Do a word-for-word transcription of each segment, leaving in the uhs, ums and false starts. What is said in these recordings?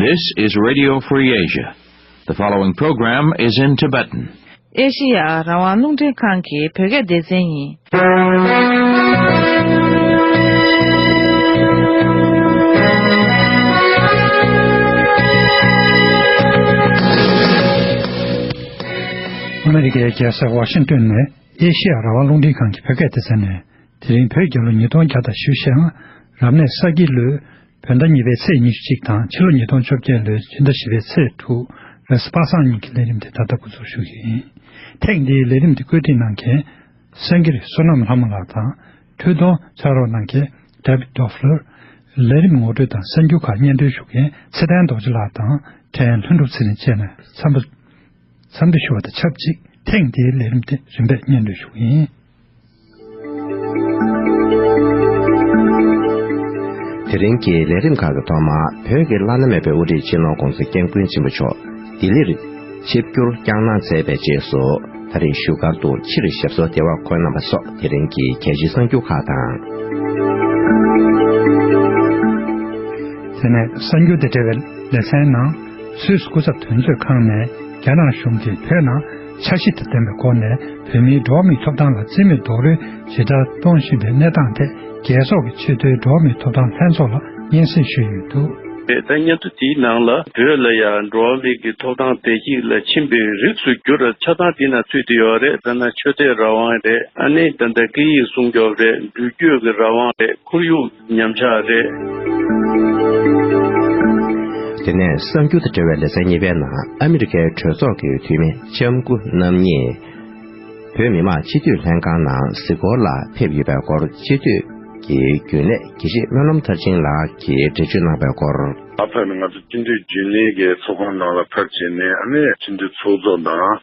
This is Radio Free Asia. The following program is in Tibetan. ཨེ་ཤི་ཡ་རང་དབང་རླུང་འཕྲིན་ཁང་གི་བོད་སྐད་སྡེ་ཚན་ཡིན། ཨ་མེ་རི་ཀའི་རྒྱལ་ས་ཝ་ཤིང་ཏོན་ནས་ཨེ་ཤི་ཡ་རང་དབང་རླུང་འཕྲིན་ཁང་གི་བོད་སྐད་སྡེ་ཚན་ནས། དེ་རིང་བོད་རྒྱལ་ལོ་ཉིས་སྟོང་བརྒྱ་དང་བཞི་བཅུ་ཞེ་ལྔ། རབ་གནས་ས་ཁྱི་ལོའི་བོད་ཟླ་གཉིས་པའི་ཚེས་ཉི་ཤུ་གཅིག་དང་ཕྱི་ལོ་ཉིས་སྟོང་བཅོ་བརྒྱད་ལོའི་ཕྱི་ཟླ་བཞི་པའི་ཚེས་དྲུག་རེས་གཟའ་པ་སངས་ཉིན་གྱི་ལས་རིམ་དེ་ད་ལྟ་འགོ་འཛུགས་ཞུ་རྒྱུ་ཡིན། ཐེངས་འདིའི་ལས་རིམ་དེ་བཀོད་སྒྲིག་གནང་མཁན་སེང་གེ་བསོད་ནམས་ལྷ་མོ་ལགས་དང་། འཕྲུལ་གཏོང་ཕྱག་རོགས་གནང་མཁན་David Doffler། ལས་རིམ་ངོ་སྤྲོད་དང་གསར་འགྱུར་ཁག་སྙན་སྒྲོན་ཞུ་མཁན་ཚེ་བརྟན་རྡོ་རྗེ་ལགས་དང་ཕྲན་ལྷུན་གྲུབ་ཚེ་རིང་བཅས་ནས་འཚམས་འདྲི་ཞུ་བ་དང་ཆབས་ཅིག་ཐེངས་འདིའི་ལས་རིམ་དེ་རིམ་པས་སྙན་སྒྲོན་ཞུ་གི་ཡིན། དེ་རིང་གི་ལས་རིམ་ཁག་གི་ཐོག་མར་བོད་ཀྱི་བླ་ན་མེད་པའི་དབུ་ཁྲིད་སྤྱི་ནོར་༧གོང་ས་༧སྐྱབས་མགོན་ཆེན་པོ་མཆོག་ལྡི་ལིར་ཆིབས་བསྒྱུར་བསྐྱངས་གནང་མཛད་པའི་རྗེས་སུ། ད་རེས་བཞུགས་སྒར་དུ་ཕྱིར་ཞབས་སོར་བདེ་བར་འཁོད་གནང་བ་སོགས་དེ་རིང་གི་གལ་ཆེའི་གསར་འགྱུར་ཁག་དང་། དེ་ནས་གསར་འགྱུར་དང་འབྲེལ་བའི་ལེ་ཚན་ནང་། སུད་སི་སྐུ་ཚབ་དོན་གཅོད་ཁང་ནས་རྒྱ་ནག་གཞུང་གིས་བོད་ནང་འཆར་གཞི་དང་ལྡན་པའི་སྒོ་ནས་བོད་མིའི་འགྲོ་བ་མིའི་ཐོབ་ཐང་ལ་རྩིས་མེད་རྡོག་རོལ་ཇི་ལྟར་གཏོང་བཞིན་པའི་གནས་སྟངས་ཐད། རྒྱལ་ཚོགས་ཀྱི་ཆེས་མཐོའི་འགྲོ་བ་མིའི་ཐོབ་ཐང་ལྷན་ཚོགས་ལ་སྙན་སེང་ཞུས་ཡོད་འདུག། རེད། ད་སྙན་ཐོ་དེའི་ནང་ལ་བོད་ལ་ཡང་འགྲོ་བ་མི་གི་ཐོབ་ཐང་བརྡལ་བཤིག་ལ་ཕྱིན་པའི་རིགས་སུ་གྱུར། ཆ་ཚང་དེའི་ནང་ཚུད་དེ་ཡོད་རེད། ད་ནི་ཆོས་དད་རང་དབང་རེད། ཨ་ནི་ད་ལྟ་སྐད་ཡིག་སྲུང་སྐྱོབ་རེད། འགྲུལ་སྐྱོད་ཀྱི་རང་དབང་རེད། ཁོར་ཡུག་ཉམས་ཆག་རེད། དེ་ནས་གསར་འགྱུར་དང་འབྲེལ་བའི་ལེ་ཚན་གཉིས་པའི་ནང་ཨ་མི་རི་ཀའི་གྲོས་ཚོགས་ཀྱི་འཐུས་མི་ལྕམ་སྐུ་རྣམ་གཉིས། བོད་མི་མང་སྤྱི་འཐུས་ལྷན་ཁང་ནང་གཟིགས་སྐོར་ལ་ཕེབས་ཡོད་པའི་སྐོར། སྤྱི་འཐུས་ཀྱི་རྒྱུན་ལས་དགེ་བཤེས་སྨོན་ལམ་མཐར་ཕྱིན་ལགས་ཀྱིས་འགྲེལ་བརྗོད་གནང་བའི་སྐོར། ཨ་ཕ་ནི་ང་ཚོ་སྤྱི་འཐུས་རྒྱུན་ལས་ཀྱི་ཚོགས་ཁང་ནང་ལ་ཕར་ཕྱིན་ནས། ཨ་ནི་སྤྱི་འཐུས་ཚོགས་གཙོ་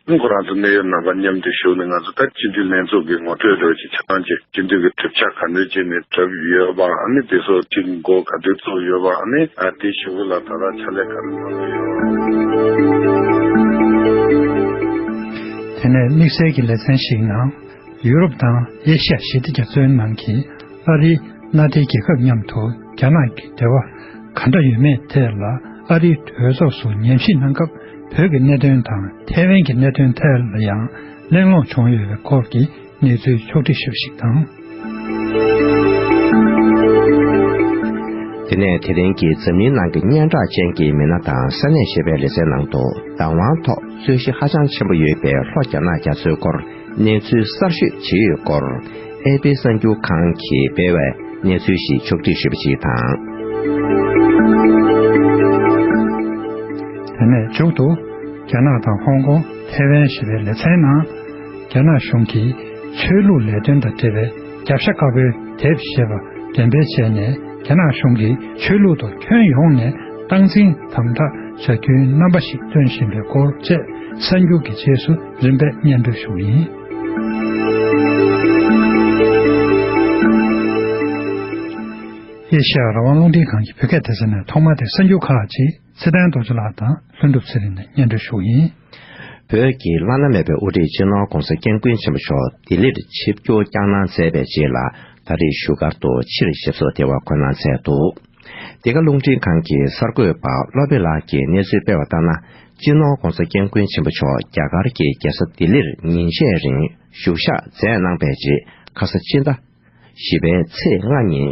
དང་ཁོ་རང་ཚོ་གནད་ཡོད་རྣམ་པ་མཉམ་དུ་བཞུགས་ནས། ང་ཚོ་ད་སྤྱི་འཐུས་ལྷན་ཚོགས་ཀྱི་ངོ་སྤྲོད་འདྲ་བོ་ཅིག་ཆ་ཚང་ཅིག་སྤྱི་འཐུས་ཀྱི་གྲུབ་ཆ་ག་འདྲ་ཅིག་ནས་གྲུབ་ཡོད་པ། ཨ་ནི་དེ་ཚོ་ཅིག་འགོ་ག་དུས་བཙུགས་ཡོད་པ། ཨ་ནི་ཨ་དེ་གཞུག་གུ་ལ་ད་ལྟ་ཕྱག་ལས་ག་རེ་གནང་གི་ཡོད་པ། དེ་ནས་དམིགས་བསལ་གྱི་ལེ་ཚན་ཞིག་ནང་། ཡུ་རོབ་དང་ཨེ་ཤི་ཡ་ཞི་བདེ་རྒྱ་མཚོའི་ནང་གི་ཨ་རིའི་མནའ་མཐའི་རྒྱལ་ཁབ་མཉམ་དུ་རྒྱ་ནག་གི་འབྲེལ་བ་ག་འདྲ་ཡོད་མེད་ཐད་ལ། ཨ་རིའི་གྲོས་ཚོགས་སུ་ཉམས་ཞིབ་གནང་སྐབས། བོད་ཀྱི་གནད་དོན་དང་ཐའེ་ཝན་གྱི་གནད་དོན་ཐད་ལ་ཡང་གླེང་སློང་བྱུང་ཡོད་པའི་སྐོར་གྱི་གནས་ཚུལ་ཕྱོགས་སྒྲིག་ཞུས་པ་ཞིག་དང་། དེ་ནས་དེ་རིང་གི་འཛམ་གླིང་ནང་གི་སྙན་གྲགས་ཅན་གྱི་མི་སྣ་དང་ས་གནས་ཞེས་པའི་ལེ་ཚན་ནང་དུ། བདག་དབང་ཐོག་རྩོད་གཞི་ཧ་ཅང་ཆེན་པོ་ཡོད་པའི་ལྷོ་རྒྱ་ནག་རྒྱ་མཚོའི་སྐོར་གནས་ཚུལ་གསར་ཤོས་ཇི་ཡོད་སྐོར། ཨེ་པི་གསར་འགྱུར་ཁང་གིས་སྤེལ་བའི་གནས་ཚུལ་ཞིག་ཕྱོགས་སྒྲིག་ཞུས་པ་ཞིག་དང་། དེ་ནས་མཇུག་ཏུ། རྒྱ་ནག་དང་ཧོང་ཀོང་། ཐའེ་ཝན་ཞེས་པའི་ལེ་ཚན་ནང་། རྒྱ་ནག་གཞུང་གིས་ཆོས་ལུགས་ལས་དོན་དང་འབྲེལ་བའི་རྒྱབ་ཤ་དཀར་པོའི་དེབ་ཞེས་པ་འགྲེམས་སྤེལ་བྱས་ནས། རྒྱ་ནག་གཞུང་གིས་ཆོས་ལུགས་ཐོག་ཁྱོན་ཡོངས་ནས་སྟངས་འཛིན་དམ་དྲག་བྱ་རྒྱུའི་རྣམ་པ་ཞིག་སྟོན་བཞིན་པའི་སྐོར་བཅས་གསར་འགྱུར་གྱི་རྗེས་སུ་རིམ་པས་སྙན་སྒྲོན་ཞུ་གི་ཡིན། ཨེ་ཤ་ཡ་རང་དབང་རླུང་འཕྲིན་ཁང་གི་བོད་སྐད་སྡེ་ཚན་ནས་ཐོག་མར་དེ་གསར་འགྱུར་ཁག་ཅིག་ཚེ་བརྟན་རྡོ་རྗེ་ལགས་དང་ལྷུན་གྲུབ་ཚེ་རིང་ནས་སྙན་སྒྲོན་ཞུ་གི་ཡིན། བོད་ཀྱི་བླ་ན་མེད་པའི་དབུ་ཁྲིད་སྤྱི་ནོར་༧གོང་ས་༧སྐྱབས་མགོན་ཆེན་པོ་མཆོག་ལྡི་ལིར་ཆིབས་བསྒྱུར་བསྐྱངས་གནང་མཛད་པའི་རྗེས་ལ། ད་རེས་བཞུགས་སྒར་དུ་ཕྱིར་ཞབས་སོར་བདེ་བར་འཁོད་གནང་མཛད་འདུག། འདི་ག་རླུང་འཕྲིན་ཁང་གི་གསར་འགོད་པ་བློ་བྷེ་ལགས་ཀྱིས་གནས་ཚུལ་སྤེལ་བ་ལྟར་ན། སྤྱི་ནོར་༧གོང་ས་༧སྐྱབས་མགོན་ཆེན་པོ་མཆོག་རྒྱ་གར་གྱི་རྒྱལ་ས་ལྡི་ལིར་ཉིན་ཤས་རིང་བཞུགས་ཞག་མཛད་གནང་པའི་རྗེས། ཁ་ས་ཕྱི་ཟླ་བཞི་པའི་ཚེས་ལྔ་ཉིན་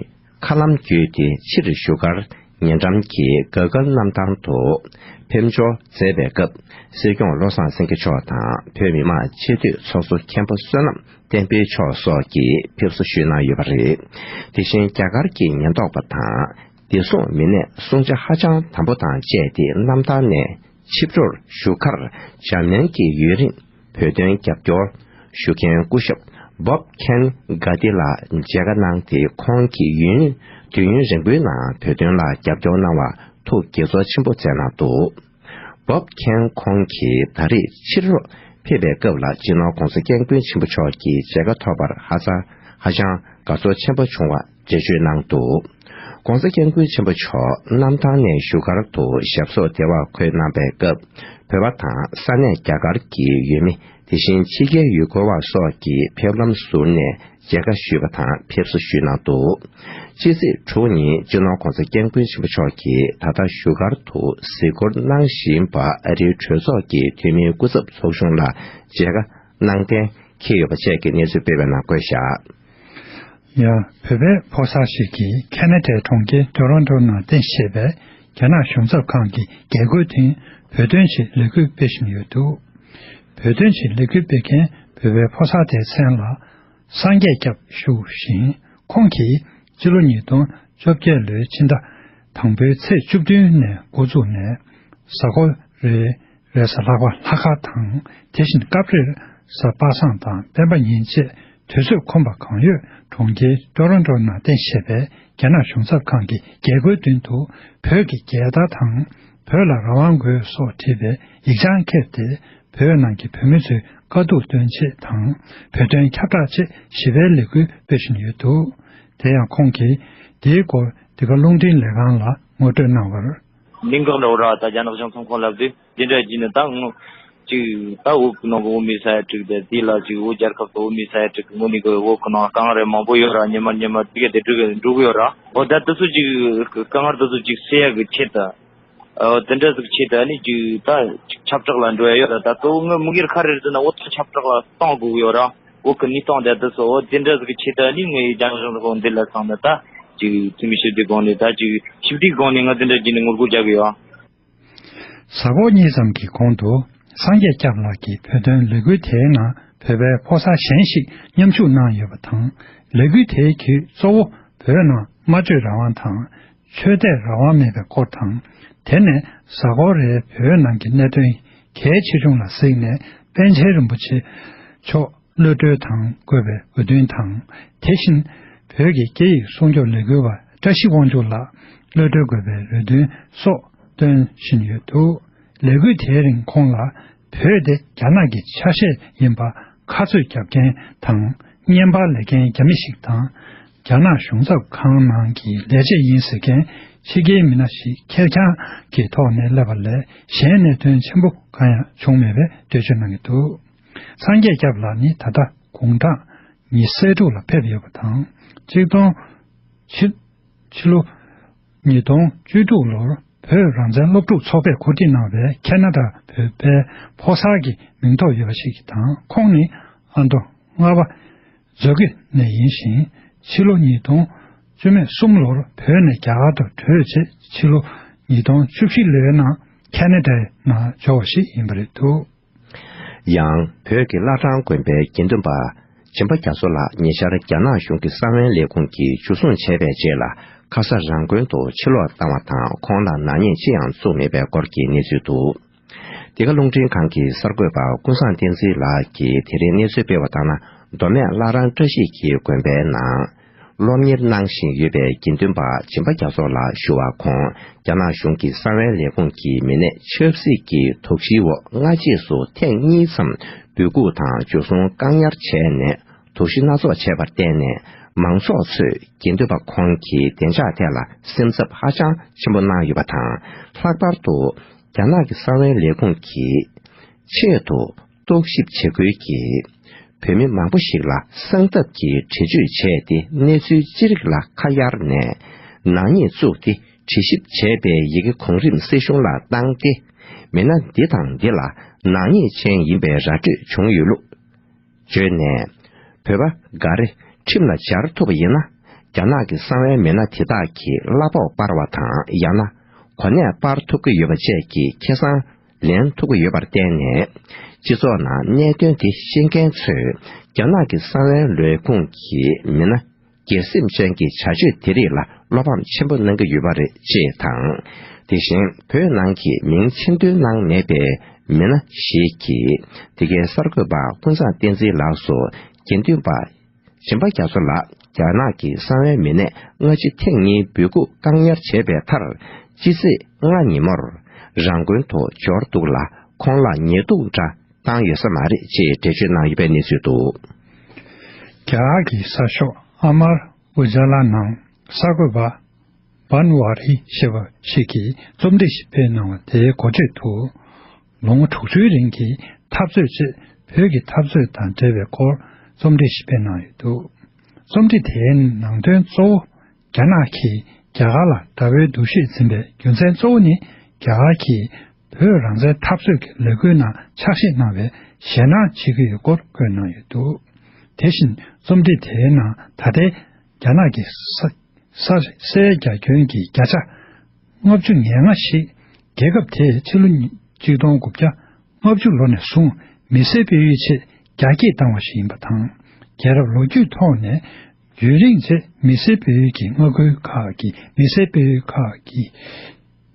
མཁའ་ལམ་བརྒྱུད་དེ་ཕྱིར་བཞུགས་སྒར་ཉེ་འགྲམ་གྱི་ག་གལ་གནམ་ཐང་དུ་ཕེབས་འབྱོར་མཛད་པའི་སྐབས། སྲིད་སྐྱོང་བློ་བཟང་སེང་གེ་མཆོག་དང་བོད་མི་མང་སྤྱི་འཐུས་ཚོགས་གཙོ་མཁན་པོ་བསོད་ནམས་བསྟན་འཕེལ་མཆོག་སོགས་ཀྱིས་ཕེབས་བསུ་ཞུས་གནང་ཡོད་པ་རེད། དེ་བཞིན་རྒྱ་གར་གྱི་ཉེན་རྟོག་པ་དང་བདེ་སྲུང་མི་སྣས་སྲུང་བྱ་ཧ་ཅང་དམ་པོ་དང་བཅས་ཏེ། གནམ་ཐང་ནས་ཆིབས་རོར་བཞུགས་ཁར་འཇར་མན་གྱི་ཡུན་རིང་བོད་དོན་རྒྱབ་སྐྱོར་ཞུ་མཁན་སྐུ་ཞབས་བོབ་ཁན་གྷ་ཏི་ལ་མཇལ་ཁ་གནང་སྟེ། ཁོང་གིས་ཡུན་དུས་ཡུན་རིང་པོའི་ནང་བོད་དོན་ལ་རྒྱབ་སྐྱོར་གནང་བར་ཐུགས་དགྱེས་ཚོར་ཆེན་པོ་མཛད་གནང་འདུག། བོབ་ཁན་ཁོང་གིས་ད་རེས་ཕྱིར་ལོག་ཕེབས་པའི་སྐབས་ལ། སྤྱི་ནོར་༧གོང་ས་༧སྐྱབས་མགོན་ཆེན་པོ་མཆོག་གི་མཇལ་ཁ་ཐོབ་པར་ཧ་ཅང་ཧ་ཅང་དགའ་ཚོར་ཆེན་པོ་བྱུང་བ་འགྲེལ་བརྗོད་གནང་འདུག། ༸གོང་ས་༸སྐྱབས་མགོན་ཆེན་པོ་མཆོག་གནམ་ཐང་ནས་བཞུགས་སྒར་དུ་ཞབས་སོར་བདེ་བར་འཁོད་གནང་པའི་སྐབས། བོད་པ་དང་ས་གནས་རྒྱ་གར་གྱི་ཡུལ་མི། དེ་བཞིན་ཕྱི་རྒྱལ་ཡུལ་སྐོར་བ་སོགས་ཀྱིས་ཕེབས་ལམ་ཟུར་ནས་ མཇལ་ཁ་ཞུས་པ་དང་ཕེབས་བསུ་ཞུས་གནང་འདུག་ཕྱི་ཚེས་དྲུག་ཉིན་སྤྱི་ནོར་༧གོང་ས་༧སྐྱབས་མགོན་ཆེན་པོ་མཆོག་གིས་ད་ལྟ་བཞུགས་སྒར་དུ་གཟིགས་སྐོར་གནང་བཞིན་པ་ཨ་རིའི་གྲོས་ཚོགས་ཀྱི་འཐུས་མིའི་སྐུ་ཚབ་ཚོགས་ཆུང་ལ་མཇལ་ཁ་གནང་གཏན་འཁེལ་ཡོད་པ་བཅས་ཀྱི་གནས་ཚུལ་སྤེལ་བའི་ནང་བཀོད་བཞག་ཡང་བོད་པའི་ཕོ་གསར་ཞིག་གིས་ཁེ་ན་ཌའི་གྲོང་ཁྱེར་ཊོ་རོན་ཊོ་ནང་རྟེན་གཞི་བྱས་པའི་རྒྱ་ནག་གཞུང་ཚབ་ཁང་གི་རྒྱལ་སྒོའི་སྟེང་བོད་དོན་ཆེད་ལས་འགུལ་སྤེལ་བཞིན་ཡོད་འདུག་བོད་དོན་ཆེད་ལས་འགུལ་སྤེལ་མཁན་བོད་པའི་ཕོ་གསར་དེའི་མཚན་ལ་སངས་རྒྱས་སྐྱབས་ཞུ་ཞིང་། ཁོང་གིས་སྤྱི་ལོ་ཉིས་སྟོང་བཅོ་བརྒྱད་ལོའི་ཕྱི་ཟླ་དང་པོའི་ཚེས་བཅུ་བདུན་ནས་འགོ་བཙུགས་ནས་གཟའ་འཁོར་རེའི་རེས་གཟའ་ལྷག་པ་ལྷག་དཀར་དང་། དེ་བཞིན་སྐབས་རེར་གཟའ་པ་སངས་དང་སྤེན་པ་ཉིན་བཅས་དུས་ཚོད་ཁོམ་པ་གང་ཡོད་གྲོང་ཁྱེར་ཊོ་རོན་ཊོ་ནང་རྟེན་གཞི་བྱས་པའི་རྒྱ་ནག་གཞུང་ཚབ་ཁང་གི་རྒྱལ་སྒོའི་མདུན་དུ་བོད་ཀྱི་རྒྱལ་དར་དང་། བོད་ལ་རང་དབང་དགོས་སོགས་བྲིས་པའི་ཡིག་ཆ་འཁྱེར་ཏེ། བོད་ནང་གི་བོད་མི་ཚོའི་དཀའ་སྡུག་སྟོན་ཆེད་དང་། བོད་དོན་ཁྱབ་བསྒྲགས་ཆེད་ཞི་བའི་ལས་འགུལ་སྤེལ་བཞིན་ཡོད་འདུག་དེ་ཡང་ཁོང་གིས་འདིའི་སྐོར་འདི་ག་རླུང་འཕྲིན་ལས་ཁང་ལ་ངོ་སྤྲོད་གནང་བར། གླིང་ག་འདྲ་བོ་ར་ད་རྒྱ་ནག་གཞུང་ཚབ་ཁང་ལབ་དུས་འདི་འདྲ་བགྱིས་ནས་ད་ངོ་ཅིག་ད་བོད་ནང་གི་བོད་མི་ས་ཡ་དྲུག་དེ་དེ་ལ་ཅིག་བོད་རྒྱལ་ཁབ་ཏུ་བོད་མི་ས་ཡ་དྲུག་གི་ངོ་ནས་གི་བོད་ཁོ་ནང་དཀའ་ངལ་རེ་མང་པོ་ཡོད་ར། ཉི་མ་ཉི་མ་དེ་ག་དེ་འགྲོ་གི་འགྲོ་གི་ཡོད་ར། འོ་ད་དེ་ཚོ་ཅིག་དཀའ་ངལ་དེ་ཚོ་ཅིག་སེལ་ཡག་གི་ཆེད་དུ། ཨོ་དེ་འདྲ་ཟིག་ཆེད་དུ་ནི་ཅིག་ད་ཅིག་ཁྱབ་བསྒྲགས་ལ་འགྲོ་ཡ་ཡོད་ར། ད་གཙོ་བོ་ངའི་དམིགས་ཡུལ་ག་རེ་རེད་ཟེར་ན་བོད་ད་ཁྱབ་བསྒྲགས་ལ་གཏོང་དགོས་ཀྱི་ཡོད་ར། བོད་གི་གནས་སྟངས་དེ་དེ་ཚོ་འོ་དེ་འདྲ་ཟིག་གི་ཆེད་དུ་ནི་ངའི་རྒྱ་ནག་གཞུང་ལ་འདི་ལ་སོང་ནས་ད་ཅིག་འཐུས་མི་ཞི་བདེའི་སྒང་ནས་ད་ཅིག་ཞི་བདེའི་སྒང་ནས་ང་དེ་འདྲ་བྱས་ནས་ངོ་རྒོལ་རྒྱག་གི་ཡོད། གཟའ་འཁོར་གཉིས་ཙམ་གྱི་གོང་དུ་སངས་རྒྱས་སྐྱབས་ལགས་ཀྱིས་བོད་དོན་ལས་འགུལ་དེའི་ནང་བོད་པའི་ཕོ་གསར་གཞན་ཞིག་མཉམ་ཞུགས་གནང་ཡོད་པ་དང་། ལས་འགུལ་དེའི་བརྒྱུད་གཙོ་བོ་བོད་ནང་སྨྲ་བརྗོད་རང་དབང་དང་། ཆོས་དད་རང་དབང་མེད་པའི་སྐོར་དང་། དེ་ནས་གཟའ་འཁོར་རེའི་བོད་ནང་གི་གནད་དོན་གལ་ཆེ་ཆུང་ལ་གཟིགས་ནས་པཎ་ཆེན་རིན་པོ་ཆེ་མཆོག་གློད་གྲོལ་དང་དགོས་པའི་འོས་བསྟུན་དང་། དེ་བཞིན་བོད་ཀྱི་སྐད་ཡིག་སྲུང་སྐྱོབ་ལས་འགུལ་བ་བཀྲ་ཤིས་དབང་ཕྱུག་ལགས་གློད་གྲོལ་དགོས་པའི་འོས་བསྟུན་སོགས་བཏོན་བཞིན་ཡོད་འདུག་ལས་འགུལ་དེའི་རིང་ཁོང་ལ་བོད་དེ་རྒྱ་ནག་གི་ཆ་ཤས་ཡིན་པ་ཁ་རྩོད་རྒྱབ་མཁན་དང་། བརྙན་པར་ལས་མཁན་རྒྱ་མི་ཞིག་དང་། རྒྱ་ནག་གཞུང་ཚབ་ཁང་ནང་གི་ལས་བྱེད་ཡིན་ཟེར་མཁན་ཕྱི་རྒྱལ་མི་སྣ་ཞིག་ཁེར་རྐྱང་གི་ཐོག་ནས་སླེབས་པ་ལས་གཞན་གནད་དོན་ཆེན་པོ་གང་ཡང་བྱུང་མེད་པའི་འགྲེལ་བརྗོད་གནང་གི་འདུག་སངས་རྒྱས་སྐྱབས་ལགས་ནི་ད་ལྟ་དགུང་གྲངས་ཉི་ཤུ་རྩ་དྲུག་ལ་ཕེབས་ཡོད་པ་དང་། གཅིག་སྟོང་ཕྱི་ཕྱི་ལོ་ཉིས་སྟོང་བཅུ་དྲུག་ལོར་བོད་རང་བཙན་སློབ་ཕྲུག་ཚོགས་པས་གོ་སྒྲིག་གནང་བའི་ཁེ་ན་ཌ་བོད་པའི་ཕོ་གསར་གྱི་མིང་ཐོགས་ཡོད་པ་ཞིག་དང་། ཁོང་ནི་ཨ་མདོ་རྔ་བ་མཛོད་དགེ་ནས་ཡིན་ཞིང་། ཕྱི་ལོ་ཉིས་སྟོང་བཅུ་མེད་གསུམ་ལོར་བོད་ནས་རྒྱ་གར་དུ་བྲོས་རྗེས། ཕྱི་ལོ་ཉིས་སྟོང་བཅུ་བཞི་ལོའི་ནང་ཁེ་ན་ཌའི་ནང་འབྱོར་བ་ཞིག་ཡིན་པ་རེད་འདུག་ཡང་བོད་ཀྱི་བླ་བྲང་དགོན་པའི་དགེ་འདུན་པ་སྦྱིན་པ་རྒྱ་མཚོ་ལགས་ཉེ་ཆར་རྒྱ་ནག་གཞུང་གི་གསང་བའི་ལས་ཁུངས་ཀྱིས་འཇུ་བཟུང་བྱས་པའི་རྗེས་ལ་ཁ་ས་རང་དགོན་དུ་ཕྱིར་ལོག་བཏང་བ་དང་། ཁོང་ལ་ནག་ཉེས་ཅི་ཡང་བཙུགས་མེད་པའི་སྐོར་གྱི་གནས་ཚུལ་འདུག་འདི་ག་རླུང་འཕྲིན་ཁང་གི་གསར་འགོད་པ་ཀུན་བཟང་བསྟན་འཛིན་ལགས་ཀྱིས་དེ་རིང་གནས་ཚུལ་སྤེལ་བ་ལྟར་ན། མདོ་སྨད་བླ་བྲང་བཀྲ་ཤིས་ཀྱི་དགོན་པའི་ནང་སློབ་གཉེར་གནང་བཞིན་ཡོད་པའི་དགེ་འདུན་པ་སྦྱིན་པ་རྒྱ་མཚོ་ལགས་ཞུ་བར། ཁོང་རྒྱ་ནག་གཞུང་གི་གསང་བའི་ལས་ཁུངས་ཀྱི་མི་སྣས་ཆབ་སྲིད་ཀྱི་དོགས་གཞིའི་འོག་སྔ་རྗེས་སུ་ཐེངས་གཉིས་ཙམ་འབོད་འགུག་དང་འཇུ་བཟུང་བཀག་ཉར་བྱས་ནས། དོགས་གཞི་སྣ་ཚོགས་བྱས་པར་བརྟེན་ནས། མང་ཚོགས་ཚོས་དགེ་འདུན་པ་ཁོང་གི་བདེ་འཇགས་ཐད་ལ་སེམས་འཚབ་ཧ་ཅང་ཆེན་པོ་གནང་ཡོད་པ་དང་། ལྷག་པར་དུ་རྒྱ་ནག་གི་གསང་བའི་ལས་ཁུངས་ཀྱི་ཆེད་དུ་རྟོག་ཞིབ་བྱེད་ཁུལ་གྱིས་བོད་མི་མང་པོ་ཞིག་ལ་གསང་ཐབས་ཀྱི་འགྲེལ་བརྗོད་བྱས་ཏེ། གནས་ཚུལ་ཅི་རིགས་ལ་ཁ་གཡར་ནས་ནག་ཉེས་བཙུགས་ཏེ་དྲི་ཞིབ་བྱས་པའི་ཡི་གེ་གོང་རིམ་སྲིད་གཞུང་ལ་བཏང་སྟེ། མི་སྣ་འདི་དང་འདི་ལ་ནག་ཉེས་ཅན་ཡིན་པའི་ར་སྤྲོད་བྱུང་ཡོད་ལུགས་བརྗོད་ནས། བོད་པ་འགའ་རེ་ཁྲིམས་ལ་སྦྱར་ཐུབ་པ་ཡིན་ན། རྒྱ་ནག་གི་གསང་བའི་མི་སྣ་དེ་དག་གི་གླ་ཕོགས་སྤར་བ་དང་། ཡང་ན་གོ་གནས་སྤར་ཐུབ་ཀྱི་ཡོད་པ་བཅས་ཀྱི་ཁེ་བཟང་ལེན་ཐུབ་ཀྱི་ཡོད་པར་བརྟེན་ནས། སྤྱི་ཚོགས་ནང་གནད་དོན་དེ་ཤེས་མཁན་ཚོས་རྒྱ་ནག་གི་གསང་བའི་ལས་ཁུངས་ཀྱི་མི་སྣ་སྒེར་སེམས་ཅན་གྱི་བྱ་སྤྱོད་དེ་རིགས་ལ་བློ་ཕམ་ཆེན་པོ་གནང་གི་ཡོད་པ་རེད། ཅེས་དང་། དེ་བཞིན་བོད་ནང་གི་མིང་ཆེན་འདོན་གནང་མེད་པའི་མི་སྣ་ཞིག་གིས། འདི་གའི་གསར་འགོད་པ་ཀུན་བཟང་བསྟན་འཛིན་ལགས་སུ་དགེ་འདུན་པ་སྦྱིན་པ་རྒྱ་མཚོ་ལགས་རྒྱ་ནག་གི་གསང་བའི་མི་སྣས་སྔ་ཕྱི་ཐེངས་གཉིས་འབོད་འགུག་བཀག་ཉར་བྱས་པའི་མཐར། ཕྱི་ཚེས་ལྔ་ཉིན་མོར་རང་དགོན་དུ་འབྱོར་འདུག་ལ། ཁོང་ལ་ཉེས་རྡུང་འདྲ་བཏང་ཡོད་ས་མ་རེད་ཅེས་འགྲེལ་བརྗོད་གནང་ཡོད་པའི་གནས་ཚུལ་འདུག་རྒྱ་གར་གྱི་གསར་ཤོག་ཨ་མར་ཨུ་ཇ་ལ་ནང་གསར་འགོད་པ་བན་ཝ་རི་ཞེས་པ་ཞིག་གིས་རྩོམ་སྒྲིག་ཞིག་སྤེལ་གནང་བ་དེའི་འགོ་ཁྲིད་དུ། ལོ་ངོ་དྲུག་ཅུའི་རིང་གི་འཐབ་རྩོད་ཅེས་བོད་ཀྱི་འཐབ་རྩོད་དང་འབྲེལ་བའི་སྐོར་རྩོམ་སྒྲིག་ཞིག་སྤེལ་གནང་ཡོད་འདུག་རྩོམ་བྲིས་དེའི་ནང་དོན་གཙོ་བོ། རྒྱ་ནག་གིས་རྒྱ་གར་ལ་དགྲ་བོའི་འདུ་ཤེས་འཛིན་པའི་རྒྱུ་མཚན་གཙོ་བོ་ནི། རྒྱ་གར་གྱིས་བོད་རང་བཙན་འཐབ་རྩོད་ཀྱི་ལས་འགུལ་ནང་ཕྱག་བཞེས་གནང་བའི་ཞེད་སྣང་བྱེད་ཀྱི་ཡོད་སྐོར་བཀོད་གནང་ཡོད་འདུག་དེ་བཞིན་རྩོམ་བྲིས་དེའི་ནང་ད་ལྟའི་རྒྱ་ནག་གི་ས་ས་སའི་རྒྱ་ཁྱོན་གྱི་བརྒྱ་ཆ་ལྔ་བཅུ་ང་ལྔ་ཞིག་རྒྱལ་ཁབ་དེས་ཕྱི་ལོ་ཆིག་སྟོང་དགུ་བརྒྱ་ལྔ་བཅུ་ལོ་ནས་བཟུང་མི་སེར་སྤེལ་ཡུལ་ཆེད་རྒྱ་སྐྱེད་བཏང་བ་ཞིག་ཡིན་པ་དང་། རྒྱལ་རབས་ལོ་རྒྱུས་ཐོག་ནས་ཡུན་རིང་ཚེ་མི་སེར་སྤེལ་ཡུལ་གྱི་མངའ་ཁུལ་ཁག་གི་མི་སེར་སྤེལ་ཡུལ་ཁག་གི་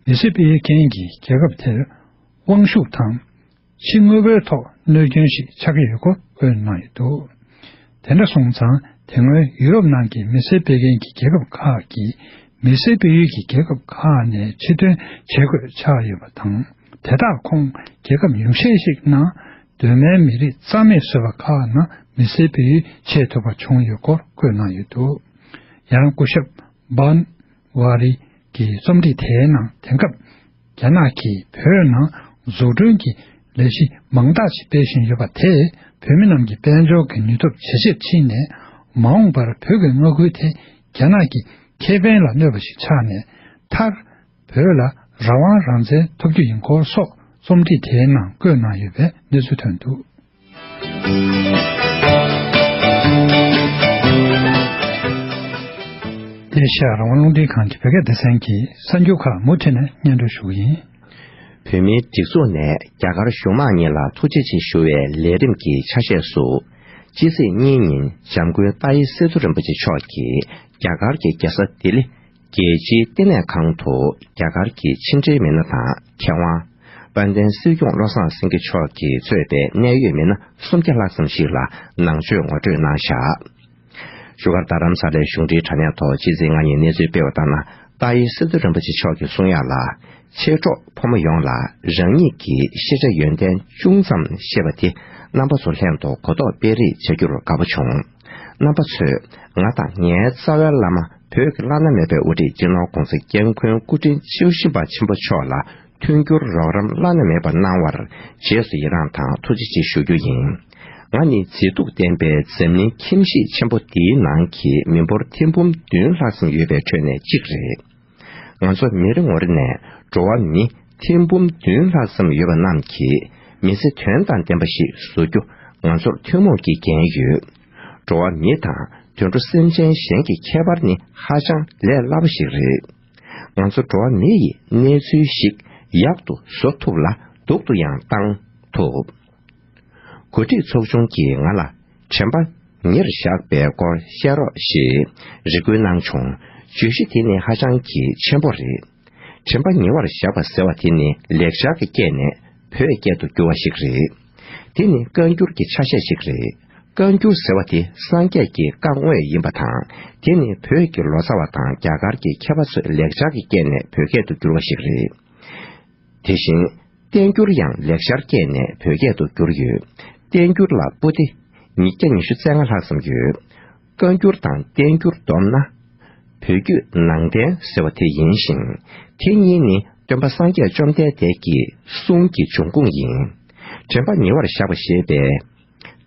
མི་སེར་སྤེལ་ཡུལ་ཀན་གྱི་རྒྱལ་ཁབ་དེར་དབང་ཤུགས་དང་། ཕྱི་དངོས་པོའི་ཐོག་གནོད་སྐྱོན་ཞིག་ཆགས་ཀྱི་ཡོད་སྐོར་བཀོད་གནང་ཡོད་འདུག་དེ་འདྲ་སོང་ཙང་དེ་སྔོན་ཡུ་རོབ་ནང་གི་མི་སེར་སྤེལ་མཁན་གྱི་རྒྱལ་ཁབ་ཁག་གིས་མི་སེར་སྤེལ་ཡུལ་གྱི་རྒྱལ་ཁབ་ཁག་ནས་ཕྱིར་ཐོན་བྱེད་དགོས་ཆགས་ཡོད་པ་དང་། དེ་དག་ཁོངས་རྒྱལ་ཁབ་ཉུང་ཤས་ཤིག་ནང་གདོད་མའི་མི་རིགས་རྩ་མེད་བཟོས་པ་ཁག་ནང་མི་སེར་སྤེལ་ཡུལ་ཆེས་མཐོ་བ་བྱུང་ཡོད་སྐོར་བཀོད་གནང་ཡོད་འདུག་ཡང་སྐུ་ཞབས་བཱན་ཝ་རི་གི་རྩོམ་བྲིས་དེའི་ནང་དེང་སྐབས་རྒྱ་ནག་གིས་བོད་ནང་བཟོ་སྐྲུན་གྱི་ལས་གཞི་མང་དག་ཅིག་སྤེལ་བཞིན་ཡོད་པ་དེས་བོད་མི་རྣམས་ཀྱི་དཔལ་འབྱོར་གྱི་ནུས་སྟོབས་ཇེ་ཆེར་ཕྱིན་ནས། མ་འོངས་པར་བོད་ཀྱི་མངའ་ཁུལ་དེ་རྒྱ་ནག་གི་ཁེ་ཕན་ལ་གནོད་པ་ཞིག་ཆགས་ནས། མཐར་བོད་ལ་རང་དབང་རང་བཙན་ཐོབ་རྒྱུ་ཡིན་སྐོར་སོགས་རྩོམ་བྲིས་དེའི་ནང་བཀོད་གནང་ཡོད་པའི་གནས་ཚུལ་ཐོན་འདུག་ཨེ་ཤ་ཡ་རང་དབང་རླུང་འཕྲིན་ཁང་གི་བོད་སྐད་སྡེ་ཚན་གྱི་གསར་འགྱུར་ཁག་མུ་མཐུད་ནས་སྙན་སྒྲོན་ཞུ་གི་ཡིན། བོད་མིའི་སྒྲིག་འཛུགས་ནས་རྒྱ་གར་གཞུང་མང་གཉིས་ལ་ཐུགས་རྗེ་ཆེ་ཞུ་བའི་ལས་རིམ་གྱི་ཆ་ཤས་སུ། ཕྱི་ཚེས་གཉིས་ཉིན་འཇམ་མགོན་ཏཱ་ཡེ་སེ་ཐུ་རིན་པོ་ཆེ་མཆོག་གིས་རྒྱ་གར་གྱི་རྒྱལ་ས་ལྡི་ལི་རྒྱལ་སྤྱིའི་བསྟི་གནས་ཁང་དུ་རྒྱ་གར་གྱི་ཕྱི་འབྲེལ་མི་སྣ་དང་མཁས་དབང་དཔལ་ལྡན་སྲིད་སྐྱོང་བློ་བཟང་སེང་གེ་མཆོག་གིས་གཙོས་པའི་གནད་ཡོད་མི་སྣ་སུམ་བརྒྱ་ལྷག་ཙམ་ཞིག་ལ་ནང་ཆོས་ངོ་སྤྲོད་གནང་བཞག་བཞུགས་སྒར་རྡ་རམ་ས་ལའི་གཞུང་འབྲེལ་དྲ་བརྙན་ཐོག་ཕྱི་ཚེས་ལྔ་ཉིན་གནས་ཚུལ་སྤེལ་བ་ལྟར་ན། ཏཱ་ཡེ་སི་ཏུ་རིན་པོ་ཆེ་མཆོག་གིས་གསུང་ཡག་ལ། མཆེད་གྲོགས་ཕོ་མོ་ཡོངས་ལ་རང་ཉིད་ཀྱི་ཤེས་བྱ་ཡོན་ཏན་ཅུང་ཙམ་ཤེས་པ་དེ་རྣམ་པ་ཚོ་ལྷན་དུ་གོ་རྟོགས་སྤེལ་རེས་བྱ་རྒྱུར་དགའ་པོ་བྱུང་། རྣམ་པ་ཚོས་ང་དང་ངའི་རྩ་བའི་བླ་མ་བོད་ཀྱི་བླ་ན་མེད་པའི་དབུ་ཁྲིད་སྤྱི་ནོར་༧གོང་ས་༧སྐྱབས་མགོན་སྐུ་ཕྲེང་བཅུ་བཞི་པ་ཆེན་པོ་མཆོག་ལ། མཐུན་འགྱུར་རོགས་རམ་བླ་ན་མེད་པ་གནང་བར་རྗེས་སུ་ཡི་རངས་དང་ཐུགས་རྗེ་ཆེ་ཞུ་རྒྱུ་ཡིན། ང་ནི་མཛེས་སྡུག་ལྡན་པའི་འཛམ་གླིང་ཁྱིམ་གཞིས་ཆེན་པོ་འདིའི་ནང་གི་མི་འབོར་ཐེར་འབུམ་བདུན་ལྷག་ཙམ་ཡོད་པའི་ཁྲོད་ནས་གཅིག་རེད། ང་ཚོ་མི་རེ་ངོ་རེ་ནས་འགྲོ་བ་མི་ཐེར་འབུམ་བདུན་ལྷག་ཙམ་ཡོད་པ་རྣམས་ཀྱི་མི་ཚེ་དོན་དང་ལྡན་པ་ཞིག་བཟོ་རྒྱུ་ང་ཚོར་ཐུན་མོང་གི་འགན་ཡོད། འགྲོ་བ་མི་དང་དུད་འགྲོ་སེམས་ཅན་གཞན་གྱི་ཁྱད་པར་ནི་ཧ་ཅང་ལས་སླ་པོ་ཞིག་རེད། ང་ཚོ་འགྲོ་བ་མི་ཡི་གནས་ཚུལ་ཞིག་ཡག་ཏུ་བཟོ་ཐུབ་ལ་སྡུག་ཏུ་ཡང་བཏང་ཐུབ། འགོ་ཁྲིད་ཚོགས་ཆུང་གིས་ང་ལ་དྲན་པ་ཉེར་བཞག་པའི་སྐོར་བཤད་རོགས་ཞེས་རེ་སྐུལ་གནང་བྱུང་། བརྗོད་གཞི་དེ་ནི་ཧ་ཅང་གི་ཆེན་པོ་རེད། དྲན་པ་ཉེ་བར་བཞག་པ་ཟེར་བ་དེ་ནི་ལེགས་སྦྱར་གྱི་སྐད་ནས་བོད་སྐད་དུ་བསྒྱུར་བ་ཞིག་རེད། དེ་ནི་བཀའ་འགྱུར་གྱི་ཆ་ཤས་ཤིག་རེད། བཀའ་འགྱུར་ཟེར་བ་དེ་སངས་རྒྱས་ཀྱི་བཀའ་དངོས་ཡིན་པ་དང་། དེ་ནི་བོད་ཀྱི་ལོ་ཙཱ་བ་དང་རྒྱ་གར་གྱི་མཁས་པ་ཚོས་ལེགས་སྦྱར་གྱི་སྐད་ནས་བོད་སྐད་དུ་བསྒྱུར་བ་ཞིག་རེད། དེ་བཞིན། བསྟན་འགྱུར་ཡང་ལེགས་སྦྱར་སྐད་ནས་བོད་སྐད་དུ་བསྒྱུར་ཡོད། བསྟན་འགྱུར་ལ་པོ་ཏི་ཉིས་བརྒྱ་ཉི་ཤུ་རྩ་ལྔ་ལྷག་ཙམ་ཡོད། བཀའ་འགྱུར་དང་བསྟན་འགྱུར་བསྡོམས་ན། བོད་བརྒྱུད་ནང་བསྟན་ཟེར་བ་དེ་ཡིན་ཞིང་། དེ་གཉིས་ནི་སྟོན་པ་སངས་རྒྱས་བཅོམ་ལྡན་འདས་ཀྱི་གསུང་གི་འབྱུང་ཁུངས་ཡིན། དྲན་པ་ཉེ་བར་བཞག་པ་ཞེས་པའི་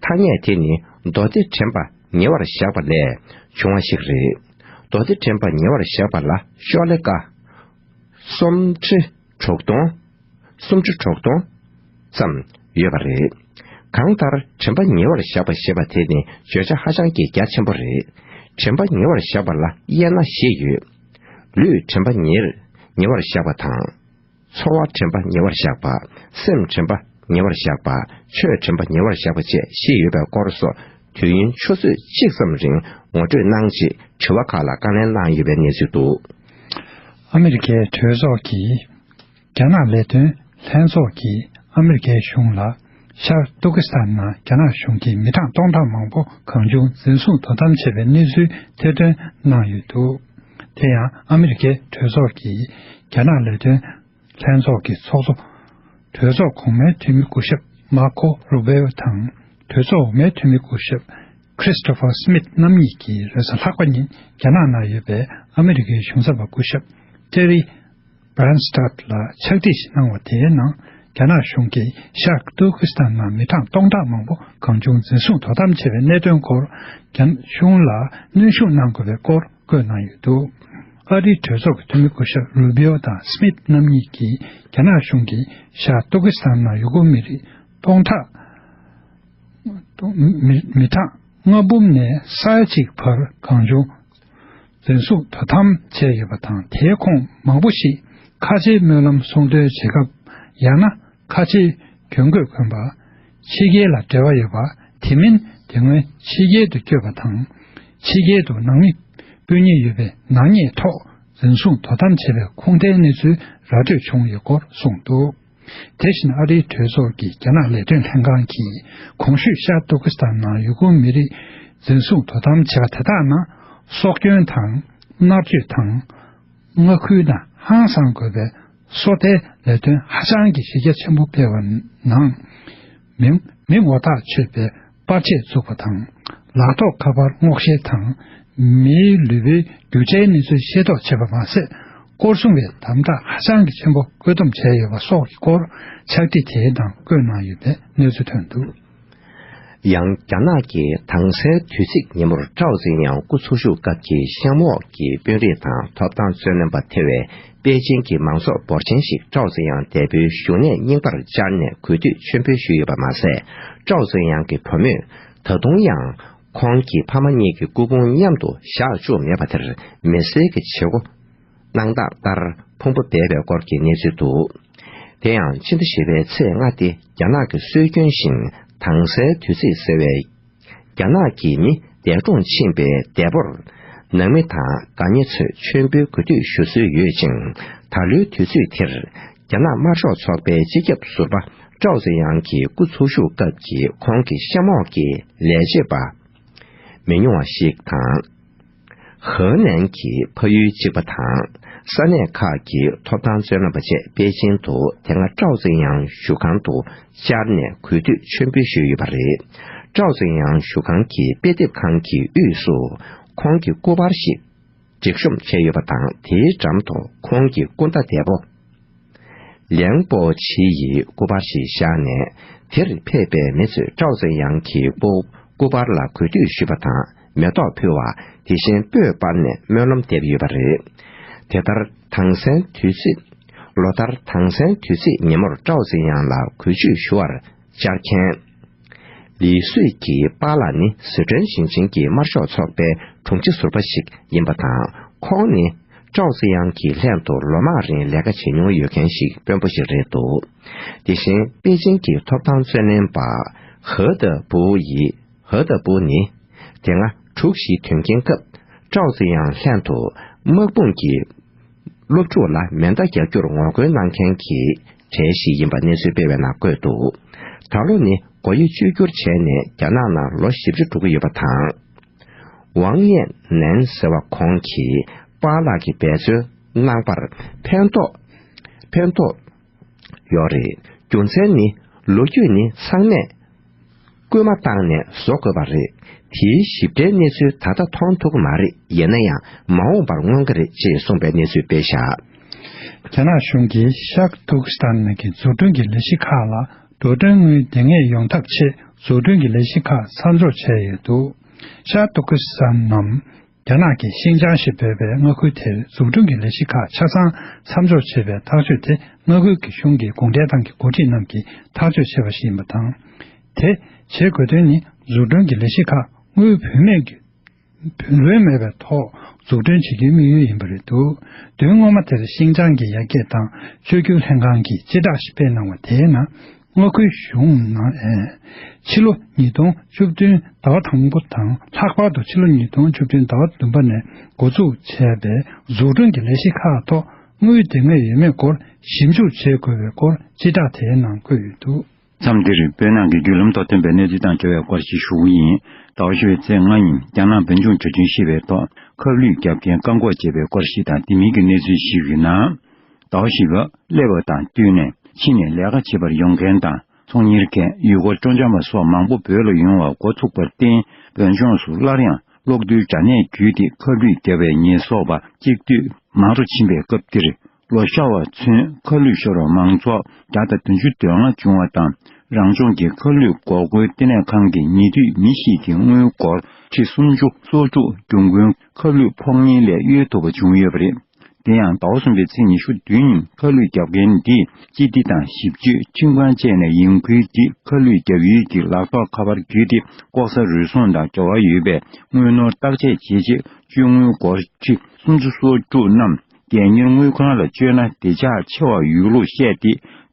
ཐ་སྙད་དེ་ནི་མདོ་སྡེ་དྲན་པ་ཉེ་བར་བཞག་པ་ལས་བྱུང་བ་ཞིག་རེད། མདོ་སྡེ་དྲན་པ་ཉེ་བར་བཞག་པ་ལ་ཤོ་ལེ་ཀ་སུམ་ཁྲི་དྲུག་སྟོང་། སུམ་ཁྲི་དྲུག་སྟོང་ཙམ་ཡོད་པ་རེད། གང་ལྟར་དྲན་པ་ཉེ་བར་བཞག་པ་ཞེས་པ་དེ་ནི་བརྗོད་བྱ་ཧ་ཅང་གི་རྒྱ་ཆེན་པོ་རེད། དྲན་པ་ཉེ་བར་བཞག་པ་ལ་དབྱེ་ན་བཞི་ཡོད། ལུས་དྲན་པ་ཉེར་ཉེ་བར་བཞག་པ་དང་། ཚོར་བ་དྲན་པ་ཉེ་བར་བཞག་པ། སེམས་དྲན་པ་ཉེ་བར་བཞག་པ། ཆོས་དྲན་པ་ཉེ་བར་བཞག་པ་བཅས་བཞི་ཡོད་པའི་སྐོར་སོགས་དུས་ཡུན་ཆུ་ཚོད་གཅིག་ཙམ་རིང་ངོ་སྤྲོད་གནང་རྗེས་དྲི་བ་ཁག་ལ་བཀའ་ལན་གནང་ཡོད་པའི་གནས་ཚུལ་འདུག་ཨ་མི་རི་ཀའི་གྲོས་ཚོགས་ཀྱིས། རྒྱ་ནག་ལས་དོན་ལྷན་ཚོགས་ཀྱིས་ཨ་མི་རི་ཀའི་གཞུང་ལ་ཤར་ཏུར་ཀི་སི་ཐན་ནང་རྒྱ་ནག་གཞུང་གིས་མི་གྲངས་སྟོང་ཕྲག་མང་པོ་གང་བྱུང་འཛིན་བཟུང་དོ་དམ་བྱས་པའི་གནས་ཚུལ་ཐེར་འདོན་གནང་ཡོད་འདུག་དེ་ཡང་ཨ་མི་རི་ཀའི་གྲོས་ཚོགས་ཀྱིས་རྒྱ་ནག་ལས་དོན་ལྷན་ཚོགས་ཀྱི་ཚོགས་གཙོ། གྲོས་ཚོགས་གོང་མའི་འཐུས་མི་སྐུ་ཞབས་མར་ཁོ་རུ་བྷེའོ་དང་། གྲོས་ཚོགས་འོག་མའི་འཐུས་མི་སྐུ་ཞབས་ཁྲིས་ཏོ་ཕར་སི་མིད་རྣམ་གཉིས་ཀྱིས་རེས་གཟའ་ལྷག་པ་ཉིན་རྒྱ་ནག་ནང་ཡོད་པའི་ཨ་མི་རི་ཀའི་གཞུང་ཚབ་པ་སྐུ་ཞབས་ཏེ་རི་བྷ་རན་སི་ཏྲད་ལ་ཕྱག་བྲིས་ཤིག་གནང་བ་དེའི་ནང་། རྒྱ་ནག་གཞུང་གིས་ཤར་ཏུར་ཀི་སི་ཐན་ནང་མི་གྲངས་སྟོང་ཕྲག་མང་པོ་གང་བྱུང་འཛིན་བཟུང་དོ་དམ་བྱས་པའི་གནད་དོན་སྐོར། རྒྱ་ནག་གཞུང་ལ་གནོན་ཤུགས་གནང་དགོས་པའི་སྐོར་བཀོད་གནང་ཡོད་འདུག་ཨ་རིའི་གྲོས་ཚོགས་ཀྱི་འཐུས་མི་སྐུ་ཞབས་རུ་བིའོ་དང་སྨིད་རྣམ་གཉིས་ཀྱིས་རྒྱ་ནག་གཞུང་གིས་ཤར་ཏུར་ཀི་སི་ཐན་ནང་ཡུ་གུར་མི་རིགས་སྟོང་ཕྲག་མི་མི་གྲངས་ལྔ་འབུམ་ནས་ས་ཡ་གཅིག་བར་གང་བྱུང་འཛིན་བཟུང་དོ་དམ་བྱས་ཡོད་པ་དང་། དེའི་ཁོངས་མང་པོ་ཞིག་ཁ་ཆེའི་སྨོན་ལམ་གསུང་འདོན་བྱེད་སྐབས། ཡང་ན་ཁ་ཆེའི་གྱོན་གོས་གོན་པ། ཕྱི་རྒྱལ་ལ་འབྲེལ་བ་ཡོད་པ། དེ་མིན་དེ་སྔོན་ཕྱི་རྒྱལ་དུ་བསྐྱོད་པ་དང་། ཕྱི་རྒྱལ་དུ་ནང་མི་སྤུན་ཉེ་ཡོད་པའི་ནག་ཉེས་ཐོག་འཛིན་བཟུང་དོ་དམ་བྱས་པའི་ཁུངས་ལྡན་གནས་ཚུལ་ར་སྤྲོད་བྱུང་ཡོད་སྐོར་གསུངས་འདུག་དེ་བཞིན་ཨ་རིའི་གྲོས་ཚོགས་ཀྱི་རྒྱ་ནག་ལས་དོན་ལྷན་ཁང་གིས་གོང་ཞུས་ཤར་ཏུར་ཀི་སི་ཐན་ནང་ཡུ་གུར་མི་རིགས་འཛིན་བཟུང་དོ་དམ་བྱེད་པ་དེ་དག་ནང་སྲོག་སྐྱོན་དང་མནར་གཅོད་དང་། མངའ་ཁུལ་ནང་ཧང་སང་དགོས་པའི་སོ་ལྟའི་ལས་དོན་ཧ་ཅང་གི་གཞི་རྒྱ་ཆེན་པོ་སྤེལ་བ་ནང་། མི་མི་ངོ་ཐག་ཆོད་པའི་པར་ཆས་བཙུགས་པ་དང་། ལག་ཐོགས་ཁ་པར་སྔོག་བཤེར་དང་། མིའི་ལུས་པོའི་རྒྱུ་ཆའི་གནས་ཚུལ་ཤེས་རྟོགས་བྱས་པ་མ་ཟད། སྐོར་སྲུང་བའི་དམ་དྲག་ཧ་ཅང་གི་ཆེན་པོ་བཀོད་འདོམས་བྱས་ཡོད་པ་སོགས་ཀྱི་སྐོར་ཕྱག་བྲིས་དེའི་ནང་བཀོད་གནང་ཡོད་པའི་གནས་ཚུལ་ཐོན་འདུག་ཡང་རྒྱ་ནག་གི་དྭངས་གསལ་དུས་ཚིགས་ཉིན་མོར་ཀྲའོ་ཙེ་ཡང་སྐུ་འཚོ་བཞུགས་སྐབས་ཀྱི་གཤམ་འོག་གི་དཔོན་རིགས་དང་ཐོབ་ཐང་རྩོད་ལེན་པ་ཐེ་བའི་པེ་ཅིང་གི་མང་ཚོགས་འབོར་ཆེན་ཞིག་ཀྲའོ་ཙེ་ཡང་འདས་པོའི་བཞུགས་གནས་རྙིང་པར་བཅར་ནས་གུས་འདུད་མཆོད་འབུལ་ཞུས་ཡོད་པ་མ་ཟད། ཀྲའོ་ཙེ་ཡང་གི་བུ་མོས་ད་དུང་ཡང་ཁོང་གི་ཕ་མ་གཉིས་ཀྱི་སྐུ་ཕུང་མཉམ་དུ་བཞག་བཅུག་མེད་པ་དེར་མི་སེར་གྱི་བྱེད་སྒོ་གནང་སྟངས་ལྟར་ཕུང་པོ་སྦས་པའི་སྐོར་གྱི་གནས་ཚུལ་འདུག་དེ་ཡང་ཕྱི་ཟླ་བཞི་པའི་ཚེས་ལྔ་སྟེ་རྒྱ་ནག་གི་སྲོལ་རྒྱུན་བཞིན་དྭངས་གསལ་དུས་ཚིགས་ཟེར་བའི་རྒྱ་ནག་གི་མི་འདས་གྲོངས་ཕྱིན་པའི་འདས་པོར་ནང་མི་དང་དགའ་ཉེ་ཚོས་མཆོད་འབུལ་གུས་འདུད་ཞུ་སྲོལ་ཡོད་ཅིང་། ད་ལོའི་དུས་ཚོད་དེར་རྒྱ་ནག་དམར་ཤོག་ཚོགས་པའི་སྤྱི་ཁྱབ་ཟུར་པ་ཀྲའོ་ཙེ་ཡང་གི་སྐུ་འཚོ་བཞུགས་སྐབས་ཀྱི་ཁོང་གི་གཤམ་འོག་གི་ལས་བྱེད་པ་མི་ཉུང་བ་ཞིག་དང་། ཧེ་ནན་གྱི་ཕ་ཡུལ་གཅིག་པ་དང་ས་གནས་ཁག་གི་ཐོབ་ཐང་རྩོད་ལེན་པ་བཅས་པེ་ཅིང་དུ་དེ་སྔ་ཀྲའོ་ཙེ་ཡང་བཞུགས་ཁང་དུ་བཅར་ནས་གུས་འདུད་མཆོད་འབུལ་ཞུས་ཡོད་པ་རེད། ཀྲའོ་ཙེ་ཡང་བཞུགས་ཁང་གི་དཔེ་དེབ་ཁང་གི་དབུས་སུ་ཁོང་གི་སྐུ་པར་ཞིག་སྒྲིག་གཤོམ་བྱས་ཡོད་པ་དང་། དེའི་འགྲམ་དུ་ཁོང་གི་སྐུ་ཟླ་འདས་པོ་ལེང་པོ་ཆི་ཡི་སྐུ་པར་ཞིག་བཞག་ནས། དེར་ཕེབས་པའི་མི་ཚོས་ཀྲའོ་ཙེ་ཡང་གི་སྐུ་སྐུ་པར་ལ་གུས་འདུད་ཞུས་པ་དང་། མེ་ཏོག་ཕུལ་བ། དེ་བཞིན་སྤོས་སྤར་ནས་སྨོན་ལམ་འདེབས་ཡོད་པ་རེད། དེ་ལྟར་དྭངས་གསལ་དུས་ཚིགས། ལོ་ལྟར་དྭངས་གསལ་དུས་ཚིགས་ཉིན་མོར་ཀྲའོ་ཙེ་ཡང་ལ་གུས་ཆུད་ཞུ་བར་བཅར་མཁན། ལི་སུས་ཀྱི་པཱ་ལགས་ནི་ཟི་ཁྲོན་ཞིང་ཆེན་གྱི་དམར་ཤོག་ཚོགས་པའི་དྲུང་ཆེ་ཟུར་པ་ཞིག་ཡིན་པ་དང་། ཁོང་ནི་ཀྲའོ་ཙེ་ཡང་གི་ལྷན་དུ་ལོ་མང་རིང་ལས་ཀ་བྱེད་མྱོང་ཡོད་མཁན་ཞིག་དཔོན་པོ་ཞིག་རེད་འདུག་དེ་བཞིན་པེ་ཅིང་གི་ཐོབ་ཐང་རྩོད་ལེན་པ་ཧེ་ཏེ་པུའུ་ཡིས། ཧེ་ཏེ་པུའུ་ནི་དེ་སྔ་དྲུག་བཞི་དོན་རྐྱེན་སྐབས་ཀྲའོ་ཙེ་ཡང་ལྷན་དུ་དམག་དཔུང་གི་སློབ་ཕྲུག་ལ་མེ་མདའ་རྒྱག་རྒྱུར་ངོ་རྒོལ་གནང་མཁན་གྱི་གྲས་ཤིག་ཡིན་པ་གནས་ཚུལ་སྤེལ་བའི་ནང་བཀོད་འདུག་ད་ལོ་ནི་སྒོ་དབྱེ་བཅོས་བསྒྱུར་བྱས་ནས་རྒྱ་ནག་ནང་ལོ་བཞི་བཅུ་འགྲོ་གི་ཡོད་པ་དང་། ཝང་ཡེ་ནན་ཟེར་བ་ཁོང་གིས་པཱ་ལགས་ཀྱིས་འབད་བརྩོན་གནང་པར་ཕན་ཐོགས་ཕན་ཐོགས་ཡོད་རེད། རྒྱུ་མཚན་ནི་ལོ་རྒྱུས་ནི་ཚང་མས་སྐུལ་མ་བཏང་ནས་བཟོ་དགོས་པ་རེད། དེའི་ཞིབ་ཕྲའི་གནས་ཚུལ་ད་ལྟ་མཐོང་ཐུབ་ཀྱི་མ་རེད། ཡིན་ན་ཡང་མ་འོངས་པར་མངོན་གྱི་རེད་ཅེས་གསུངས་པའི་གནས་ཚུལ་སྤེལ་བཞག་རྒྱ་ནག་གཞུང་གིས་ཤར་ཏུར་ཀི་སི་ཐན་ནང་གི་འཛུགས་སྐྲུན་གྱི་ལས་གཞི་ཁག་ལ་འགྲོ་གྲོན་དངུལ་བདེ་ངེས་ཡོང་ཐབས་ཆེད་འཛུགས་སྐྲུན་གྱི་ལས་གཞི་ཁག་མཚམས་འཇོག་བྱས་ཡོད་འདུག་ཤར་ཏུར་ཀི་སི་ཐན་ནམ། རྒྱ་ནག་གི་ཤིན་ཅང་ཞེས་འབོད་པའི་མངའ་ཁུལ་དེར་འཛུགས་སྐྲུན་གྱི་ལས་གཞི་ཁག་ཆ་ཚང་མཚམས་འཇོག་བྱེད་པའི་ཐག་གཅོད་དེ། མངའ་ཁུལ་གྱི་གཞུང་གི་གུང་ཁྲན་ཏང་གི་འགོ་ཁྲིད་རྣམས་ཀྱིས་ཐག་གཅོད་བྱས་པ་ཞིག་ཡིན་པ་དང་། དེ་བྱེད་དགོས་དོན་ནི། འཛུགས་སྐྲུན་གྱི་ལས་གཞི་ཁག་དངུལ་བུན་མེད་ཀྱི་བུན་ལོན་མེད་པའི་ཐོག་འཛུགས་སྐྲུན་བྱེད་རྒྱུའི་དམིགས་ཡུལ་ཡིན་པ་རེད་འདུག་དོན་ངོ་མ་དེར་ཤིན་ཅང་གི་ཡར་རྒྱས་དང་བཅོས་བསྒྱུར་ལྷན་ཁང་གིས་སྤྱི་བསྒྲགས་ཤིག་སྤེལ་གནང་བ་དེའི་ནང་། མངའ་ཁུལ་གཞུང་ནང་ཨེ། ཕྱི་ལོ་ཉིས་སྟོང་བཅུ་བདུན་ཟླ་བ་དང་པོ་དང་། ལྷག་པར་དུ་ཕྱི་ལོ་ཉིས་སྟོང་བཅུ་བདུན་ཟླ་བ་བདུན་པ་ནས་འགོ་འཛུགས་བྱས་པའི་འཛུགས་སྐྲུན་གྱི་ལས་གཞི་ཁག་ཐོག་དངུལ་བདེ་ངེས་ཡོད་མེད་སྐོར་ཞིབ་འཇུག་བྱེད་དགོས་པའི་སྐོར་སྤྱི་བསྒྲགས་དེའི་ནང་བཀོད་ཡོད་འདུག་མཚམས་འདིར་བོད་ནང་གི་བརྒྱུད་ལམ་ཐོག་ཐོན་པའི་གནས་ཚུལ་དང་འབྲེལ་བའི་སྐོར་ཞིག་ཞུ་གི་ཡིན། ཟླ་བ་བཞི་པའི་ཚེས་ལྔ་ཉིན་རྒྱ་ནག་བོད་ལྗོངས་གྲོས་མཐུན་ཞེས་པའི་ཐོག་ཁབ་ལུད་བརྒྱབ་མཁན་བཀག་འགོག་བྱས་པའི་སྐོར་ཞིག་དང་། དེ་མིན་གྱི་གནས་ཚུལ་ཞིག་གི་ནང་། ཟླ་བ་བཞི་པ་སླེབས་པ་དང་བསྟུན་ནས་ཕྱི་ནས་ལས་ཀ་བྱེད་པར་ཡོང་མཁན་དང་ཚོང་གཉེར་མཁན། ཡུལ་སྐོར་སྤྲོ་འཆམ་པ་སོགས་མང་པོ་བོད་ལ་ཡོང་བ་འགོ་ཚུགས་པར་བརྟེན། བོད་ལྗོངས་སུ་སླར་ཡང་གློག་རྡུལ་དྲ་གནས་བརྒྱུད་དེ་ཁབ་ལུད་བརྒྱབ་པའི་ཉེས་གསོག་པ་གཅིག་སྡུད་མང་རུ་ཕྱིན་པའི་སྐབས་འདིར། ལོ་ཤ་བ་ཚུན་ཁ་ལུད་ཤོར་བ་མང་ཚོགས་བརྒྱ་དང་བདུན་ཅུ་དོན་ལྔ་བྱུང་བ་དང་། རང་ལྗོངས་ཀྱི་ཁ་ལུད་འགོག་རྒོལ་ལྟེ་གནས་ཁང་གི་ཉེ་དུས་མི་ཞིག་གི་དངུལ་སྒོར་ཁྲི་སུམ་ཅུ་སོ་དྲུག་རྒྱུ་མགོན་ཁ་ལུད་ཕོགས་ངན་ལས་གཡོལ་ཐུབ་པ་བྱུང་ཡོད་པ་རེད། དེ་ཡང་ཟླ་བ་གསུམ་པའི་ཚེས་ཉི་ཤུ་བདུན་ཉིན་ཁ་ལུད་བརྒྱབ་མཁན་འདིས་སྤྱི་བདེ་དང་ཞིབ་དཔྱོད་ཁྲིམས་ཁང་བཅས་ནས་ཡིན་ཁུལ་གྱི་ཁ་ལུད་བརྒྱབ་ཡུལ་གྱི་ལག་ཐོགས་ཁ་པར་བརྒྱུད་དེ་ལྐོག་ཟ་རུལ་སུངས་དང་འབྲེལ་བ་ཡོད་པའི་དངུལ་ནོར་བརྟག་དཔྱད་བྱས་རྗེས་བཅོལ་དངུལ་སྒོར་ཁྲི་སུམ་ཅུ་སོ་དྲུག་རྣམས་སྒེར་གཉེར་དངུལ་ཁང་ལ་བཅོལ་ན་བདེ་འཇགས་ཆེ་བ་ཡོད་ལུགས་བཤད་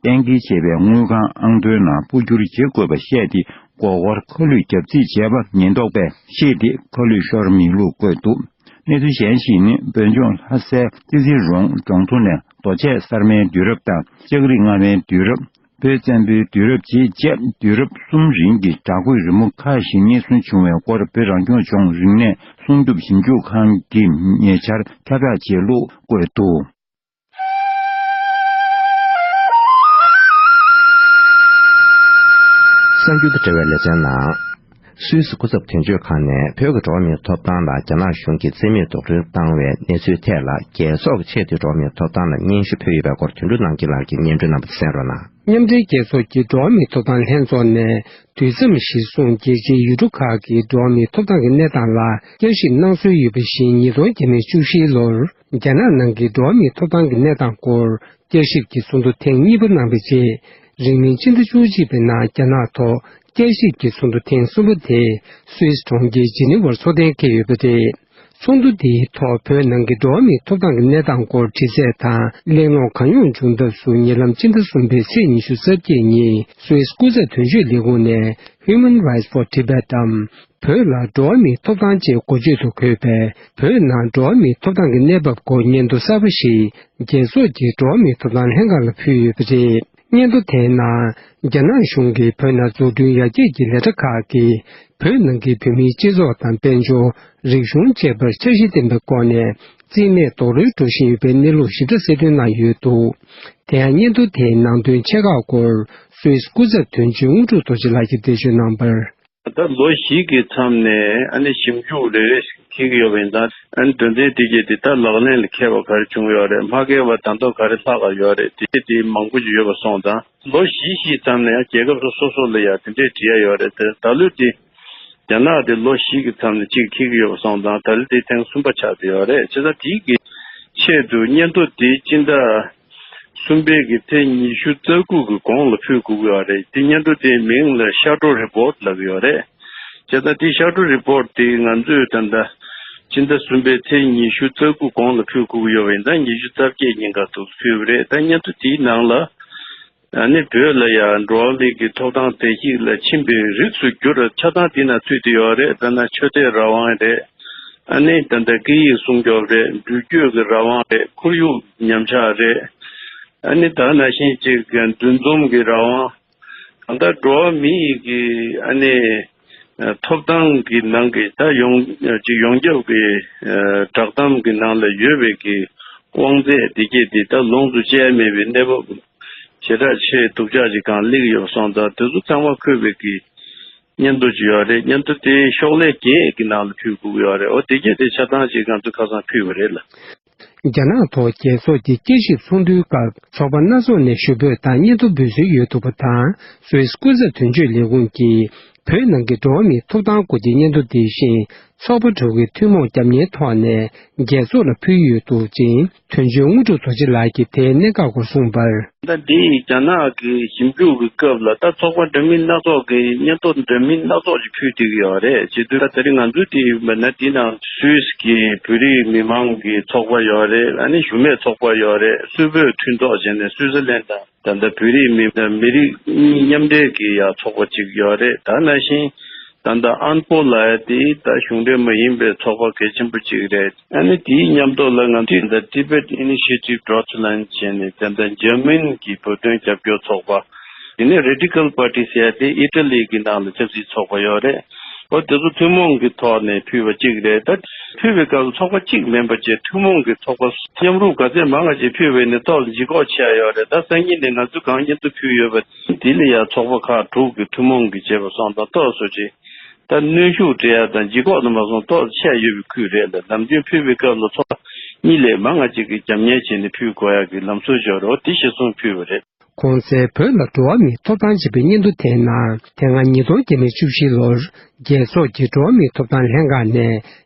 དེ། གཏན་འཁེལ་བྱས་པའི་དངུལ་ཁང་ཨང་ཐོའི་ནང་སྤོ་སྒྱུར་བྱེད་དགོས་པ་བཤད་དེ། མགོ་སྐོར་ཁ་ལུད་བརྒྱབ་རྩིས་བྱས་པ་ཉེན་རྟོག་པས་ཤེས་ཏེ་ཁ་ལུད་ཤོར་མེད་ལུགས་བཀོད་འདུག་གནས་ཚུལ་གཞན་ཞིག་ནི། བོད་ལྗོངས་ལྷ་སའི་ཙི་ཙི་རོང་གྲོང་ཚོ་ནས་རྡོ་ཆས་གསར་མའི་དུས་རབས་དང་ལྕགས་རིགས་སྔ་མའི་དུས་རབས། བོད་བཙན་པོའི་དུས་རབས་བཅས་བཅས་དུས་རབས་གསུམ་རིང་གི་བྲག་བརྐོས་རི་མོ་ཁག་ཞིག་རྙེད་སོན་བྱུང་བའི་སྐོར། བོད་རང་སྐྱོང་ལྗོངས་རིག་གནས་སྲུང་སྐྱོབ་ཞིབ་འཇུག་ཁང་གིས་ཉེ་ཆར་ཁྱབ་བསྒྲགས་བྱས་ལུགས་བཀོད་འདུག་གསར་འགྱུར་དང་འབྲེལ་བའི་ལེ་ཚན་ནང་། སུད་སི་སྐུ་ཚབ་དོན་གཅོད་ཁང་ནས་བོད་ཀྱི་འགྲོ་བ་མིའི་ཐོབ་ཐང་ལ་རྒྱ་ནག་གཞུང་གིས་རྩིས་མེད་རྡོག་རོལ་བཏང་བའི་གནས་ཚུལ་ཐད་ལ། རྒྱལ་ཚོགས་ཀྱི་ཆེས་མཐོའི་འགྲོ་བ་མིའི་ཐོབ་ཐང་ལ་སྙན་ཞུ་ཕུལ་ཡོད་པའི་སྐོར། དོན་གྲུབ་རྣམ་རྒྱལ་ལགས་ཀྱིས་སྙན་སྒྲོན་རྣམ་པ་གསན་རོགས་གནང་། མཉམ་འབྲེལ་རྒྱལ་ཚོགས་ཀྱི་འགྲོ་བ་མིའི་ཐོབ་ཐང་ལྷན་ཚོགས་ནས། དུས་མཚམས་གཞིར་བཟུང་རྒྱལ་སྤྱིའི་ཡུལ་གྲུ་ཁག་གི་འགྲོ་བ་མིའི་ཐོབ་ཐང་གི་གནས་སྟངས་ལ་བསྐྱར་ཞིབ་གནང་སྲོལ་ཡོད་པ་བཞིན། ཉིས་སྟོང་བརྒྱ་མེད་བཅུ་བཞིའི་ལོར་རྒྱ་ནག་ནང་གི་འགྲོ་བ་མིའི་ཐོབ་ཐང་གི་གནས་སྟངས་སྐོར་བསྐྱར་ཞིབ་ཀྱི་ཚོགས་འདུ་ཐེངས་གཉིས་པ་གནང་བའི་རྗེས། རིང་མིན་སྤྱི་ཟླ་བཅུ་གཅིག་པའི་ནང་རྒྱ་ནག་ཐོག་བསྐྱར་ཞིབ་ཀྱི་ཚོགས་འདུ་ཐེངས་གསུམ་པ་དེ་སུད་སི་གྲོང་ཁྱེར་ཇི་ནི་ཝར་འཚོགས་གཏན་འཁེལ་ཡོད་པ་རེད། ཚོགས་འདུ་དེའི་ཐོག་བོད་ནང་གི་འགྲོ་བ་མིའི་ཐོབ་ཐང་གི་གནས་སྟངས་སྐོར་དྲི་རྩད་དང་གླེང་སློང་གང་ཡོང་བྱུང་ཐབས་སུ། ཉེ་ལམ་སྤྱི་ཟླ་གསུམ་པའི་ཚེས་ཉི་ཤུ་རྩ་བརྒྱད་ཉིན་སུད་སི་སྐུ་ཚབ་དོན་གཅོད་ལས་ཁུངས་ནས་Human Rights for Tibet འམ། བོད་ལ་འགྲོ་བ་མིའི་ཐོབ་ཐང་ཅེས་འགོ་བརྗོད་དུ་འཁོད་པའི་བོད་ནང་འགྲོ་བ་མིའི་ཐོབ་ཐང་གི་གནས་བབ་སྐོར་སྙན་ཐོ་གསར་པ་ཞིག་རྒྱལ་ཚོགས་ཀྱི་འགྲོ་བ་མིའི་ཐོབ་ཐང་ལྷན་ཁང་ལ་ཕུལ་ཡོད་པ་རེད། སྙན་ཐོ་དེའི་ནང་། རྒྱ་ནག་གཞུང་གིས་བོད་ནང་འཛུགས་སྐྲུན་ཡར་རྒྱས་ཀྱི་ལས་གྲྭ་ཁག་གིས་བོད་ནང་གི་བོད་མིའི་སྤྱི་ཚོགས་དང་། དཔལ་འབྱོར། རིག་གཞུང་བཅས་པར་འཆར་གཞི་ལྡན་པའི་སྒོ་ནས་རྩིས་མེད་རྡོག་རོལ་འགྲོ་བཞིན་ཡོད་པའི་གནས་ལུགས་ཞིབ་ཕྲ་གསལ་སྟོན་གནང་ཡོད་འདུག་དེ་ཡང་སྙན་ཐོ་དེའི་ནང་དོན་ཆེ་ཁག་སྐོར་སུད་སི་སྐུ་ཚབ་དོན་གཅོད་དངོས་གྲུབ་རྡོ་རྗེ་ལགས་ཀྱིས་འགྲེལ་བརྗོད་གནང་བར། ད་ལོ་བཞི་གི་མཚམས་ནས་ཨ་ནི་ཞིབ་འཇུག་རེ་རེ་ཞིག་འཁྱེར་གྱི་ཡོད་པ་ཡིན་ཙང་། ཨ་ནི་དོན་ཚན་དེ་གྱད་དེ་ད་ལག་ལེན་ལ་འཁེལ་བ་ག་རེ་བྱུང་ཡོད་རེད། མ་འཁེལ་བ་ད་དུང་ག་རེ་ལྷག་ག་ཡོད་རེད། དེ་གྱད་དེ་མང་པོ་ཞིག་ཡོད་པ་སོང་ཙང་། ལོ་བཞི་ཞིག་མཚམས་ནས་ཡང་རྒྱལ་ཁབ་སོ་སོ་སོ་ལ་ཡང་དེ་འདྲས་བྲིས་ཡ་ཡོད་རེད། དེ་ད་ལོ་དེ་རྒྱ་ནག་དེ་ལོ་བཞི་གི་མཚམས་ནས་གཅིག་འཁྱེར་གྱི་ཡོད་པ་སོང་ཙང་། ད་ལོ་དེ་ཐེངས་གསུམ་པ་ཆགས་བསྡད་ཡོད་རེད། བྱས་ཙང་དེའི་གི་ཆེད་དུ་སྙན་ཐོ་དེ་སྤྱི་ཟླ་གསུམ་པའི་གི་ཚེས་ཉི་ཤུ་རྩ་དགུ་གི་གོང་ལ་ཕུལ་དགོས་ཀྱི་ཡོད་རེད། དེ་སྙན་ཐོ་དེའི་མིང་ལ་Shadow Report ལབ་ཀྱི་ཡོད་རེད། བྱས་ཙང་དེ་Shadow Report དེ་ང་ཚོས་ད་ལྟ་སྤྱི་ཟླ་གསུམ་པའི་ཚེས་ཉི་ཤུ་རྩ་དགུ་གོང་ལ་ཕུལ་དགོས་ཀྱི་ཡོད་པ་ཡིན་ཙང་། ཉི་ཤུ་རྩ་བརྒྱད་ཉིན་ཀ་ཐུག་ཕུལ་བ་རེད། ད་སྙན་ཐོ་དེའི་ནང་ལ། ཨ་ནི་བོད་ལ་ཡང་འགྲོ་བ་མི་གི་ཐོབ་ཐང་བརྡལ་བཤིག་ལ་ཕྱིན་པའི་རིགས་སུ་གྱུར་ཆ་ཚང་དེ་ན་ཚུད་དེ་ཡོད་རེད། དཔེར་ན་ཆོས་དད་རང་དབང་རེད། ཨ་ནི་ད་ལྟ་སྐད་ཡིག་སྲུང་སྐྱོབ་རེད། འགྲུལ་སྐྱོད་ཀྱི་རང་དབང་རེད། ཁོར་ཡུག་ཉམས་ཆག་རེད། ཨ་ནི་ད་ནང་བཞིན་ཅིག་འདུ་འཛོམས་ཀྱི་རང་དབང་། ད་ལྟ་འགྲོ་བ་མི་ཡི་གི་ཨ་ནི་ཐོབ་ཐང་གི་ནང་གི་ད་ཡོངས་ཅིག་ཡོངས་ཁྱབ་ཀྱི་བསྒྲགས་གཏམ་གྱི་ནང་ལ་ཡོད་པའི་གི་དབང་ཚད་དེ་གྱད་དེ་ད་ལོངས་སུ་སྤྱད་མེད་པའི་གནས་བབ། ཞེ་དྲག་ཆེས་སྡུག་ཅག་ཅིག་སྒང་སླེབས་ཡོད་པ་སོང་ཙང་། དེ་ཚོ་ཚང་མ་འཁོད་པའི་གི་སྙན་ཐོ་ཅིག་ཡོད་རེད། སྙན་ཐོ་དེ་ཤོག་ལྷེ་བརྒྱད་ཀྱི་ནང་ལ་ཕུལ་དགོས་ཀྱི་ཡོད་རེད། འོ་དེ་གྱད་དེ་ཆ་ཚང་ཅིག་ང་ཚོས་ཁ་སང་ཕུལ་བ་རེད་ལ། རྒྱ་ནག་ཐོག་རྒྱལ་ཚོགས་ཀྱི་བསྐྱར་ཞིབ་ཚོགས་འདུའི་སྐབས་ཚོགས་པ་སྣ་ཚོགས་ནས་ཞུ་འབོད་དང་སྙན་ཐོ་འབུལ་སྲོལ་ཡོད་འདུག་པ་དང་། སུད་སི་སྐུ་ཚབ་དོན་གཅོད་ལས་ཁུངས་ཀྱིས་བོད་ནང་གི་འགྲོ་བ་མིའི་ཐོབ་ཐང་སྐོར་གྱི་སྙན་ཐོ་འདི་བཞིན། ཚོགས་པ་དྲུག་གི་ཐུན་མོང་རྒྱབ་གཉེར་ཐོག་ནས་རྒྱལ་ཚོགས་ལ་ཕུལ་ཡོད་འདུག་ཅིང་། དོན་གཅོད་དངོས་གྲུབ་རྡོ་རྗེ་ལགས་ཀྱིས་དེའི་གནད་འགག་སྐོར་གསུངས་པར། ད་འདི་རྒྱ་ནག་གི་ཞིབ་འཇུག་གི་སྐབས་ལ་ད་ཚོགས་པ་འདྲ་མིན་སྣ་ཚོགས་ཀྱི་སྙན་ཐོ་འདྲ་མིན་སྣ་ཚོགས་ཀྱི་ཕུལ་བསྡད་ཀྱི་ཡོད་རེད། བྱེད་དུས་ད་དེ་རིང་ང་ཚོའི་དེ་ཡིན་པ་ན། དེའི་ནང་སུད་སི་གི་བོད་རིགས་མི་མང་གི་ཚོགས་པ་ཡོད་རེད། ཨ་ནི་གཞུང་མེད་ཚོགས་པ་ཡོད་རེད། སུད་བོད་མཐུན་ཚོགས་བྱས་ནས་སུད་སི་ལན་དང་། ད་ལྟ་བོད་རིགས་མི་མི་རིགས་གཉིས་མཉམ་འབྲེལ་གྱི་ཡང་ཚོགས་པ་གཅིག་ཡོད་རེད། ད་ནང་བཞིན་ད་ལྟ་ཨན་པོ་ལབ་ཡ་དེ་ད་གཞུང་འབྲེལ་མ་ཡིན་པའི་ཚོགས་པ་གལ་ཆེན་པོ་གཅིག་རེད། ཨ་ནི་དེའི་མཉམ་དུ་ལ་ང་ཚོས་ད་Tibet Initiative Deutschland བྱས་ནས། ད་ལྟ་འཇར་མན་གྱི་བོད་དོན་རྒྱབ་སྐྱོར་ཚོགས་པ། དེ་ནས་Radical Party ཟེར་ཡ་དེ་ཨི་ཊ་ལི་གི་ནང་ལ་ཆབ་སྲིད་ཚོགས་པ་ཡོད་རེད། འོ་དེ་ཚོ་ཐུན་མོང་གི་ཐོག་ནས་ཕུལ་བ་གཅིག་རེད། ད་ཕུལ་བའི་སྐབས་ཚོགས་པ་གཅིག་མིན་པ་བྱས་ཐུན་མོང་གི་ཚོགས་པ་མཉམ་རུབ་ག་ཚད་མང་བ་ཅིག་ཕུལ་བས་ནི་ཏོག་ཙམ་ལྗིད་ཁོག་ཆེ་ཡ་ཡོད་རེད། ད་སང་ཉིན་ནས་ང་ཚོས་གང་སྙན་ཐོ་ཕུལ་ཡོད་པ་དེ་ལ་ཡང་ཚོགས་པ་ཁག་དྲུག་གི་ཐུན་མོང་གི་བྱས་པ་སོང་ཙང་ཏོག་ཙམ་ཅིག་ད་གནོན་ཤུགས་སྤྲད་ཡ་དང་ལྗིད་ཁོག་དུ་མ་སོང་ཏོག་ཙམ་ཆེ་ཡ་ཡོད་པའི་ཁུལ་རེད་ལ། ནམ་རྒྱུན་ཕུལ་བའི་སྐབས་ལ་ཚོགས་པ་ གཉིས་ལས་མང་ང་གཅིག་གིས་རྒྱབ་གཉེར་བྱས་ནས་ཕུལ་དགོས་ཡག་གི་ལམ་སྲོལ་ཞིག་ཡོད་རེད། དེ་གཞིར་བཟུང་ཕུལ་བ་རེད། གོང་གསལ་བོད་ལ་འགྲོ་བ་མིའི་ཐོབ་ཐང་ཅེས་པའི་སྙན་ཐོ་དེའི་ནང་། དེ་སྔ་ཉིས་སྟོང་བརྒྱ་མེད་བཅུ་བཞི་ལོར་རྒྱལ་ཚོགས་ཀྱི་འགྲོ་བ་མིའི་ཐོབ་ཐང་ལྷན་ཁང་ནས་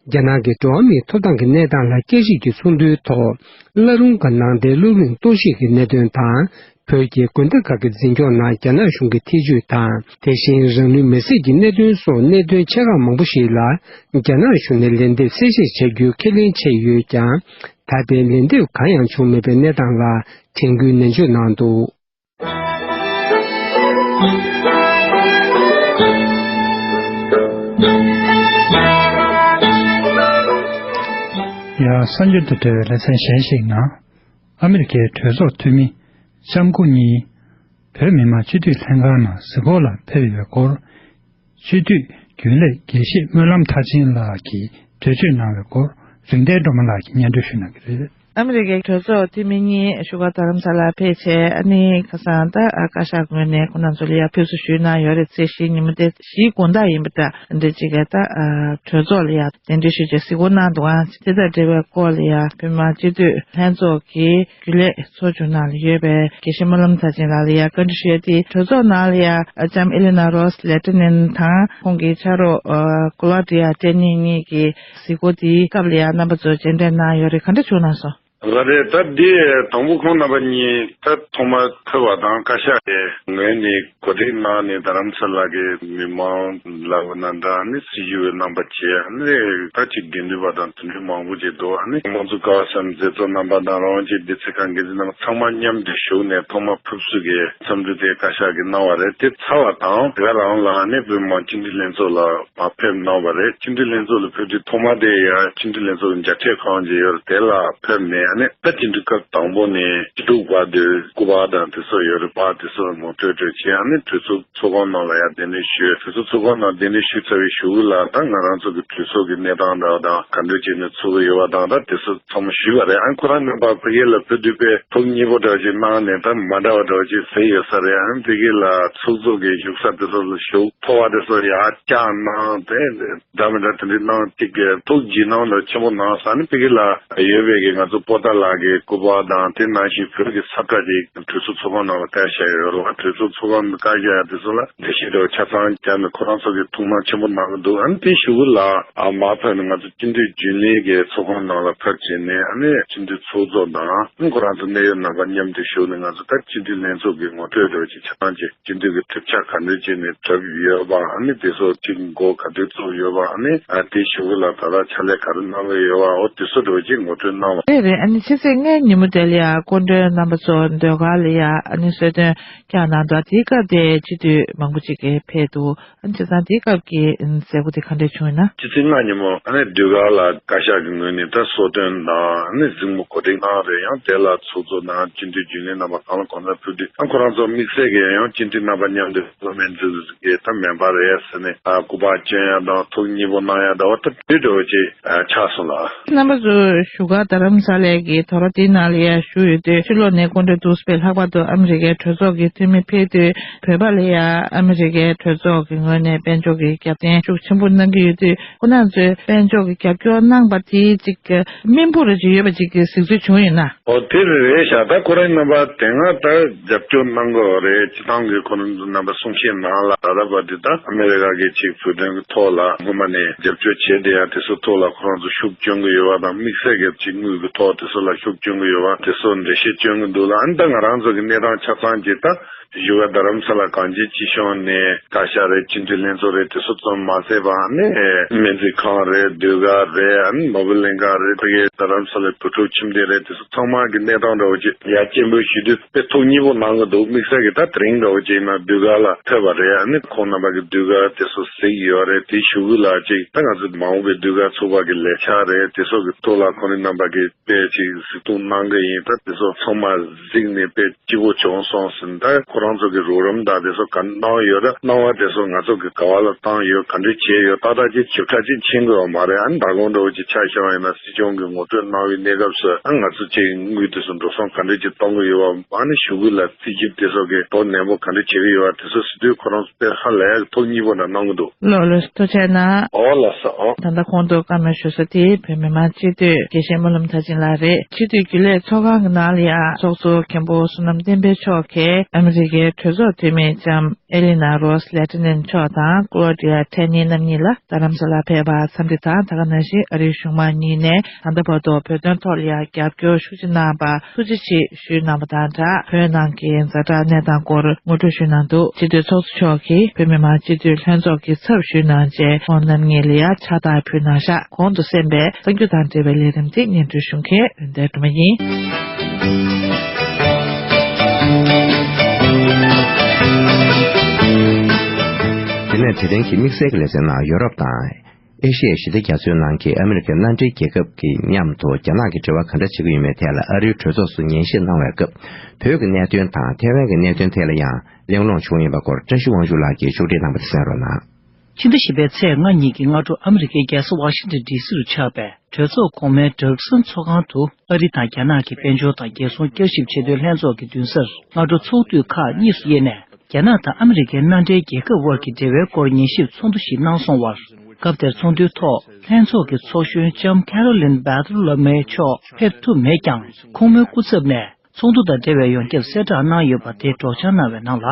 རྒྱ་ནག་གི་འགྲོ་བ་མིའི་ཐོབ་ཐང་གི་གནས་སྟངས་ལ་བསྐྱར་ཞིབ་ཀྱི་ཚོགས་འདུའི་ཐོག་བླ་རུང་གི་ནང་བསྟན་སློབ་གླིང་གཏོར་བཤིག་གི་གནད་དོན་དང་། བོད་ཀྱི་དགོན་སྡེ་ཁག་གི་འཛིན་སྐྱོང་ནང་རྒྱ་ནག་གཞུང་གི་ཐེ་ཇུས་དང་། དེ་བཞིན་རང་ལུས་མེར་སྲེག་གི་གནད་དོན་སོགས་གནད་དོན་ཆེ་ཁག་མང་པོ་ཞིག་ལ་རྒྱ་ནག་གཞུང་ནས་ལན་འདེབས་གསལ་བཤད་བྱ་རྒྱུའི་ཁས་ལེན་བྱས་ཡོད་ཀྱང་། ད་ཕན་ལན་འདེབས་གང་ཡང་བྱུང་མེད་པའི་གནས་སྟངས་ལ་དྲན་སྐུལ་ནན་བརྗོད་གནང་འདུག། ཡང་གསར་འགྱུར་དང་འབྲེལ་བའི་ལེ་ཚན་གཞན་ཞིག་ནང་། ཨ་མི་རི་ཀའི་གྲོས་ཚོགས་འཐུས་མི་ལྕམ་སྐུ་གཉིས། བོད་མི་མང་སྤྱི་འཐུས་ལྷན་ཁང་ནང་གཟིགས་སྐོར་ལ་ཕེབས་ཡོད་པའི་སྐོར། སྤྱི་འཐུས་རྒྱུན་ལས་དགེ་བཤེས་སྨོན་ལམ་མཐར་ཕྱིན་ལགས་ཀྱིས་འགྲེལ་བརྗོད་གནང་བའི་སྐོར། རིག་ལྡན་སྒྲོལ་མ་ལགས་ཀྱིས་སྙན་སྒྲོན་ཞུ་གནང་གི་རེད། ཨ་མི་རི་ཀའི་གྲོས་ཚོགས་འཐུས་མི་གཉིས་བཞུགས་སྒར་རྡ་རམ་ས་ལར་ཕེབས་བྱས། ཨ་ནི་ཁ་སང་ད་བཀའ་ཤག་ངོས་ནས་ཁོང་རྣམ་ཚོ་ལ་ཡར་ཕེབས་བསུ་ཞུས་གནང་ཡོད་རེད། ཚེས་བཞིའི་ཉིན་མོ་དེ་བཞིའི་དགོང་དག་ཡིན་པ་འདྲ། འདི་གཅིག་ག་ད་གྲོས་ཚོགས་ལ་ཡར་གདན་འདྲེན་ཞུས་བྱས་གཟིགས་སྐོར་གནང་འདུག་ཨ། དེ་དང་འབྲེལ་བའི་སྐོར་ལ་ཡར་བོད་མི་མང་སྤྱི་འཐུས་ལྷན་ཚོགས་ཀྱི་རྒྱུན་ལས་ཚོགས་ཆུང་ནང་ལ་ཡོད་པའི་དགེ་བཤེས་སྨོན་ལམ་མཐར་ཕྱིན་ལགས་ལ་ཡར་བཀའ་འདྲི་ཞུ་ཡ་དེ། གྲོས་ཚོགས་ནང་ལ་ཡར་ལྕམ་ཨེ་ལི་ན་རོས་ལེ་ཏི་ནན་དང་ཁོང་གི་ཕྱག་རོགས་ཨ་ཀོ་ལོ་ཌི་ཡ་ཏྲེ་ནི་གཉིས་ཀྱིས་གཟིགས་སྐོར་དེའི་སྐབས་ལ་ཡང་རྣམ་པ་ཚོ་མཇལ་འཕྲད་གནང་ཡོད་རེད། ག་འདྲ་བྱུང་གནང་སོང་། ལགས་རེད། ད་འདི་དང་པོ་ཁོང་རྣམ་པ་གཉིས་ད་ཐོག་མར་ཕེབས་པ་དང་བཀའ་ཤག་གི་ངོས་ནས་གོ་སྒྲིག་གནང་ནས་རྡ་རམ་ས་ལ་གི་མི་མང་ལ་འོ་ན་འདྲ་ནི་སྲི་ཞུ་བའི་རྣམ་པ་བྱས། ཨ་ནི་ད་ཅིག་དགེ་འདུན་པ་དང་དེ་འདྲའི་མང་པོ་ཅིག་འདུག་ཨ་ནི་དམངས་གཙོ་ཀ་བ་གསུམ་མཛད་གཙོ་རྣམ་པ་དང་རང་དབང་ཅན་སྡེ་ཚན་ཁག་འགན་འཛིན་རྣམ་པ་ཚང་མ་མཉམ་དུ་བཞུགས་ནས་ཐོག་མར་ཕེབས་བསུ་གི་འཚམས་འདྲི་དེ་བཀའ་ཤག་གིས་གནང་བ་རེད། དེ་ཚར་བ་དང་དེ་ག་རང་ལ་ཨ་ནི་བོད་མི་མང་སྤྱི་འཐུས་ལྷན་ཚོགས་ལ་མར་ཕེབས་གནང་བ་རེད། སྤྱི་འཐུས་ལྷན་ཚོགས་ལ་ཕེབས་དུས་ཐོག་མ་དེ་ཡང་སྤྱི་འཐུས་ལྷན་ཚོགས་ཀྱི་མཇལ་འཕྲད་ཁང་ཅིག་ཡོད་རེད། དེ་ལ་ཕེབས་ནས་ཨ་ནི་ད་སྤྱི་འཐུས་སྐབས་དང་པོ་ནས་སྤྱི་འཐུས་བར་དུ་སྐུ་པར་དང་དེ་ཚོ་ཡོད་རེད། པར་དེ་ཚོ་ངོ་སྤྲོད་སྤྲོད་བྱས། ཨ་ནི་གྲོས་ཚོགས་ཚོགས་ཁང་ནང་ལ་ཡང་གདན་འདྲེན་ཞུས། གྲོས་ཚོགས་ཚོགས་ཁང་ནང་གདན་འདྲེན་ཞུས་ཚར་བའི་གཞུག་ལ་ད་ང་རང་ཚོ་གི་གྲོས་ཚོགས་ཀྱི་གནས་སྟངས་འདྲ་བ་དང་ག་འདྲ་བྱས་ནས་ཚོགས་ཀྱི་ཡོད་པ་དང་ད་དེ་ཚོ་ཚང་མ་ཞུས་པ་རེད། ཨ་ནི་ཁོ་རང་རྣམ་པ་ཕ་གི་ལ་ཕེབས་དུས་དཔེ་ཐུགས་མཉེས་པོ་འདྲ་བ་ཅིག་གནང་ནས་ད་མ་འདྲ་བ་འདྲ་བ་ཅིག་ཟེར་ཡོད་ས་རེད། ཨ་ནི་ཕ་གི་ལ་ཚོགས་གཙོ་གི་བཞུགས་ས་དེ་ཚོ་ལ་བཞུགས། ཕོར་པ་དེ་ཚོ་ཡར་བཀྱགས་གནང་། དེ་འདྲ་མི་འདྲ་དེ་འདྲའི་གནང་། གཅིག་གི་ཐུགས་དགྱེས་གནང་འདྲ་ཆེན་པོ་གནང་ས་ནི་ཕ་གི་ལ་ཡོད་པའི་གི་ང་ཚོ་པོ་ཏཱ་ལ་གི་སྐུ་པར་དང་དེ་ནང་བཞིན་བོད་ཀྱི་ས་བཀྲ་ཅིག་གྲོས་ཚོགས་ཚོགས་ཁང་ནང་ལ་བཀལ་བཞག་ཡོད་རེད་བ། གྲོས་ཚོགས་ཚོགས་ཁང་ནང་བཀལ་བཞག་ཡ་དེ་ཚོ་ལ་འགྲེལ་བཤད་འདྲ་བོ་ཆ་ཚང་བརྒྱབ་ནས་ཁོ་རང་ཚོ་གི་ཐུགས་སྣང་ཆེན་པོ་གནང་གི་འདུག་ཨ་ནི་དེ་གཞུག་གུ་ལ་ཨ་མར་ཕེབས་ནས་ང་ཚོ་སྤྱི་འཐུས་རྒྱུན་ལས་ཀྱི་ཚོགས་ཁང་ནང་ལ་ཕེབས་བྱས་ནས་ཨ་ནི་སྤྱི་འཐུས་ཚོགས་གཙོ་དང་ཨ་ནི་ཁོ་རང་ཚོ་གནད་ཡོད་རྣམ་པ་མཉམ་དུ་བཞུགས་ནས་ང་ཚོ་ད་སྤྱི་འཐུས་ལྷན་ཚོགས་ཀྱི་ངོ་སྤྲོད་འདྲ་བོ་ཅིག་ཆ་ཚང་ཅིག་སྤྱི་འཐུས་ཀྱི་གྲུབ་ཆ་ག་འདྲ་བྱས་ནས་གྲུབ་ཡོད་པ། ཨ་ནི་དེ་ཚོ་གཅིག་འགོ་ག་དུས་བཙུགས་ཡོད་པ། ཨ་ནི་ཨ་དེ་གཞུག་གུ་ལ་ད་ལྟ་ཕྱག་ལས་ག་རེ་གནང་གི་ཡོད་པ། འོ་དེ་ཚོ་འདྲ་བོ་ཅིག་ངོ་སྤྲོད་གནང་བ། ཨེ་རེད། ཨ་ནི་ཕྱི་ཚེས་ལྔའི་ཉིན་མོ་དེ་ལ་ཡ་སྐུ་མགྲོན་རྣམ་པ་ཚོ་ཟློས་གར་ལ་ཡ་ཨ་ནི་གསོལ་སྟོན་བསྐྱངས་གནང་འདུག་དེའི་སྐབས་དེ་སྤྱི་འཐུས་མང་པོ་ཅིག་གིས་ཕེབས་འདུག་ཨ་ནི་བྱས་ཙང་དེའི་སྐབས་ཀྱི་མཛད་སྒོ་དེ་ག་འདྲ་བྱུང་ཡོད་ན། ཕྱི་ཚེས་ལྔ་ཉིན་མོ་ཨ་ནི་ཟློས་གར་ལ་བཀའ་ཤག་གི་ངོས་ནས་ད་གསོལ་སྟོན་དང་ཨ་ནི་གཟིགས་མོ་གོ་སྒྲིག་གནང་རེད། ཡང་དེ་ལ་ཚོགས་གཙོ་དང་སྤྱི་འཐུས་རྒྱུན་ལས་རྣམ་པ་གང་ལ་གང་འཚམ་ཕེབས་དུས་ཨ་ཁོ་རང་ཚོ་དམིགས་བསལ་གྱི་ཡང་སྤྱི་འཐུས་རྣམ་པ་མཉམ་དུ་བཟོ་མེད་འཛུལ་གྱི་ད་མེམ་བར་རེད་ཟེར་ནས་ཨ་སྐུ་པར་སྐྱོན་ཡ་དང་ཐུགས་མཉེས་པོ་གནང་ཡ་འདྲ་བ་ད་དེ་འདྲ་བོ་ཅིག་ཨ་ཆགས་སོང་ལ། རྣམ་པ་ཚོ་བཞུགས་སྒར་རྡ་རམ་ས་ལའི་གི་དོ་ར་དེའི་ནང་ལ་ཡ་བཞུགས་ཡོད་དུས་ཕྱི་ལོགས་ནས་སྐུ་མགྲོན་འདུག་སེ་ཕེབས། ལྷག་པར་དུ་ཨ་མི་རི་ཀའི་གྲོས་ཚོགས་ཀྱི་འཐུས་མི་ཕེབས་དུས་བོད་པ་ལ་ཡ་ཨ་མི་རི་ཀའི་གྲོས་ཚོགས་ཀྱི་ངོས་ནས་དཔལ་འབྱོར་གྱི་རྒྱབ་རྟེན་ཤུགས་ཆེན་པོ་གནང་གི་ཡོད་དུས་ཁོང་རྣམ་ཚོས་དཔལ་འབྱོར་གྱི་རྒྱབ་སྐྱོར་གནང་པ་དེ་ཅིག་སྨིན་པོ་རེ་ཅིག་ཡོད་པ་ཅིག་གི་གཟིགས་ཚུལ་བྱུང་ཡོད་ན། ཨོ་དེ་རེད་རེད་ཤག་ད་ཁོ་རང་རྣམ་པ་དེ་སྔ་ད་རྒྱབ་སྐྱོར་གནང་གི་ཡོད་རེད། སྤྱི་བཏང་གི་ཁོ་རང་ཚོ་རྣམ་པ་གསུང་བཤད་ནང་ལ་ད་ལྟ་བར་དུ་ད་ཨ་མི་རི་ཀ་གི་ཅིག་བོད་དོན་གི་ཐོག་ལ་སྔོན་མ་ནས་རྒྱབ་སྐྱོར་བྱས་བསྡད་ཡ་དེ་ཚོ་ཐོག་ལ་ཁོ་རང་ཚོ་ཤུགས་སྐྱོན་གི་ཡོད་པ་དང་དམིགས་བསལ་གྱི་ཅིག་དངུལ་གི་ཐོག་དེ་ཚོ་ལ་ཤུགས་སྐྱོན་གི་ཡོད་པ་དེ་ཚོ་འགྲེལ་བཤད་སྐྱོན་གི་འདུག་ལ། ཨ་ནི་ད་ང་རང་ཚོ་གི་གནས་སྟངས་ཆ་ཚང་ཅིག་ད་བཞུགས་སྒར་རྡ་རམ་ས་ལ་གངས་ཅན་སྐྱིད་གཤོངས་ནས་བཀའ་ཤག་རེད། སྤྱི་འཐུས་ལྷན་ཚོགས་རེད། དེ་ཚོ་ཙམ་མ་ཟད་པ་ཨ་ནི་སྨན་རྩིས་ཁང་རེད། ཟློས་གར་རེད། ཨ་ནི་ནོར་བུ་གླིང་ག་རེད། ཕ་གིའི་རྡ་རམ་ས་ལའི་བོད་ཕྲུག་ཁྱིམ་སྡེ་རེད། དེ་ཚོ་ཚང་མ་གི་གནས་སྟངས་འདྲ་བོ་ཅིག་ཡར་སྐྱེན་འབོད་ཞུ་དུས་དཔེ་ཐུགས་མཉེས་པོ་གནང་གི་འདུག་དམིགས་བསལ་གྱི་ད་དེ་རིང་འདྲ་བོ་ཅིག་ན་ཟློས་གར་ལ་ཕེབས་པ་རེད། ཨ་ནི་ཁོང་རྣམ་པ་གི་ཟློས་གར་དེ་ཚོ་གཟིགས་ཡོད་རེད། དེའི་གཞུག་གུ་ལ་ཅིག་ད་ང་ཚོ་མ་འོངས་པའི་ཟློས་གར་ཚོགས་པ་གི་ལས་འཆར་རེད། དེ་ཚོ་གི་ཐོག་ལ་ཁོང་རྣམ་པ་གི་དཔེ་ཅིག་གཟིགས་རྟོག་གནང་གི་ཡིན། ད་དེ་ཚོ་ཚང་མ་གཟིགས་ནས་དཔེ་སྐྱིད་པོ་བྱུང་སོང་ཟེར། ད་ཁོ་རང་ཚོ་གི་རོགས་རམ་དང་དེ་ཚོ་ག་གནང་ཡོད་ར་གནང་བ་དེ་ཚོ་ང་ཚོ་གི་ག་བ་ལ་བཏང་ཡོད། ག་འདྲ་བྱས་ཡོད་ཏག་ཏག་ཅིག་ཞིབ་ཕྲ་ཅིག་མཁྱེན་གི་ཡོད་མ་རེད། ཨ་ནི་ད་དགོང་འདྲ་བོ་ཅིག་ཆ་བཞག་པ་ཡིན་ན་སྲིད་སྐྱོང་གི་ངོ་སྤྲོད་གནང་བའི་གནས་སྐབས་སུ་ཨ་ང་ཚོ་ཅིག་ དངུལ་དེ་ཚོ་འགྲོ་སོང་ག་འདྲ་ཅིག་གཏོང་གི་ཡོད་པ། ཨ་ནི་ཞུ་སྐུལ་ལ་རྩིས་ཞིབ་དེ་ཚོ་གི་དོ་ནན་པོ་ག་འདྲ་བྱེད་ཀྱི་ཡོད་པ་དེ་ཚོ་ཟེར་དུས་ཁོ་རང་ཚོ་དཔེ་ཧ་ལས་ཡག་ཐོག་གཉིས་པོ་འདྲ་གནང་གི་འདུག་ལགས་ལགས་སོ། ཐུགས་རྗེ་གནང་། ཨོ་ལགས་སོ། ཨོ། ད་ལྟ་གོང་དུ་བཀའ་མོལ་ཞུ་ས་དེ་བོད་མི་མང་སྤྱི་འཐུས་དགེ་བཤེས་སྨོན་ལམ་མཐར་ཕྱིན་ལགས་རེད། སྤྱི་འཐུས་རྒྱུན་ལས་ཚོགས་ཁང་གི་ནང་ལ་ཡང་ཚོགས་གཙོ་མཁན་པོ་བསོད་ནམས་བསྟན་འཕེལ་མཆོག་གིས་ཨ་མི་རི་ཀའི་གྲོས་ཚོགས་འཐུས་མི་ལྕམ་ཨེ་ལི་ན་རོས་ལེ་ཏི་ནན་མཆོག་དང་ཀློ་ཌི་ཡ་ཐེ་ནི་རྣམ་གཉིས་ལ་རྡ་རམ་ས་ལར་ཕེབས་པར་འཚམས་འདྲི་དང་། ད་ག་ནང་བཞིན་ཨ་རིའི་གཞུང་མང་གཉིས་ནས་ད་ལྟ་བར་དུ་བོད་དོན་ཐོག་ལ་ཡང་རྒྱབ་སྐྱོར་ཤུགས་ཆེ་གནང་བར་ཐུགས་རྗེ་ཆེ་ཞུས་གནང་བ་དང་སྦྲགས། བོད་ནང་གི་ཛ་དྲག་གནས་སྟངས་སྐོར་ངོ་སྤྲོད་ཞུས་གནང་འདུག་སྤྱི་འཐུས་ཚོགས་གཙོ་མཆོག་གིས་བོད་མི་མང་སྤྱི་འཐུས་ལྷན་ཚོགས་ཀྱི་ཚབ་ཞུས་གནང་རྗེས་ཁོང་རྣམ་གཉིས་ལ་ཡང་ཕྱག་རྟགས་ཕུལ་གནང་བཞག་གོང་དུ་གསན་པའི་གསར་འགྱུར་དང་འབྲེལ་བའི་ལས་རིམ་དེ་སྙན་སྒྲོན་ཞུ་མཁན་རིན་ལྡན་སྒྲོལ་མ་ཡིན། དེ་ནས་དེ་རིང་གི་དམིགས་བསལ་གྱི་ལེ་ཚན་ནང་ཡོ་རོབ་དང་། ཨེ་ཤི་ཡའི་ཞི་བདེ་རྒྱ་མཚོའི་ནང་གི་ཨ་མི་རི་ཀའི་མནའ་འབྲེལ་རྒྱལ་ཁབ་ཀྱི་མཉམ་དུ་རྒྱ་ནག་གིས་འབྲེལ་བ་ག་འདྲ་བྱེད་ཀྱི་ཡོད་མེད་ཐད་ལ་ཨ་རིའི་གྲོས་ཚོགས་སུ་ཉན་ཞིབ་གནང་བའི་སྐབས། བོད་ཀྱི་གནད་དོན་དང་ཐའེ་ཝན་གྱི་གནད་དོན་ཐད་ལ་ཡང་གླེང་སློང་བྱུང་ཡོད་པ་སྐོར་བཀྲ་ཤིས་དབང་ཕྱུག་ལགས་ཀྱིས་ཕྱོགས་སྒྲིག་གནང་བ་དེ་གསན་རོགས་གནང་། ཕྱི་ཟླ་བཞི་པའི་ཚེས་ལྔ་ཉིན་གྱི་སྔ་དྲོ་ཨ་མི་རི་ཀའི་རྒྱལ་ས་ཝ་ཤིང་ཏོན་ཌི་སི་རུ་ཆགས་པའི་གྲོས་ཚོགས་གོང་མའི་སྦྲག་སྲིད་ཚོགས་ཁང་དུ་ཨ་རི་དང་རྒྱ་ནག་གི་དཔལ་འབྱོར་དང་རྒྱལ་སྲུང་བསྐྱར་ཞིབ་ཆེད་དོན་ལྷན་ཚོགས་ཀྱི་མདུན་སར་སྔ་དྲོ་ཚོགས་དུས་ཁག་གཉིས་སུ་དབྱེ་ནས། རྒྱ་ནག་དང་ཨ་མི་རི་ཀའི་མནའ་འབྲེལ་རྒྱལ་ཁབ་དབར་གྱི་འབྲེལ་བའི་སྐོར་ཉན་ཞིབ་ཚོགས་འདུ་ཞིག་གནང་སོང་བར། སྐབས་དེར་ཚོགས་འདུའི་ཐོག་ལྷན་ཚོགས་ཀྱི་ཚོགས་གཞོན་ལྕམ་ཁེ་རོ་ལིན་བྷ་ཐོ་ལོ་མེ་མཆོག་ཕེབས་ཐུབ་མེད་ཀྱང་། ཁོང་མོའི་སྐུ་ཚབ་ནས་ཚོགས་འདུ་དང་འབྲེལ་བའི་ཡོངས་ཁྱབ་གསལ་བསྒྲགས་གནང་ཡོད་པ་དེ་སྒྲོག་སྦྱང་གནང་བའི་ནང་ལ།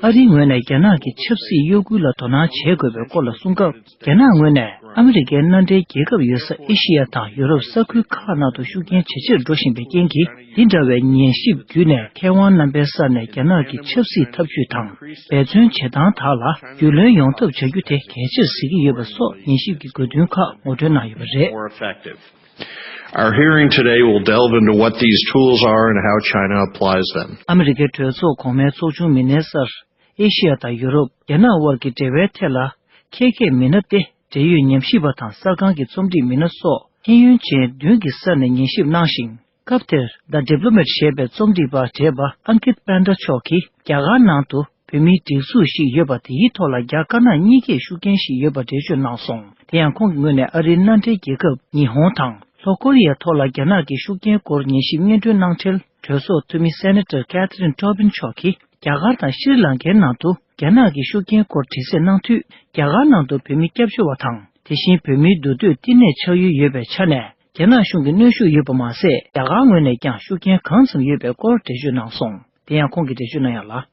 ཨ་རིའི་ངོས་ནས་རྒྱ་ནག་གི་ཆབ་སྲིད་གཡོ་འགུལ་ལ་དོ་སྣང་བྱེད་དགོས་པའི་སྐོར་ལ་གསུངས་སྐབས། རྒྱ་ནག་ངོས་ནས་ཨ་མི་རི་ཀའི་མནའ་འབྲེལ་རྒྱལ་ཁབ་ཡོད་ས་ཨེ་ཤི་ཡ་དང་ཡུ་རོབ་ས་ཁུལ་ཁག་ནང་དུ་ཤུགས་རྐྱེན་ཇེ་ཆེར་འགྲོ་བཞིན་པའི་རྐྱེན་གྱིས། འདི་འདྲ་བའི་ཉན་ཞིབ་བརྒྱུད་ནས་མཁས་དབང་རྣམ་པའི་སར་ནས་རྒྱ་ནག་གི་ཆབ་སྲིད་ཐབས་ཇུས་དང་། འབད་བརྩོན་བྱེད་སྟངས་དག་ལ་རྒྱུས་ལོན་ཡོང་ཐབས་བྱ་རྒྱུ་དེ་གལ་ཆེར་གཟིགས་ཀྱི་ཡོད་པ་སོགས་ཉན་ཞིབ་ཀྱི་དགོས་འདུན་ཁག་ངོ་སྤྲོད་གནང་ཡོད་པ་རེད། More effective. Our hearing today will delve into what these tools are and how China applies them. ཨ་མི་རི་ཀའི་གྲོས་ཚོགས་གོང་མའི་ཚོགས་ཆུང་མི་སྣའི་སར། ཨེ་ཤི་ཡ་དང་ཡུ་རོབ། རྒྱ་ནག་དབར་གྱི་འབྲེལ་བའི་ཐད་ལ། ཁྱད་མཁས་མི་སྣ་སྟེ། འབྲེལ་ཡོད་ཉམས་ཞིབ་པ་དང་གསར་ཁང་གི་རྩོམ་སྒྲིག་མི་སྣ་སོགས་ཤེས་ཡོན་ཅན་བདུན་གྱི་སར་ནས་ཉན་ཞིབ་གནང་ཞིང་། སྐབས་དེར། The Diplomat ཞེས་པའི་རྩོམ་སྒྲིག་པ་བགྲེས་པ་ཨང་ཀིད་པན་ཏྲ་མཆོག་གིས། རྒྱ་གར་ནང་དུ་བོད་མིའི་སྒྲིག་འཛུགས་ཤིག་ཡོད་པ། དེའི་ཐོག་ལ་རྒྱ་དཀར་ནག་གཉིས་ཀས་ཤུགས་རྐྱེན་ཞིག་ཡོད་པ་འགྲེལ་བརྗོད་གནང་སོང་། དེ་ཡང་ཁོང་གི་ངོས་ནས་ཨ་རིའི་མནའ་འབྲེལ་རྒྱལ་ཁབ་ཉི་ཧོང་དང་། ལྷོ་ཀོ་རི་ཡའི་ཐོག་ལ་རྒྱ་ནག་གི་ཤུགས་རྐྱེན་སྐོར་ཉན་ཞིབ་སྙན་སྒྲོན་གནང་འཕྲལ། གྲོས་ཚོགས་འཐུས་མི་སེ་ནེ་ཊར་ཀེ་ཐི་རིན་ཊོ་བིན་མཆོག་གིས། རྒྱ་གར་དང་ཤྲི་ལང་ཀའི་ནང་དུ། རྒྱ་ནག་གི་ཤུགས་རྐྱེན་སྐོར་དྲི་རྩད་གནང་དུས། རྒྱ་གར་ནང་དུ་བོད་མི་སྐྱབས་བཅོལ་བ་དང་། དེ་བཞིན་བོད་མིའི་འདུ་སྡོད་བསྟི་གནས་ཆགས་ཡུལ་ཡོད་པའི་ཆ་ནས། རྒྱ་ནག་གཞུང་གི་གནོན་ཤུགས་ཡོད་པ་མ་ཟད། རྒྱ་གར་ངོས་ནས་ཀྱང་ཤུགས་རྐྱེན་གང་ཙམ་ཡོད་པའི་སྐོར་འགྲེལ་བརྗོད་གནང་སོང་། དེ་ཡང་ཁོང་གིས་འགྲེལ་བརྗོད་གནང་ཡག་ལ།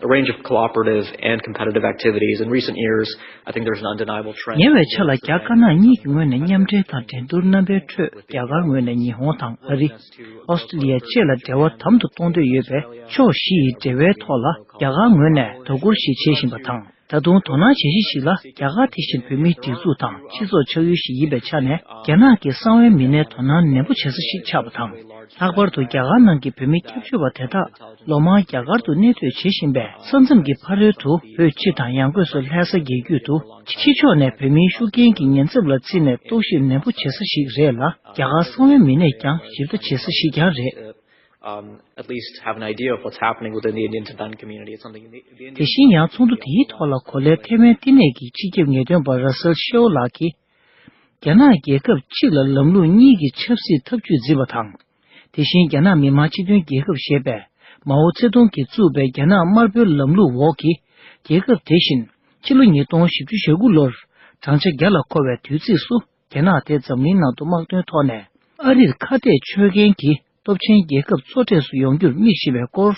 A range of cooperative and competitive activities. In recent years, I think there's an undeniable trend. ཉེ་བའི་ཆར་ལ་རྒྱ་དཀར་ནག་གཉིས་ཀྱི་ངོས་ནས་མཉམ་འབྲེལ་དང་འགྲན་བསྡུར་རྣམ་པའི་ཁྲོད། རྒྱ་གར་ངོས་ནས་ཉི་ཧོང་དང་ཨ་རི། ཨོ་སི་ཀྲི་ལི་ཡ་བཅས་ལ་འབྲེལ་བ་དམ་དུ་གཏོང་འདོད་ཡོད་པའི་ཕྱོགས་བཞི་ཡི་འབྲེལ་བའི་ཐོག་ལ། རྒྱ་གར་ངོས་ནས་དོ་ཁུར་ཞིག་བྱེད་བཞིན་པ་དང་། ད་དུང་དོ་སྣང་བྱེད་གཞི་ཞིག་ལ། རྒྱ་གར་དེ་བཞིན་བོད་མིའི་སྒྲིག་འཛུགས་དང་སྤྱི་ཚོགས་ཆགས་ཡུལ་ཞིག་ཡིན་པའི་ཆ་ནས། རྒྱ་ནག་གི་གསང་བའི་མི་སྣའི་དོ་སྣང་ནན་པོ་བྱེད་ས་ཞིག་ཆགས་པ་དང་། ལྷག་པར་དུ་རྒྱ་གར་ནང་གི་བོད་མི་སྐྱབས་བཅོལ་བ་དེ་དག་ལོ་མང་རྒྱ་གར་དུ་གནས་སྡོད་བྱེད་བཞིན་པས། ས་མཚམས་ཀྱི་ཕ་རོལ་དུ་བོད་སྤྱི་དང་ཡང་སྒོས་སུ་ལྷ་ས་རྒྱལ་རྒྱུད་དུ་ཕྱི་ཕྱོགས་ནས་བོད་མིའི་ཤུགས་རྐྱེན་གྱི་ཉེན་ཚབས་ལ་བརྩིས་ནས་རྟོག་ཞིབ་ནན་པོ་བྱེད་ས་ཞིག་རེད་ལ། རྒྱ་གར་གསང་བའི་མི་སྣས་ཀྱང་ཞིབ་ལྟ་བྱེད་ས་ཞིག་ཀྱང་རེད། Um, at least have an idea of what's happening within the Indian Tibetan community. It's something the, the དེ་བཞིན་ཡང་ཚོགས་འདུ་དེའི་ཐོག་ལ་གོ་ལའི་ཐའེ་ཝན་བསྟི་གནས་ཀྱི་སྤྱི་ཁྱབ་ངེས་སྟོན་པ་ར་སེལ་ཤེའོ་ལགས་ཀྱིས། རྒྱ་ནག་རྒྱལ་ཁབ་གཅིག་ལ་ལམ་ལུགས་གཉིས་ཀྱི་ཆབ་སྲིད་ཐབས་ཇུས་འཛིན་པ་དང་། དེ་བཞིན་རྒྱ་ནག་མི་དམངས་སྤྱི་མཐུན་རྒྱལ་ཁབ་ཞེས་པའི་མའོ་ཙེ་ཏུང་གིས་བཙུགས་པའི་རྒྱ་ནག་དམར་པོའི་ལམ་ལུགས་འོག་གི་རྒྱལ་ཁབ་དེ་བཞིན་ཕྱི་ལོ་ཉིས་སྟོང་བཞི་བཅུ་ཞེ་དགུ་ལོར་བགྲང་བྱ་བརྒྱ་ལ་འཁོར་བའི་དུས་ཚིགས་སུ། རྒྱ་ནག་དེ་འཛམ་གླིང་ནང་དུ་དམག་དོན་ཐོག་ནས་ཨ་རིར་ཁ་གཏད་གཅོད་མཁན་གྱི་སྟོབས་ཆེན་རྒྱལ་ཁབ་གཙོ་གྲས་སུ་ཡོང་རྒྱུར་དམིགས་བཞིན་པའི་སྐོར།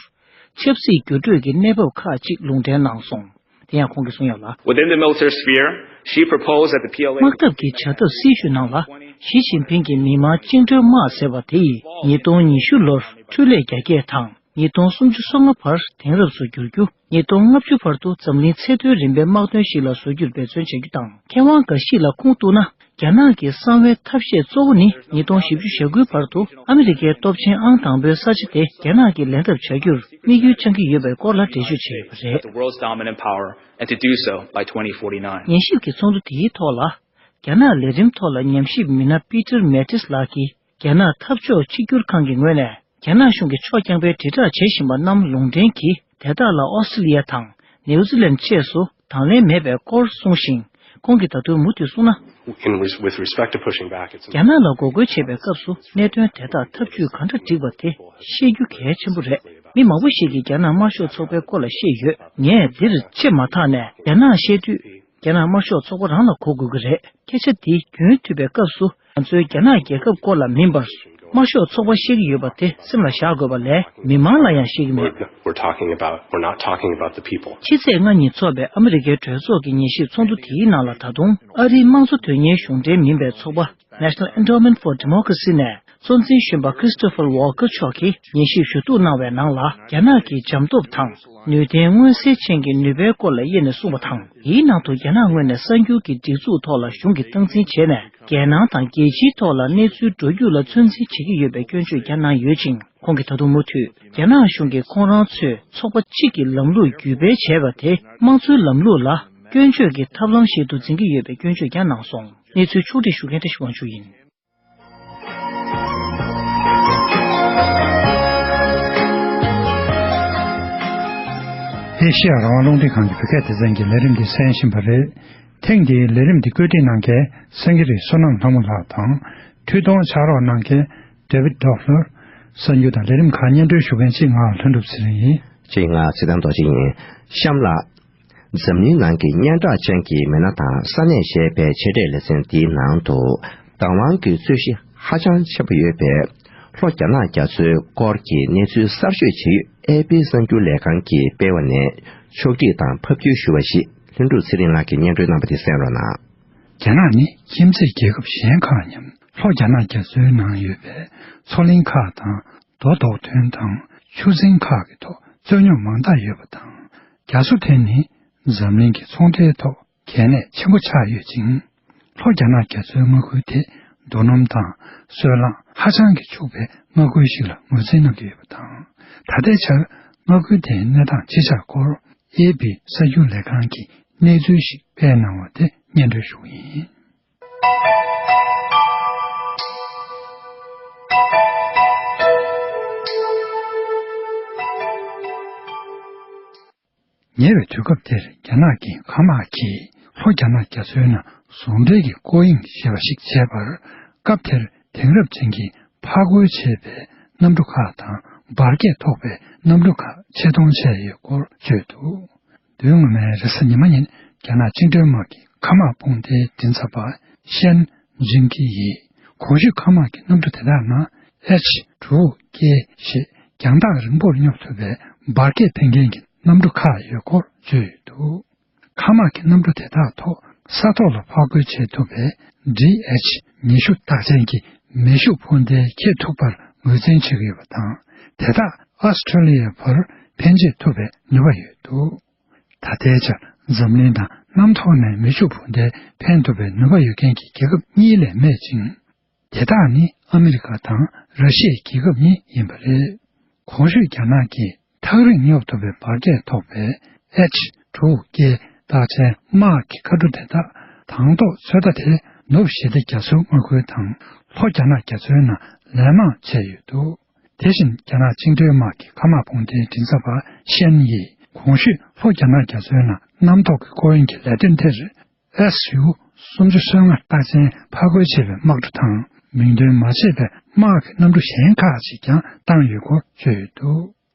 ཆབ་སྲིད་འགྱུར་འགྲོས་ཀྱི་གནས་བབ་ཁག་ཅིག་ལུང་འདྲེན་གནང་སོང་། དེ་ཡང་ཁོང་གིས་གསུངས་ཡོད་ལ། Within the military sphere, she proposed that the P L A དམག་འཐབ་ཀྱི་བྱ་ཐབས་སྲི་ཞུ་གནང་ལ། ཞི་ཅིན་ཕིང་གིས་མི་དམངས་བཅིངས་འགྲོལ་དམག་ཟེར་བ་དེ་ཡིས་ཉིས་སྟོང་ཉི་ཤུ་ལོར་འཕྲུལ་ལས་རྒྱ་སྐྱེད་དང་། ཉིས་སྟོང་སུམ་ཅུ་སོ་ལྔ་བར་དེང་རབས་སུ་བསྒྱུར་རྒྱུ། ཉིས་སྟོང་ལྔ་བཅུ་བར་དུ་འཛམ་གླིང་ཚད་མཐོའི་རིམ་པའི་དམག་དོན་ཞིག་ལ་བཟོ་རྒྱུར་འབད་བརྩོན་བྱ་རྒྱུ་དང་། མཁས་དབང་འགའ་ཞིག་ལ་ཁུངས་གཏུགས་ན། རྒྱ་ནག་གི་གསང་བའི་ཐབས་ཤེས་གཙོ་བོ་ནི་ཉིས་སྟོང་བཞི་བཅུ་ཞེ་དགུའི་བར་དུ་ཨ་མི་རི་ཀའི་སྟོབས་ཆེན་ཨང་དང་པོའི་ས་ཆ་དེ་རྒྱ་ནག་གིས་ལེན་ཐབས་བྱ་རྒྱུར་དམིགས་ཡུལ་བཅངས་ཀྱི་ཡོད་པའི་སྐོར་ལ་འགྲེལ་བརྗོད་བྱས་ཡོད་པ་རེད། The world's dominant power and to do so by twenty forty-nine. ཉན་ཞིབ་ཀྱི་ཚོགས་འདུ་དེའི་ཐོག་ལ། རྒྱ་ནག་ལས་རིམ་ཐོག་ལ་ཉམས་ཞིབ་མི་སྣ་པི་ཏར་མེ་ཏིས་ལགས་ཀྱིས། རྒྱ་ནག་འཐབ་ཕྱོགས་གཅིག་གྱུར་ཁང་གི་ངོས་ནས་རྒྱ་ནག་གཞུང་གིས་ཕྱོགས་རྐྱང་པའི་དྲིལ་བསྒྲགས་བྱེད་བཞིན་པ་རྣམས་ལུང་འདྲེན་གྱིས། དེ་དག་ལ་ཨོ་སི་ཀྲི་ལི་ཡ་དང་ནེའུ་ཛི་ལན་བཅས་སུ་དང་ལེན་མེད་པའི་སྐོར་གསུངས་ཤིང་། ཁོང་གིས་ད་དུང་མུ་མཐུད་གསུངས་ན། In res- with respect to pushing back, it's རྒྱ་ནག་ལ་འགོག་རྒོལ་བྱེད་པའི་སྐབས་སུ་གནད་དོན་དེ་དག་ཐབས་ཇུས་གང་འདྲ་བསྒྲིགས་པ་དེ་ཤེས་རྒྱུ་གལ་ཆེན་པོ་རེད། མི་མང་པོ་ཞིག་གིས་རྒྱ་ནག་དམར་ཤོག་ཚོགས་པའི་སྐོར་ལ་བཤད་ཡོད། ངས་འདིར་ཕྱེ་མ་ཐག་ནས་རྒྱ་ནག་བཤད་དུས། རྒྱ་ནག་དམར་ཤོག་ཚོགས་པ་རང་ལ་གོ་དགོས་ཀྱི་རེད། སྐད་ཆ་འདི་རྒྱུན་མཐུད་པའི་སྐབས་སུ་ང་ཚོའི་རྒྱ་ནག་རྒྱལ་ཁབ་སྐོར་ལ་མིན་པར། དམར་ཤོག་ཚོགས་པ་བཤད་ཀྱི་ཡོད་པ་དེ་སེམས་ལ་བཞག་དགོས་པ་ལས་མི་མང་ལ་ཡང་བཤད་ཀྱི་མེད། We're, we're talking about, we're not talking about the people. ཕྱི་ཚེས་ལྔ་ཉིན་འཚོགས་པའི་ཨ་མི་རི་ཀའི་གྲོས་ཚོགས་ཀྱི་ཉན་ཞིབ་ཚོགས་འདུ་དེའི་ནང་ལ་ད་དུང་ཨ་རིའི་དམངས་གཙོ་དོན་གཉེར་གཞུང་འབྲེལ་མིན་པའི་ཚོགས་པ། National Endowment for Democracy ནས་གཙོ་འཛིན་གཞོན་པ་Christopher Walker མཆོག་གིས་ཉན་ཞིབ་ཞུ་གཏུག་གནང་བའི་ནང་ལ། རྒྱ་ནག་གིས་འཇམ་སྟོབས་དང་ནུས་ལྡན་མངོན་གསལ་ཅན་གྱི་ནུས་པའི་སྐོར་ལ་དབྱེ་ནས་གསུངས་པ་དང་། དེའི་ནང་དུ་རྒྱ་ནག་ངོས་ནས་གསར་འགྱུར་གྱི་སྒྲིག་འཛུགས་ཐོག་ལ་གཞུང་གིས་སྟངས་འཛིན་བྱས་ནས། རྒྱལ་ནང་དང་རྒྱལ་སྤྱིའི་ཐོག་ལ་གནས་ཚུལ་འགྲོ་རྒྱུག་ལ་ཚོད་འཛིན་བྱེད་ཀྱི་ཡོད་པའི་སྐྱོན་བརྗོད་ཀྱང་གནང་ཡོད་ཅིང་། ཁོང་གིས་ད་དུང་མུ་མཐུད། རྒྱ་ནག་གཞུང་གིས་ཁོང་རང་ཚོས་ཚོགས་པ་གཅིག་གི་ལམ་ལུགས་བརྒྱུད་སྤེལ་བྱས་པ་དེ་དམངས་གཙོའི་ལམ་ལུགས་ལ་སྐྱོན་བརྗོད་ཀྱི་ཐབས་ལམ་ཞིག་ཏུ་འཛིན་གྱི་ཡོད་པའི་སྐྱོན་བརྗོད་ཀྱང་གནང་སོང་། གནས་ཚུལ་ཕྱོགས་བསྒྲིགས་ཞུ་མཁན་བཀྲ་ཤིས་དབང་ཕྱུག་ཡིན། ཨེ་ཤེ་ཡ་རང་དབང་རླུང་འཕྲིན་ཁང་གི་བོད་སྐད་སྡེ་ཚན་གྱི་ལས་རིམ་འདི་གསན་བཞིན་པ་རེད། ཐེངས་འདིའི་ལས་རིམ་འདི་བཀོད་སྒྲིག་གནང་མཁན་སེང་གེ་རི་བསོད་ནམས་ལྷ་མོ་ལགས་དང་། འཕྲུལ་གཏོང་ཕྱག་རོགས་གནང་མཁན་David Doffler། གསར་འགྱུར་དང་ལས་རིམ་ཁག་སྙན་སྒྲོན་ཞུ་མཁན་གཅིག་ང་ལྷུན་གྲུབ་ཚེ་རིང་ཡིན། གཅིག་ང་ཚེ་བརྟན་རྡོ་རྗེ་ཡིན། གཤམ་ལ། འཛམ་གླིང་ནང་གི་སྙན་གྲགས་ཅན་གྱི་མི་སྣ་དང་ས་གནས་ཞེས་པའི་ཆེད་གྲས་ལེ་ཚན་འདིའི་ནང་དུ། བདག་དབང་གི་རྩོད་གཞི་ཧ་ཅང་ཆེན་པོ་ཡོད་པའི་ལྷོ་རྒྱ་ནག་རྒྱ་མཚོའི་སྐོར་གྱི་གནས་ཚུལ་གསར་ཤོས་བྱེད་ཡུལ་ཨེ་པི་གསར་འགྱུར་ལས་ཁང་གིས་སྤེལ་བ་ནས་ཕྱོགས་སྒྲིག་དང་ཕབ་བསྒྱུར་ཞུས་པ་ཞིག་ལྷུན་གྲུབ་ཚེ་རིང་ལགས་ཀྱིས་སྙན་སྒྲོན་གནང་བ་དེ་གསན་རོགས་གནང་། རྒྱ་ནག་ནི་ཁྱིམ་མཚེས་རྒྱལ་ཁབ་གཞན་ཁག་མཉམ་ལྷོ་རྒྱ་ནག་རྒྱ་མཚོའི་ནང་ཡོད་པའི་མཚོ་གླིང་ཁག་དང་། རྡོ་རྡོག་ཐོན་དང་ཆུ་འཛིན་ཁག་གི་ཐོག་རྩོད་རྙོག་མང་དག་ཡོད་པ་དང་། རྒྱ་མཚོ་དེ་ནི་འཛམ་གླིང་གི་ཚོང་འབྲེལ་ཐོག་གལ་གནད་ཆེན་པོ་ཆགས་ཡོད་ཅིང་། ལྷོ་རྒྱ་ནག་རྒྱ་མཚོའི་མངའ་ཁུལ་དེ་རྡོ་སྣུམ་དང་སོལ་རླངས་ཧ་ཅང་གི་ཕྱུག་པའི་མངའ་ཁུལ་ཞིག་ལ་ངོས་འཛིན་གནང་གི་ཡོད་པ་དང་། ད་ལྟའི་ཆར་མངའ་ཁུལ་དེའི་གནས་སྟངས་ཅི་ཆགས་སྐོར་ཨེ་པི་གསར་འགྱུར་ལས་ཁང་གིས་གནས་ཚུལ་ཞིག་སྤེལ་གནང་བ་དེ་སྙན་སྒྲོན་ཞུ་གི་ཡིན། ཉེ་བའི་དུས་སྐབས་དེར་རྒྱ་ནག་གི་མཁའ་དམག་གིས་ལྷོ་རྒྱ་ནག་རྒྱ་མཚོའི་ནང་ཟུང་འབྲེལ་གྱི་སྐོར་གཡེང་ཞེས་པ་ཞིག་བྱས་པར། སྐབས་དེར་དེང་རབས་ཅན་གྱི་ཕར་རྒོལ་བྱས་པའི་གནམ་གྲུ་ཁག་དང་འབར་གས་ཐོགས་པའི་གནམ་གྲུ་ཁག་ཆེད་གཏོང་བྱས་ཡོད་སྐོར་བརྗོད་འདུག་བདུན་སྔོན་མའི་རེས་གཟའ་ཉི་མ་ཉིན་རྒྱ་ནག་བཅིངས་འགྲོལ་དམག་གི་མཁའ་དམག་དཔུང་སྡེའི་མགྲིན་ཚབ་པ་ཤན་ཇིང་ཀི་ཡིས། གོང་ཞུས་མཁའ་དམག་གི་གནམ་གྲུ་དེ་དག་ནང་ཨེཆ་དྲུག་ཀེ་ཞེས་རྒྱང་ཐག་རིང་པོར་སྙོབ་ཐུབ་པའི་འབར་གས་འཕེན་མཁན་གྱི་གནམ་གྲུ་ཁག་ཡོད་སྐོར་བརྗོད་ཡོད་འདུག་མཁའ་དམག་གི་གནམ་གྲུ་དེ་དག་ཐོག་ས་ཐོག་ལ་ཕར་རྒོལ་བྱེད་ཐུབ་པའི་ཌི་ཨེཆ་ཉི་ཤུ་རྟགས་ཅན་གྱི་མེ་ཤུགས་འཕུར་མདེལ་འཁྱེར་ཐུབ་པར་ངོས་འཛིན་བྱེད་ཀྱི་ཡོད་པ་དང་། དེ་དག་ཨོ་སི་ཁྲུ་ལི་ཡའི་བར་འཕེན་བྱེད་ཐུབ་པའི་ནུས་པ་ཡོད་འདུག་ད་ལྟའི་ཆར་འཛམ་གླིང་ནང་གནམ་ཐོག་ནས་མེ་ཤུགས་འཕུར་མདེལ་འཕེན་ཐུབ་པའི་ནུས་པ་ཡོད་མཁན་གྱི་རྒྱལ་ཁབ་གཉིས་ལས་མེད་ཅིང་། དེ་དག་ནི་ཨ་མི་རི་ཀ་དང་ར་ཤི་ཡའི་རྒྱལ་ཁབ་གཉིས་ཡིན་པ་རེད། གོང་ཞུས་རྒྱ་ནག་གིས་ཐག་རིང་སྙོབ་ཐུབ་པའི་འབར་གས་ཐོགས་པའི་ཨེཆ་དྲུག་ཀེ་རྟགས་ཅན་དམག་གི་མཁའ་འགྲུལ་དེ་དག་དང་ཐོག་ཚོད་ལྟ་དེ་ནུབ་ཞི་བདེ་རྒྱ་མཚོའི་མངའ་ཁུལ་དང་ལྷོ་རྒྱ་ནག་རྒྱ་མཚོའི་ནང་ལན་མང་བྱས་ཡོད་འདུག་དེ་བཞིན་རྒྱ་ནག་བཅིངས་འགྲོལ་དམག་གི་མཁའ་དམག་དཔུང་སྡེའི་མགྲིན་ཚབ་པ་ཤན་ཡིས་གོང་ཞུས་ལྷོ་རྒྱ་ནག་རྒྱ་མཚོའི་ནང་གནམ་ཐོག་གི་སྐོར་གཡེང་གི་ལས་དོན་དེར། ཨེས་ཡུ་སུམ་ཅུ་སོ་ལྔ་རྟགས་ཅན་ཕར་རྒོལ་བྱས་པའི་དམག་གྲུ་དང་མིང་འདོན་མ་བྱས་པའི་དམག་གི་གནམ་གྲུ་གཞན་ཁག་ཅིག་ཀྱང་བཏང་ཡོད་སྐོར་བརྗོད་ཡོད་འདུག་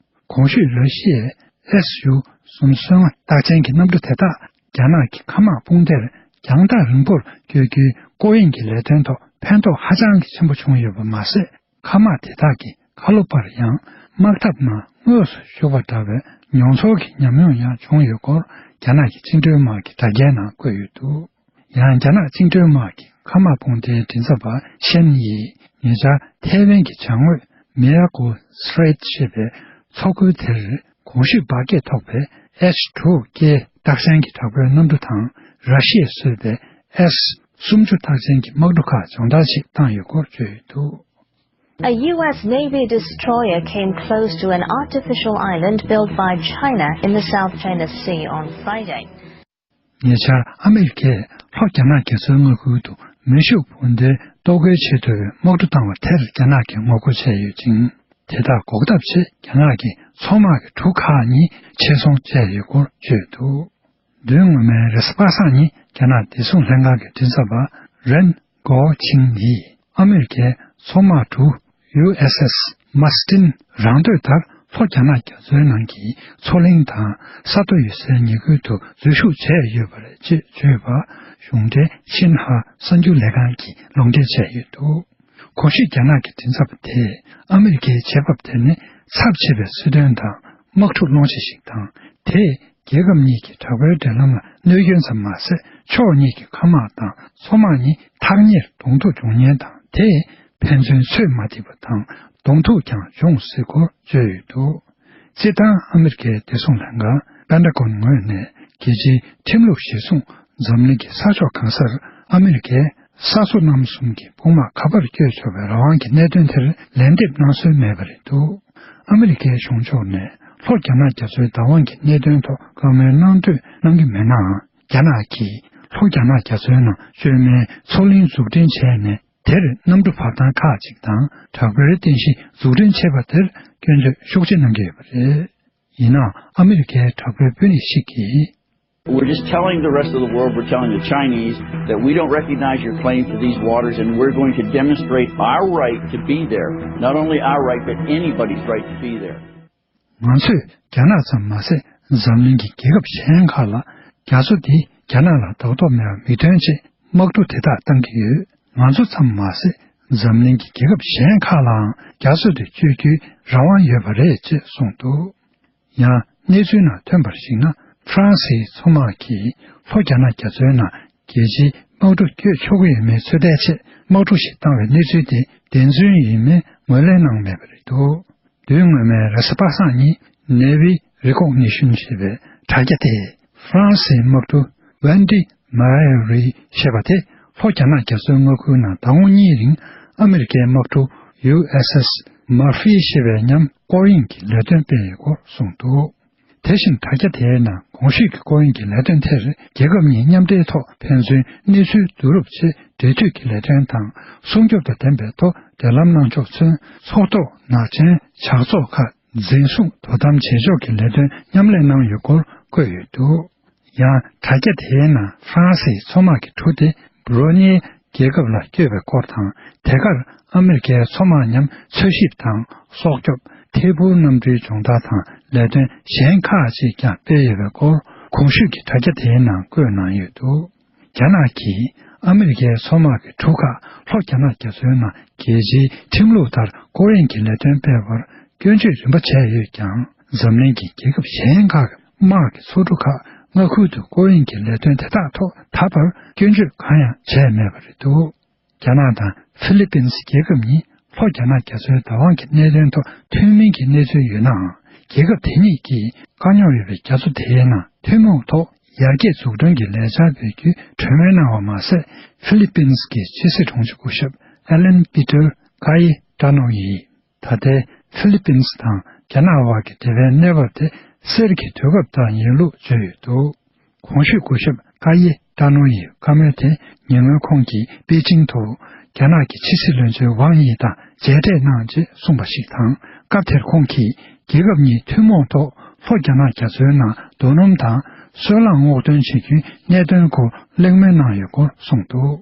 གོང་ཞུས་ར་ཤི་ཡས་ཨེས་ཡུ་སུམ་ཅུ་སོ་ལྔ་རྟགས་ཅན་གྱི་གནམ་གྲུ་དེ་དག་རྒྱ་ནག་གི་མཁའ་དམག་དཔུང་སྡེར་རྒྱང་ཐག་རིང་པོར་བསྐྱོད་རྒྱུའི་སྐོར་གཡེང་གི་ལས་དོན་ཐོག་ཕན་ཐོགས་ཧ་ཅང་གི་ཆེན་པོ་བྱུང་ཡོད་པ་མ་ཟད། མཁའ་དམག་དེ་དག་གིས་ཁ་ལོ་པར་ཡང་དམག་འཐབ་ནང་དངོས་སུ་ཞུགས་པ་འདྲ་བའི་མྱོང་ཚོར་གྱི་ཉམས་མྱོང་ཡང་བྱུང་ཡོད་སྐོར་རྒྱ་ནག་གི་བཅིངས་འགྲོལ་དམག་གི་དྲ་རྒྱའི་ནང་བཀོད་ཡོད་འདུག་ཡང་རྒྱ་ནག་བཅིངས་འགྲོལ་དམག་གི་མཁའ་དམག་དཔུང་སྡེའི་མགྲིན་ཚབ་པ་ཤན་ཡིས་ཉེ་ཆར་ཐའེ་ཝན་གྱི་བྱང་ངོས་མེ་ཡ་ཀོ་སི་ཊེ་རེཊ་ཞེས་པའི་མཚོ་ཁུལ་དེར་གོང་ཞུས་འབར་གས་ཐོགས་པའི་ཨེཆ་དྲུག་ཀེ་རྟགས་ཅན་གྱི་དྲག་པོའི་གནམ་གྲུ་དང་ར་ཤི་ཡས་བཟོས་པའི་ཨེས་སུམ་ཅུ་རྟགས་ཅན་གྱི་དམག་གྲུ་ཁག་སྦྱོང་བརྡར་ཞིག་བཏང་ཡོད་སྐོར་བརྗོད་ཡོད་འདུག A U S Navy destroyer came close to an artificial island built by China in the South China Sea on Friday. ཉེ་ཆར་ཨ་མི་རི་ཀས་ལྷོ་རྒྱ་ནག་རྒྱ་མཚོའི་མངའ་ཁུལ་དུ་མེ་ཤུགས་འཕུར་མདེལ་གཏོར་རྒོལ་བྱེད་ཐུབ་པའི་དམག་གྲུ་བཏང་བ་དེར་རྒྱ་ནག་གིས་ངོ་རྒོལ་བྱས་ཡོད་ཅིང་། དེ་དག་འགོག་ཐབས་ཆེད་རྒྱ་ནག་གིས་མཚོ་དམག་གི་གྲུ་ཁག་གཉིས་ཆེད་རྫོང་བྱས་ཡོད་སྐོར་བརྗོད་འདུག་བདུན་སྔོན་མའི་རེས་གཟའ་པ་སངས་ཉིན་རྒྱ་ནག་བདེ་སྲུང་ལྷན་ཁང་གི་མགྲིན་ཚབ་པ་རན་གོ་ཆིང་ཡིས་ཨ་མེ་རི་ཁའི་མཚོ་དམག་གྲུ་ཡུ་ཨེས་ཨེས་མཱ་སི་ཏིན་རང་འདོད་ལྟར་ལྷོ་རྒྱ་ནག་རྒྱ་མཚོའི་ནང་གི་མཚོ་གླིང་དང་ས་མཐོ་ཡོད་སའི་ཉེ་ཁུལ་དུ་འཛུལ་ཞུགས་བྱས་ཡོད་པ་རེད་ཅེས་བརྗོད་པ་གཞུང་འབྲེལ་ཤིན་ཧྭ་གསར་འགྱུར་ལས་ཁང་གིས་ལུང་འདྲེན་བྱས་ཡོད་འདུག་གོང་ཞུས་རྒྱ་ནག་གི་མགྲིན་ཚབ་པ་དེས་ཨ་མེ་རི་ཁའི་བྱེད་བབ་དེ་ནི་ཚབས་ཆེ་བའི་སྲིད་དོན་དང་དམག་འཁྲུག་སློང་བྱེད་ཞིག་དང་། དེས་རྒྱལ་ཁབ་གཉིས་ཀྱི་དྲག་པོའི་འབྲེལ་ལམ་ལ་གནོད་སྐྱོན་ཙམ་མ་ཟད། ཕྱོགས་གཉིས་ཀྱི་མཁའ་དམག་དང་མཚོ་དམག་གཉིས་ཐག་ཉེར་གདོང་ཐུག་འབྱུང་ཉེན་དང་། དེས་ཕན་ཚུན་ཚོད་མ་ཐིག་པ་དང་གདོང་ཐུག་ཀྱང་འབྱུང་སྲིད་སྐོར་བརྗོད་ཡོད་འདུག་སྤྱིར་བཏང་ཨ་མེ་རི་ཁའི་བདེ་སྲུང་ལྷན་ཁང་པེན་ཏ་གོན་ངོས་ནས་རྒྱལ་སྤྱིའི་ཁྲིམས་ལུགས་གཞིར་བཟུང་འཛམ་གླིང་གི་ས་ཕྱོགས་གང་སར་ཨ་མེ་རི་ཁའི་ས་སོ་གནམ་གསུམ་གྱི་དཔུང་དམག་ག་པར་བསྐྱོད་ཆོག་པའི་རང་དབང་གི་གནད་དོན་དེར་ལན་འདེབས་གནང་སྲོལ་མེད་པ་རེད་འདུག་ཨ་མེ་རི་ཁའི་གཞུང་ཕྱོགས་ནས་ལྷོ་རྒྱ་ནག་རྒྱ་མཚོའི་བདག་དབང་གི་གནད་དོན་ཐོག་བཀའ་མོལ་གནང་འདོད་གནང་གི་མེད་ནའང་། རྒྱ་ནག་གིས་ལྷོ་རྒྱ་ནག་རྒྱ་མཚོའི་ནང་བཅོས་མའི་མཚོ་གླིང་འཛུགས་སྐྲུན་བྱས་ནས། དེར་གནམ་གྲུ་བབས་ཐང་ཁག་ཅིག་དང་དྲག་པོའི་རྟེན་གཞི་འཛུགས་སྐྲུན་བྱས་པ་དེར་སྐྱོན་བརྗོད་ཤུགས་ཆེ་གནང་གི་ཡོད་པ་རེད། ཡིན་ནའང་ཨ་མེ་རི་ཁའི་དྲག་པོའི་དཔོན་རིགས་ཤིག་གིས། We're just telling the rest of the world, we're telling the Chinese that we don't recognize your claim to these waters and we're going to demonstrate our right to be there. Not only our right, but anybody's right to be there. ང་ཚོས་རྒྱ་ནག་ཙམ་མ་ཟད་འཛམ་གླིང་གི་རྒྱལ་ཁབ་གཞན་ཁག་ལ་རྒྱ་མཚོ་འདི་རྒྱ་ནག་ལ་བདག་ཐོག་མེད་པར་མི་ཐོན་ཆེད་དམག་གྲུ་དེ་དག་བཏང་གི་ཡོད། ང་ཚོ་ཙམ་མ་ཟད་འཛམ་གླིང་གི་རྒྱལ་ཁབ་གཞན་ཁག་ལའང་རྒྱ་མཚོ་དེ་སྤྱོད་རྒྱུའི་རང་དབང་ཡོད་པ་རེད་ཅེས་གསུངས་འདུག་ཡང་གནས་ཚུལ་ནང་ཐོན་པར་གཞིགས་ན། ཧྥ་རན་སིའི་མཚོ་དམག་གིས་ལྷོ་རྒྱ་ནག་རྒྱ་མཚོའི་ནང་རྒྱལ་སྤྱིའི་དམག་གྲུ་བསྐྱོད་ཆོག་གི་ཡོད་མེད་ཚོད་ལྟའི་ཆེད་དམག་གྲུ་ཞིག་བཏང་བའི་གནས་ཚུལ་དེ་བདེན་རྫུན་ཡིན་མིན་ངོས་ལེན་གནང་མེད་པ་རེད་འདུག་བདུན་སྔོན་མའི་རེས་གཟའ་པ་སངས་ཉིན་Navy Recognition ཞེས་པའི་དྲ་རྒྱ་དེས་ཧྥ་རན་སིའི་དམག་གྲུ་Vendée Maury ཞེས་པ་དེ་ལྷོ་རྒྱ་ནག་རྒྱ་མཚོའི་མངའ་ཁུལ་ནང་ཟླ་ངོ་གཉིས་རིང་ཨ་མེ་རི་ཁའི་དམག་གྲུ་ཡུ་ཨེས་ཨེས་Murphy ཞེས་པའི་མཉམ་སྐོར་གཡེང་གི་ལས་དོན་སྤེལ་ཡོད་སྐོར་གསུངས་འདུག་དེ་བཞིན་དྲ་རྒྱ་དེའི་ནང་གོང་ཞུས་ཀྱི་སྐོར་གཡེང་གི་ལས་དོན་དེར་རྒྱལ་ཁབ་གཉིས་མཉམ་འབྲེལ་ཐོག་ཕན་ཚུན་གནས་ཚུལ་བསྡུ་རུབ་ཆེད་འབྲེལ་མཐུད་ཀྱི་ལས་དོན་དང་སྲུང་སྐྱོབ་དང་ལྡན་པའི་ཐོག་འབྲེལ་ལམ་གནང་ཕྱོགས་ཚུན་ཚོགས་ཐོག་ནག་ཅན་ཇག་ཚོགས་ཁག་འཛིན་བཟུང་དོ་དམ་བྱེད་ཕྱོགས་ཀྱི་ལས་དོན་མཉམ་ལས་གནང་ཡོད་སྐོར་བཀོད་ཡོད་འདུག་ཡང་དྲ་རྒྱ་དེའི་ནང་ཧྥ་རན་སིའི་མཚོ་དམག་གི་གྲུ་དེ་བྷུ་རུ་ནེ་རྒྱལ་ཁབ་ལ་བསྐྱོད་པའི་སྐོར་དང་། དེ་གར་ཨ་མེ་རི་ཁའི་མཚོ་དམག་མཉམ་འཚོལ་ཞིབ་དང་སྲོག་སྐྱོབ། ཐད་འཕུར་གནམ་གྲུའི་སྦྱོང་བརྡར་དང་ལས་དོན་གཞན་ཁག་ཅིག་ཀྱང་སྤེལ་ཡོད་པའི་སྐོར་གོང་ཞུས་ཀྱི་དྲ་རྒྱ་དེའི་ནང་བཀོད་གནང་ཡོད་འདུག་རྒྱ་ནག་གིས་ཨ་མེ་རི་ཁའི་མཚོ་དམག་གི་གྲུ་ཁག་ལྷོ་རྒྱ་ནག་རྒྱ་མཚོའི་ནང་རྒྱལ་སྤྱིའི་ཁྲིམས་ལུགས་ལྟར་སྐོར་གཡེང་གི་ལས་དོན་སྤེལ་བར་སྐྱོན་བརྗོད་རིམ་པ་བྱས་ཡོད་ཀྱང་། འཛམ་གླིང་གི་རྒྱལ་ཁབ་གཞན་ཁག་གི་དམག་གི་མཚོ་གྲུ་ཁག་མངའ་ཁུལ་དུ་སྐོར་གཡེང་གི་ལས་དོན་དེ་དག་ཐོག་ད་བར་སྐྱོན་བརྗོད་གང་ཡང་བྱས་མེད་པ་རེད་འདུག་རྒྱ་ནག་དང་ཧྥི་ལི་པིན་སི་རྒྱལ་ཁབ་གཉིས་ལྷོ་རྒྱ་ནག་རྒྱ་མཚོའི་བདག་དབང་གི་གནད་དོན་ཐོག་མཐུན་མིན་གྱི་གནས་ཚུལ་ཡོད་ནའང་། རྒྱལ་ཁབ་དེ་གཉིས་ཀྱིས་བཀག་ཉར་ཡོད་པའི་རྒྱ་མཚོ་དེའི་ནང་ཐུན་མོང་ཐོག་ཡར་རྒྱས་འཛུགས་སྐྲུན་གྱི་ལས་འཆར་སྤེལ་རྒྱུའི་གྲོས་མོལ་གནང་བ་མ་ཟད། ཧྥི་ལི་པིན་སི་གི་ཕྱི་སྲིད་དྲུང་ཆེ་སྐུ་ཞབས་ཨེ་ལན་པི་ཏར་ཀ་ཡེ་ཏྲ་ནོ་ཡིས། ད་ལྟའི་ཧྥི་ལི་པིན་སི་དང་རྒྱ་ནག་དབར་གྱི་འབྲེལ་བའི་གནས་བབ་དེ་གསེར་གྱི་དུས་སྐབས་ལྟར་ཡིན་ལུགས་བརྗོད་ཡོད་འདུག་གོང་ཞུས་སྐུ་ཞབས་ཀ་ཡེ་ཏྲ་ནོ་ཡི་བཀའ་མོལ་དེ་ཉེ་སྔོན་ཁོང་གིས་པེ་ཅིང་དུ་རྒྱ་ནག་གི་ཕྱི་སྲིད་བློན་ཆེན་ཝང་དབྱི་དང་མཇལ་འཕྲད་གནང་རྗེས་གསུངས་པ་ཞིག་དང་། སྐབས་དེར་ཁོང་གིས་རྒྱལ་ཁབ་གཉིས་ཐུན་མོང་ཐོག་ལྷོ་རྒྱ་ནག་རྒྱ་མཚོའི་ནང་རྡོ་སྣུམ་དང་སོལ་རླངས་སྔོག་འདོན་བྱེད་རྒྱུའི་གནད་དོན་སྐོར་གླེང་མོལ་གནང་ཡོད་སྐོར་གསུངས་འདུག་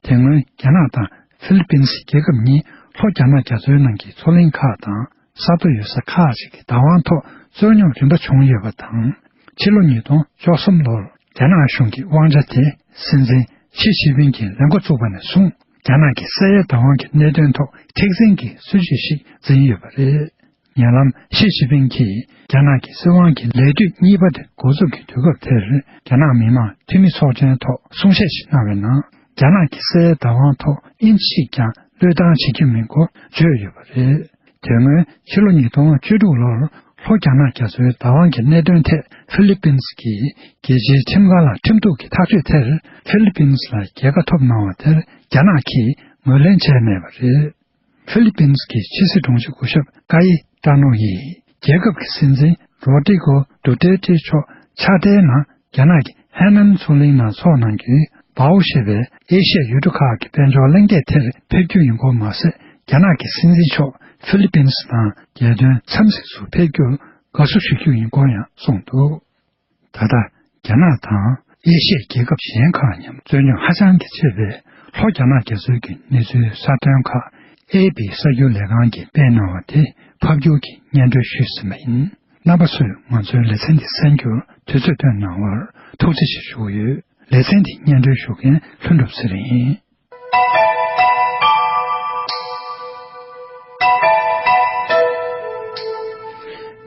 དེ་སྔོན་རྒྱ་ནག་དང་ཧྥི་ལི་པིན་སི་རྒྱལ་ཁབ་གཉིས་ལྷོ་རྒྱ་ནག་རྒྱ་མཚོའི་ནང་གི་མཚོ་གླིང་ཁག་དང་ས་མཐོ་ཡོད་ས་ཁག་ཅིག་གི་བདག་དབང་ཐོག་རྩོད་རྙོག་རིམ་པ་བྱུང་ཡོད་པ་དང་། ཕྱི་ལོ་ཉིས་སྟོང་བཅུ་གསུམ་ལོར་རྒྱ་ནག་གཞུང་གི་དབང་ཆ་དེ་སྲིད་འཛིན་ཞི་ཅིན་ཕིང་གིས་ལེན་འགོ་བཙུགས་པ་ནས་བཟུང་། རྒྱ་ནག་གི་ས་ཡའི་བདག་དབང་གི་གནད་དོན་ཐོག་མཁྲེགས་འཛིན་གྱི་སྲིད་བྱུས་ཤིག་འཛིན་ཡོད་པ་རེད། ཉེ་ལམ་ཞི་ཅིན་ཕིང་གིས་རྒྱ་ནག་གི་སྲིད་དབང་གི་ལས་དུས་གཉིས་པ་དེ་འགོ་འཛུགས་ཀྱི་དུས་སྐབས་དེར། རྒྱ་ནག་མི་དམངས་འཐུས་མི་ཚོགས་ཆེན་ཐོག་གསུང་བཤད་ཞིག་གནང་བའི་ནང་། རྒྱ་ནག་གི་ས་ཡའི་བདག་དབང་ཐོག་ཨིན་ཅི་ཞིག་ཀྱང་བློས་བཏང་བྱེད་ཀྱི་མིན་སྐོར་བརྗོད་ཡོད་པ་རེད། དེ་སྔོན་ཕྱི་ལོ་ཉིས་སྟོང་བཅུ་དྲུག་ལོར་ལྷོ་རྒྱ་ནག་རྒྱ་མཚོའི་བདག་དབང་གི་གནད་དོན་ཐད་ཧྥི་ལི་པིན་སི་གིས་རྒྱལ་སྤྱིའི་ཁྲིམས་ཁང་ལ་ཁྲིམས་གཏུག་གི་ཐག་གཅོད་དེར་ཧྥི་ལི་པིན་སི་ལ་རྒྱལ་ཁ་ཐོབ་གནང་བ་དེར་རྒྱ་ནག་གིས་ངོས་ལེན་བྱས་མེད་པ་རེད། ཧྥི་ལི་པིན་སི་གི་ཕྱི་སྲིད་དྲུང་ཆེ་སྐུ་ཞབས་ཀ་ཡེ་ཏྲ་ནོ་ཡིས་རྒྱལ་ཁབ་ཀྱི་སྲིད་འཛིན་རོ་ཏྲི་གོ་ཌུ་ཏེར་ཏེ་མཆོག་ཕྱག་སྦྲེལ་ནང་རྒྱ་ནག་གི་ཧེ་ནན་མཚོ་གླིང་ནང་འཚོགས་གནང་རྒྱུའི་པའོ་ཞེས་པའི་ཨེ་ཤི་ཡ་ཡུལ་གྲུ་ཁག་གི་དཔལ་འབྱོར་གླེང་སྟེགས་དེར་ཕེབས་རྒྱུ་ཡིན་སྐོར་མ་ཟད། རྒྱ་ནག་གི་སྲིད་འཛིན་མཆོག་ཧྥི་ལི་པིན་སི་དང་རྒྱལ་དོན་འཚམས་གཟིགས་སུ་ཕེབས་རྒྱུར་དགའ་བསུ་ཞུ་རྒྱུ་ཡིན་སྐོར་ཡང་གསུངས་འདུག་ད་ལྟ་ རྒྱ་ནག་དང་ཨེ་ཤི་ཡའི་རྒྱལ་ཁབ་གཞན་ཁག་མཉམ་རྩོད་རྙོག་ཧ་ཅང་གི་ཆེ་བའི་ལྷོ་རྒྱ་ནག་རྒྱ་མཚོའི་གི་གནས་ཚུལ་གསར་ཐོན་ཁག་ཨེ་པི་གསར་འགྱུར་ལས་ཁང་གིས་སྤེལ་གནང་བ་དེ་ཕབ་སྒྱུར་གྱིས་སྙན་སྒྲོན་ཞུས་ཟིན་པ་ཡིན། རྣམ་པ་ཚོས་ང་ཚོའི་ལེ་ཚན་འདི་གསན་རྒྱུར་དུས་ཚོད་བཏོན་གནང་བར་ཐུགས་རྗེ་ཆེ་ཞུ་གི་ཡོད། ལེ་ཚན་འདི་སྙན་སྒྲོན་ཞུ་མཁན་ལྷུན་གྲུབ་ཚེ་རིང་ཡིན།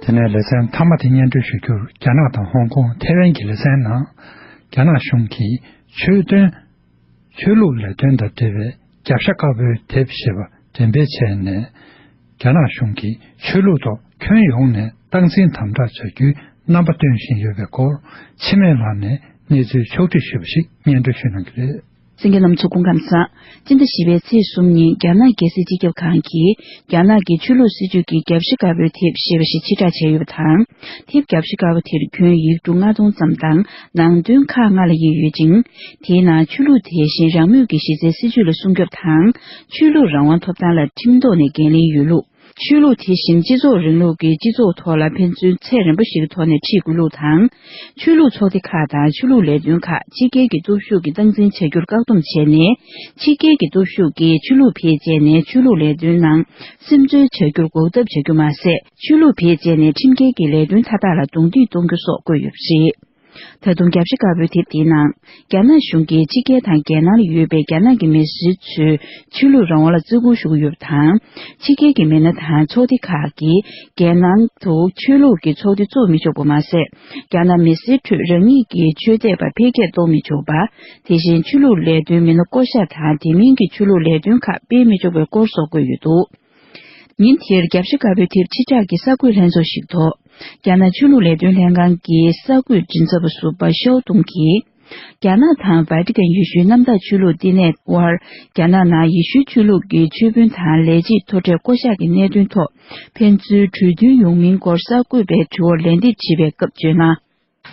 དེ་ནས་ལེ་ཚན་མཐའ་མ་དེ་སྙན་སྒྲོན་ཞུ་རྒྱུར། རྒྱ་ནག་དང་ཧོང་ཀོང་ཐེ་ཝན་གྱི་ལེ་ཚན་ནང་། རྒྱ་ནག་གཞུང་གིས་ཆོས་དོན། ཆོས་ལུགས་ལས་དོན་དང་འབྲེལ་བའི་རྒྱབ་ཤ་དཀར་པོའི་དེབ་ཞེས་པ་འགྲེམས་སྤེལ་བྱས་ནས། རྒྱ་ནག་གཞུང་གིས་ཆོས་ལུགས་ཐོག་ཁྱོན་ཡོངས་ནས་སྟངས་འཛིན་དམ་དྲག་བྱ་རྒྱུའི་རྣམ་པ་སྟོན་བཞིན་ཡོད་པའི་སྐོར། འཆི་མེད་ལགས་ནས་གནས་ཚུལ་ཕྱོགས་བསྒྲིགས་ཞུས་པ་ཞིག་སྙན་སྒྲོན་ཞུ་གནང་གི་རེད། གསན་མཁན་རྣམ་ཚོ་སྐུ་ཁམས་བཟང་། སྤྱི་ཟླ་བཞི་པའི་ཚེས་གསུམ་ཉིན་རྒྱ་ནག་རྒྱལ་སྲིད་སྤྱི་ཁྱབ་ཁང་གིས་རྒྱ་ནག་གི་ཆོས་ལུགས་སྲིད་ཇུས་ཀྱི་རྒྱབ་ཤ་དཀར་པོའི་དེབ་ཞེས་པ་ཞིག་ཕྱིར་བསྒྲགས་བྱས་ཡོད་པ་དང་། དེབ་རྒྱབ་ཤ་དཀར་པོ་དེར་ཁྱོན་ཡིག་འབྲུ་ལྔ་སྟོང་ཙམ་དང་ནང་དོན་ཁག་ལྔ་ལ་དབྱེ་ཡོད་ཅིང་། དེའི་ནང་ཆོས་ལུགས་དེ་བཞིན་རང་མོས་ཀྱི་གཞི་རྩའི་སྲིད་ཇུས་ལ་སྲུང་སྐྱོབ་དང་། ཆོས་ལུགས་རང་དབང་ཐོབ་ཐང་ལ་ཁྲིམས་ཐོག་ནས་འགན་ལེན་ཡོད་ལུགས། ཆོས་ལུགས་དེ་བཞིན་སྤྱི་ཚོགས་རིང་ལུགས་ཀྱི་སྤྱི་ཚོགས་ཐོག་ལ་ཕན་ཚུན་ཚད་རན་པོ་ཞིག་གི་ཐོག་ནས་ཁྲིད་དགོས་ལུགས་དང་། ཆོས་ལུགས་ཚོགས་སྡེ་ཁག་དང་ཆོས་ལུགས་ལས་དོན་ཁག་ཕྱི་རྒྱལ་གྱི་སྟོབས་ཤུགས་ཀྱིས་སྟངས་འཛིན་བྱ་རྒྱུར་བཀག་སྡོམ་བྱས་ནས། ཕྱི་རྒྱལ་གྱི་སྟོབས་ཤུགས་ཀྱིས་ཆོས་ལུགས་བེད་སྤྱད་ནས་ཆོས་ལུགས་ལས་དོན་ནང་སིམ་འཛུལ་བྱ་རྒྱུར་འགོག་ཐབས་བྱ་རྒྱུ་མ་ཟད། ཆོས་ལུགས་བེད་སྤྱད་ནས་ཁྲིམས་འགལ་གྱི་ལས་དོན་མཐའ་དག་ལ་གདོང་ཐུག་གཏོང་རྒྱུ་སོགས་བཀོད་ཡོད་པ་རེད། ད་དུང་རྒྱབ་ཤ་དཀར་པོའི་དེབ་དེའི་ནང་། རྒྱ་ནག་གཞུང་གིས་ཕྱི་རྒྱལ་དང་རྒྱལ་ནང་ལ་ཡོད་པའི་རྒྱ་ནག་གི་མི་སེར་ཚོའི་ཆོས་ལུགས་རང་དབང་ལ་བརྩི་བཀུར་ཞུ་གི་ཡོད་པ་དང་། ཕྱི་རྒྱལ་གྱི་མི་སྣ་དང་ཚོགས་སྡེ་ཁག་གིས་རྒྱལ་ནང་དུ་ཆོས་ལུགས་ཀྱི་ཚོགས་སྡེ་བཙུགས་མི་ཆོག་པ་མ་ཟད། རྒྱ་ནག་མི་སེར་ཁྲོད་རང་ཉིད་ཀྱི་ཆོས་དད་པ་འཕེལ་རྒྱས་གཏོང་མི་ཆོག་པ། དེ་བཞིན་ཆོས་ལུགས་ལས་དོན་མི་སྣ་བསྐོ་གཞག་དང་དེ་མིན་གྱི་ཆོས་ལུགས་ལས་དོན་ཁག་སྤེལ་མི་ཆོག་པའི་སྐོར་སོགས་བཀོད་ཡོད་འདུག་ཉིན་དེར་རྒྱབ་ཤ་དཀར་པོའི་དེབ་ཕྱིར་བསྒྲགས་ཀྱི་གསར་འགོད་ལྷན་ཚོགས་ཤིག་ཐོག་རྒྱ་ནག་ཆོས་ལུགས་ལས་དོན་ལྷན་ཁང་གི་གསར་འགོད་མགྲིན་ཚབ་པ་ཟུར་པ་ཤའོ་ཏུང་གིས། རྒྱ་ནག་དང་ཝེ་ཏི་ཀན་ཡེ་ཤུའི་གནམ་བདག་ཆོས་ལུགས་བསྟི་གནས་དབར། རྒྱ་ནག་ནང་ཡེ་ཤུའི་ཆོས་ལུགས་ཀྱི་ཆོས་དཔོན་དང་ལས་བྱེད་མཐོ་གྲས་བསྐོ་གཞག་གི་གནད་དོན་ཐོག་ཕན་ཚུན་གྲོས་མཐུན་ཡོང་མིན་སྐོར་གསར་འགོད་པའི་དྲི་བར་ལན་འདེབས་བྱེད་པའི་སྐབས་བརྗོད་ན།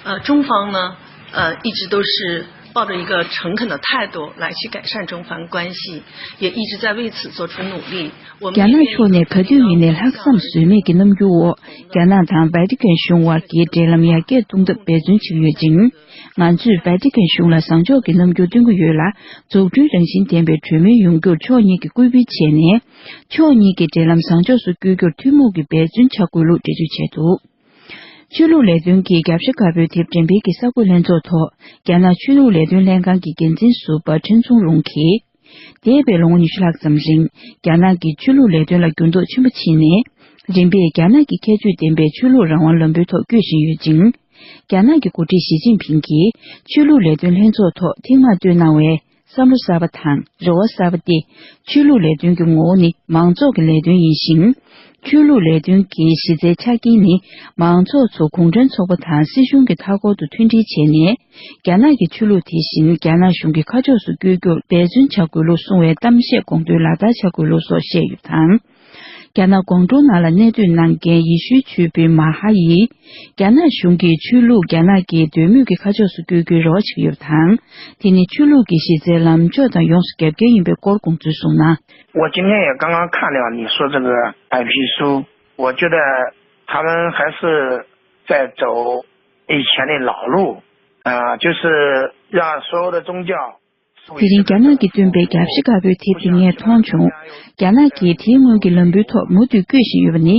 呃，中方呢，呃，一直都是抱着一个诚恳的态度来去改善中梵关系，也一直在为此做出努力。我们 རྒྱ་ནག་ཕྱོགས་ནས་ག་དུས་ཡིན་ནའི་ལྷག་བསམ་ཟོལ་མེད་ཀྱི་རྣམ་འགྱུར་འོག་རྒྱ་ནག་དང་ཝེ་ཏི་ཀན་གཞུང་དབར་གྱི་འབྲེལ་ལམ་ཡར་རྒྱས་གཏོང་ཐབས་འབད་བརྩོན་བྱེད་ཀྱི་ཡོད་ཅིང་། ང་ཚོས་ཝེ་ཏི་ཀན་གཞུང་ལ་བཟང་ཕྱོགས་ཀྱི་རྣམ་འགྱུར་སྟོན་གྱི་ཡོད་ལ། འཛུགས་སྐྲུན་རང་བཞིན་ལྡན་པའི་གྲོས་མོལ་ཡོང་རྒྱུར་ཕྱོགས་གཉིས་ཀྱིས་སྐུལ་སྤེལ་བྱས་ནས། ཕྱོགས་གཉིས་ཀྱི་འབྲེལ་ལམ་བཟང་ཕྱོགས་སུ་བསྐྱོད་རྒྱུར་ཐུན་མོང་གི་འབད་བརྩོན་བྱ་དགོས་ལུགས་འགྲེལ་བརྗོད་བྱས་འདུག་ཆོས་ལུགས་ལས་དོན་གྱི་རྒྱབ་ཤ་དཀར་པོའི་དེབ་འགྲེམས་སྤེལ་གྱི་གསར་འགོད་ལྷན་ཚོགས་ཐོག་རྒྱ་ནག་ཆོས་ལུགས་ལས་དོན་ལྷན་ཁང་གི་འགན་འཛིན་ཟུར་པ་ཁྲེན་ཚུང་རུང་གིས། འདས་པའི་ལོ་ངོ་ཉི་ཤུ་ལྷག་ཙམ་རིང་རྒྱ་ནག་གིས་ཆོས་ལུགས་ལས་དོན་ལ་འགྱུར་ལྡོག་ཆེན་པོ་ཕྱིན་ནས། རིམ་པས་རྒྱ་ནག་གི་ཁྱད་ཆོས་ལྡན་པའི་ཆོས་ལུགས་རང་དབང་ལམ་བུའི་ཐོག་བསྐྱོད་བཞིན་ཡོད་ཅིང་། རྒྱ་ནག་གི་འགོ་ཁྲིད་ཞི་ཅིན་ཕིང་གིས་ཆོས་ལུགས་ལས་དོན་ལྷན་ཚོགས་ཐོག་ཐེངས་མང་བཏོན་གནང་བའི། བསམ་བློ་གསར་པ་དང་རེ་བ་གསར་པ་སྟེ། ཆོས་ལུགས་ལས་དོན་གྱི་ངོ་བོ་ནི་མང་ཚོགས་ཀྱི་ལས་དོན་ཡིན་ཞིང་། ཆོས་ལུགས་ལས་དོན་གྱི་གཞི་རྩའི་ཆ་རྐྱེན་ནི། མང་ཚོགས་ཚོ་གུང་ཁྲན་ཚོགས་པ་དང་སྲིད་གཞུང་གི་མཐའ་འཁོར་དུ་མཐུན་སྒྲིལ་བྱས་ནས། རྒྱ་ནག་གི་ཆོས་ལུགས་དེ་བཞིན་རྒྱ་ནག་གཞུང་གི་ཁ་ཕྱོགས་སུ་བསྐྱོད་རྒྱུར་འབད་བརྩོན་བྱ་དགོས་ལུགས་གསུངས་པའི་གཏམ་བཤད་དགོངས་དོན་ལག་བསྟར་བྱ་དགོས་ལུགས་སོགས་བཤད་ཡོད་པ་དང་། རྒྱ་ནག་ཀོང་ཀྲོའུ་ནང་ལ་གནས་སྡོད་གནང་མཁན་ཡེ་ཤུའི་ཆོས་དཔོན་མ་ཧ་ཡིས། རྒྱ་ནག་གཞུང་གིས་ཆོས་ལུགས་རྒྱ་ནག་གི་འདོད་མོས་ཀྱི་ཁ་ཕྱོགས་སུ་བསྐྱོད་རྒྱུའི་རེ་བ་བྱེད་ཀྱི་ཡོད་པ་དང་། དེ་ནི་ཆོས་ལུགས་ཀྱི་གཞི་རྩའི་ལམ་ཕྱོགས་དང་ཡོངས་སུ་རྒྱབ་འགལ་ཡིན་པའི་སྐོར་དགོངས་ཚུལ་གསུངས་ན། 我今天也刚刚看了你说这个白皮书，我觉得他们还是在走以前的老路，啊、就是让所有的宗教 དེ་རིང་རྒྱ་ནག་གིས་བཏོན་པའི་རྒྱབ་ཤ་དཀར་པོའི་དེབ་དེ་ངས་མཐོང་བྱུང་། རྒྱ་ནག་གིས་དེའི་སྔོན་གྱི་ལམ་བུའི་ཐོག་མུ་མཐུད་བསྐྱོད་བཞིན་ཡོད་པ་ནི།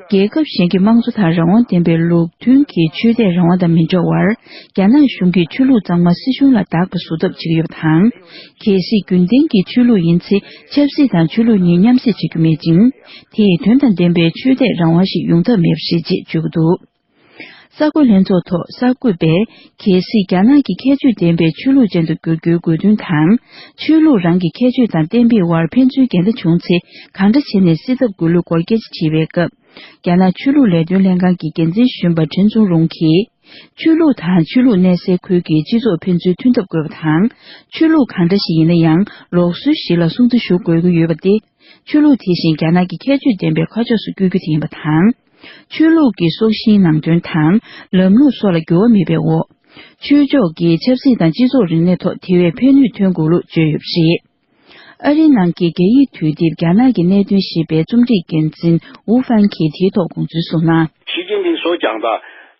རྒྱལ་ཁབ་གཞན་གྱི་དམངས་གཙོ་དང་རང་དབང་ལྡན་པའི་ལུགས་མཐུན་གྱི་ཆོས་དད་རང་དབང་དང་མི་འདྲ་བར། རྒྱ་ནག་གཞུང་གིས་ཆོས་ལུགས་གཙང་མ་སྲིད་གཞུང་ལ་བདག་པ་བཟོ་ཐབས་བྱེད་ཀྱི་ཡོད་པ་དང་། གལ་སྲིད་རྒྱུན་ལྡན་གྱི་ཆོས་ལུགས་ཡིན་ཚེ། ཆབ་སྲིད་དང་ཆོས་ལུགས་གཉིས་མཉམ་བསྲེས་བྱེད་རྒྱུ་མེད་ཅིང་། དེས་དོན་དང་ལྡན་པའི་ཆོས་དད་རང་དབང་ཞིག་ཡོང་ཐབས་མེད་པ་རེད་ཅེས་བརྗོད་ཀྱི་འདུག་གསར་འགོད་ལྷན་ཚོགས་ཐོག་གསར་འགོད་པས། གལ་སྲིད་རྒྱ་ནག་གི་ཁྱད་ཆོས་ལྡན་པའི་ཆོས་ལུགས་ཅན་དུ་འགྱུར་རྒྱུའི་དགོས་འདུན་དང་། ཆོས་ལུགས་རང་གི་ཁྱད་ཆོས་དང་བསྟན་པའི་དབར་ཕན་ཚུན་འགལ་ཟླ་བྱུང་ཚེ། གང་འདྲ་བྱས་ནས་སེལ་ཐབས་དགོས་ལུགས་སྐོར་སྐད་ཆ་དྲིས་པའི་སྐབས། རྒྱ་ནག་ཆོས་ལུགས་ལས་དོན་ལྷན་ཁང་གི་འགན་འཛིན་གཞོན་པ་ཁྲེན་ཚུང་རུང་གིས། ཆོས་ལུགས་དང་ཆོས་ལུགས་གནས་སའི་ཁུལ་གྱི་སྤྱི་ཚོགས་ཕན་ཚུན་མཐུན་ཐབས་དགོས་པ་དང་། ཆོས་ལུགས་གང་འདྲ་ཞིག་ཡིན་ན་ཡང་། ལུགས་སྲོལ་ཞིག་ལ་སྲུང་བརྩི་ཞུ་དགོས་ཀྱི་ཡོད་པ་སྟེ། ཆོས་ལུགས་དེ་བཞིན་རྒྱ་ནག་གི་ཁྱད་ཆོས་ལྡན་པའི་ཁ་ཕྱོགས་སུ་བསྐྱོད་རྒྱུ་དེ་ཡིན་པ་དང་། ཆོས་ལུགས་ཀྱི་སྲོག་ཤིང་ནང་དོན་དང་ལམ་ལུགས་སོགས་ལ་འགྱུར་བ་མེད་པའི་འོག་ཆོས་ཕྱོགས་ཀྱིས་ཆབ་སྲིད་དང་སྤྱི་ཚོགས་རིག་གནས་ཐོག་དེ་བས་ཕན་ནུས་ཐོན་དགོས་ལུགས་བརྗོད་ཡོད་པ་རེད། ཨ་རིའི་ནང་གི་རྒྱ་ཡིག་དུས་དེབ་རྒྱ་ནག་གི་གནད་དོན་ཞེས་པའི་རྩོམ་སྒྲིག་འགན་འཛིན་ཝུ་ཧྥན་གྱིས་དེའི་ཐོག་དགོངས་ཚུལ་གསུངས་ན། 习近平所讲的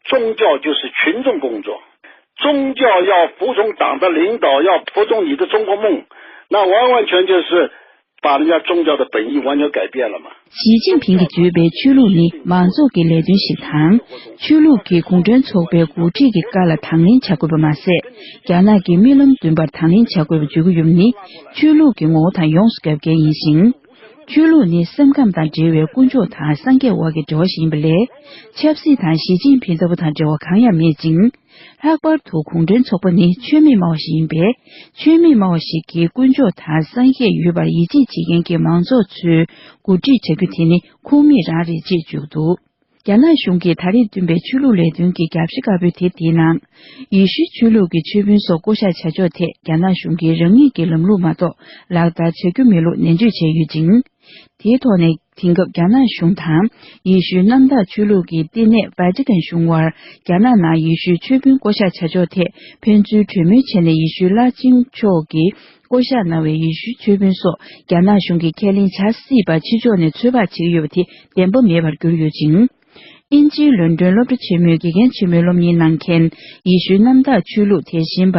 宗教就是群众工作，宗教要服从党的领导，要服从你的中国梦，那完完全全是把人家宗教的本意完全改变了嘛。习近平གྱིས་བརྗོད་པའི་ཆོས་ལུགས་ནི་མང་ཚོགས་ཀྱི་ལས་དོན་ཞིག་དང་། ཆོས་ལུགས་ཀྱིས་གུང་ཁྲན་ཚོགས་པའི་འགོ་ཁྲིད་ཀྱི་བཀའ་ལ་དང་ལེན་བྱ་དགོས་པ་མ་ཟད། རྒྱ་ནག་གི་རྨི་ལམ་བདུན་པར་དང་ལེན་བྱ་དགོས་པ་བརྗོད་ཀྱི་ཡོད་པ་ནི། ཆོས་ལུགས་ཀྱི་ངོ་བོ་དང་ཡོངས་སུ་རྒྱབ་འགལ་ཡིན་ཞིང་། ཆོས་ལུགས་ནི་སེམས་ཁམས་དང་འབྲེལ་བའི་དཀོན་མཆོག་དང་སངས་རྒྱས་དབར་གྱི་འབྲེལ་བ་ཞིག་ཡིན་པ་ལས། ཆབ་སྲིད་དང་ཞི་ཅིན་ཕིང་ལྟ་བུ་དང་འབྲེལ་བ་གང་ཡང་མེད་ཅིང་། ལྷག་པར་དུ་གུང་ཁྲན་ཚོགས་པ་ནི་ཆོས་མེད་སྨྲ་བ་ཞིག་ཡིན་པས། ཆོས་མེད་སྨྲ་བ་ཞིག་གིས་དཀོན་མཆོག་དང་སངས་རྒྱས་ཡོད་པར་ཡིད་ཆེས་བྱེད་མཁན་གྱི་མང་ཚོགས་ཚོའི་འགོ་ཁྲིད་བྱ་རྒྱུ་དེ་ནི་ཁུངས་མེད་རང་རེད་ཅེས་བརྗོད་འདུག་རྒྱ་ནག་གཞུང་གིས་ད་རེས་བཏོན་པའི་ཆོས་ལུགས་ལས་དོན་གྱི་རྒྱབ་ཤ་དཀར་པོའི་དེབ་དེའི་ནང་། ཡེ་ཤུའི་ཆོས་ལུགས་ཀྱི་ཆོས་དཔོན་སོགས་བསྐོ་བཞག་བྱ་ཕྱོགས་ཐད་རྒྱ་ནག་གཞུང་གིས་རང་ཉིད་ཀྱི་ལམ་ལུགས་མ་གཏོགས་ལག་བསྟར་བྱ་རྒྱུ་མེད་ལུགས་ནན་བརྗོད་བྱས་ཡོད་ཅིང་། དེའི་ཐོག་ནས། དེང་སྐབས་རྒྱ་ནག་གཞུང་དང་། ཡེ་ཤུའི་གནམ་བདག་ཆོས་ལུགས་ཀྱི་བསྟི་གནས་ཝེ་ཏི་ཀན་གཞུང་དབར། རྒྱ་ནག་ནང་ཡེ་ཤུའི་ཆོས་དཔོན་བསྐོ་བཞག་བྱ་ཕྱོགས་ཐད་ཕན་ཚུན་གྲོས་མོལ་བྱས་ནས། ཡེ་ཤུའི་བླ་ཆེན་མཆོག་གིས་བསྐོ་བཞག་གནང་བའི་ཡེ་ཤུའི་ཆོས་དཔོན་སོགས་རྒྱ་ནག་གཞུང་གིས་ཁས་ལེན་བྱ་སྲིད་པ་ཕྱི་ཕྱོགས་ནས་ཚོད་དཔག་བྱེད་ཀྱི་ཡོད་པ་དེ་བདེན་པ་མེད་པར་གྱུར་ཡོད་ཅིང་། དབྱིན་ཇིའི་ལོན་ཌོན་སློབ་གྲྭ་ཆེན་མོའི་དགེ་རྒན་ཆེན་མོའི་སློབ་གཉེར་གནང་མཁན་ཡེ་ཤུའི་གནམ་བདག་ཆོས་ལུགས་དེ་བཞིན་པ་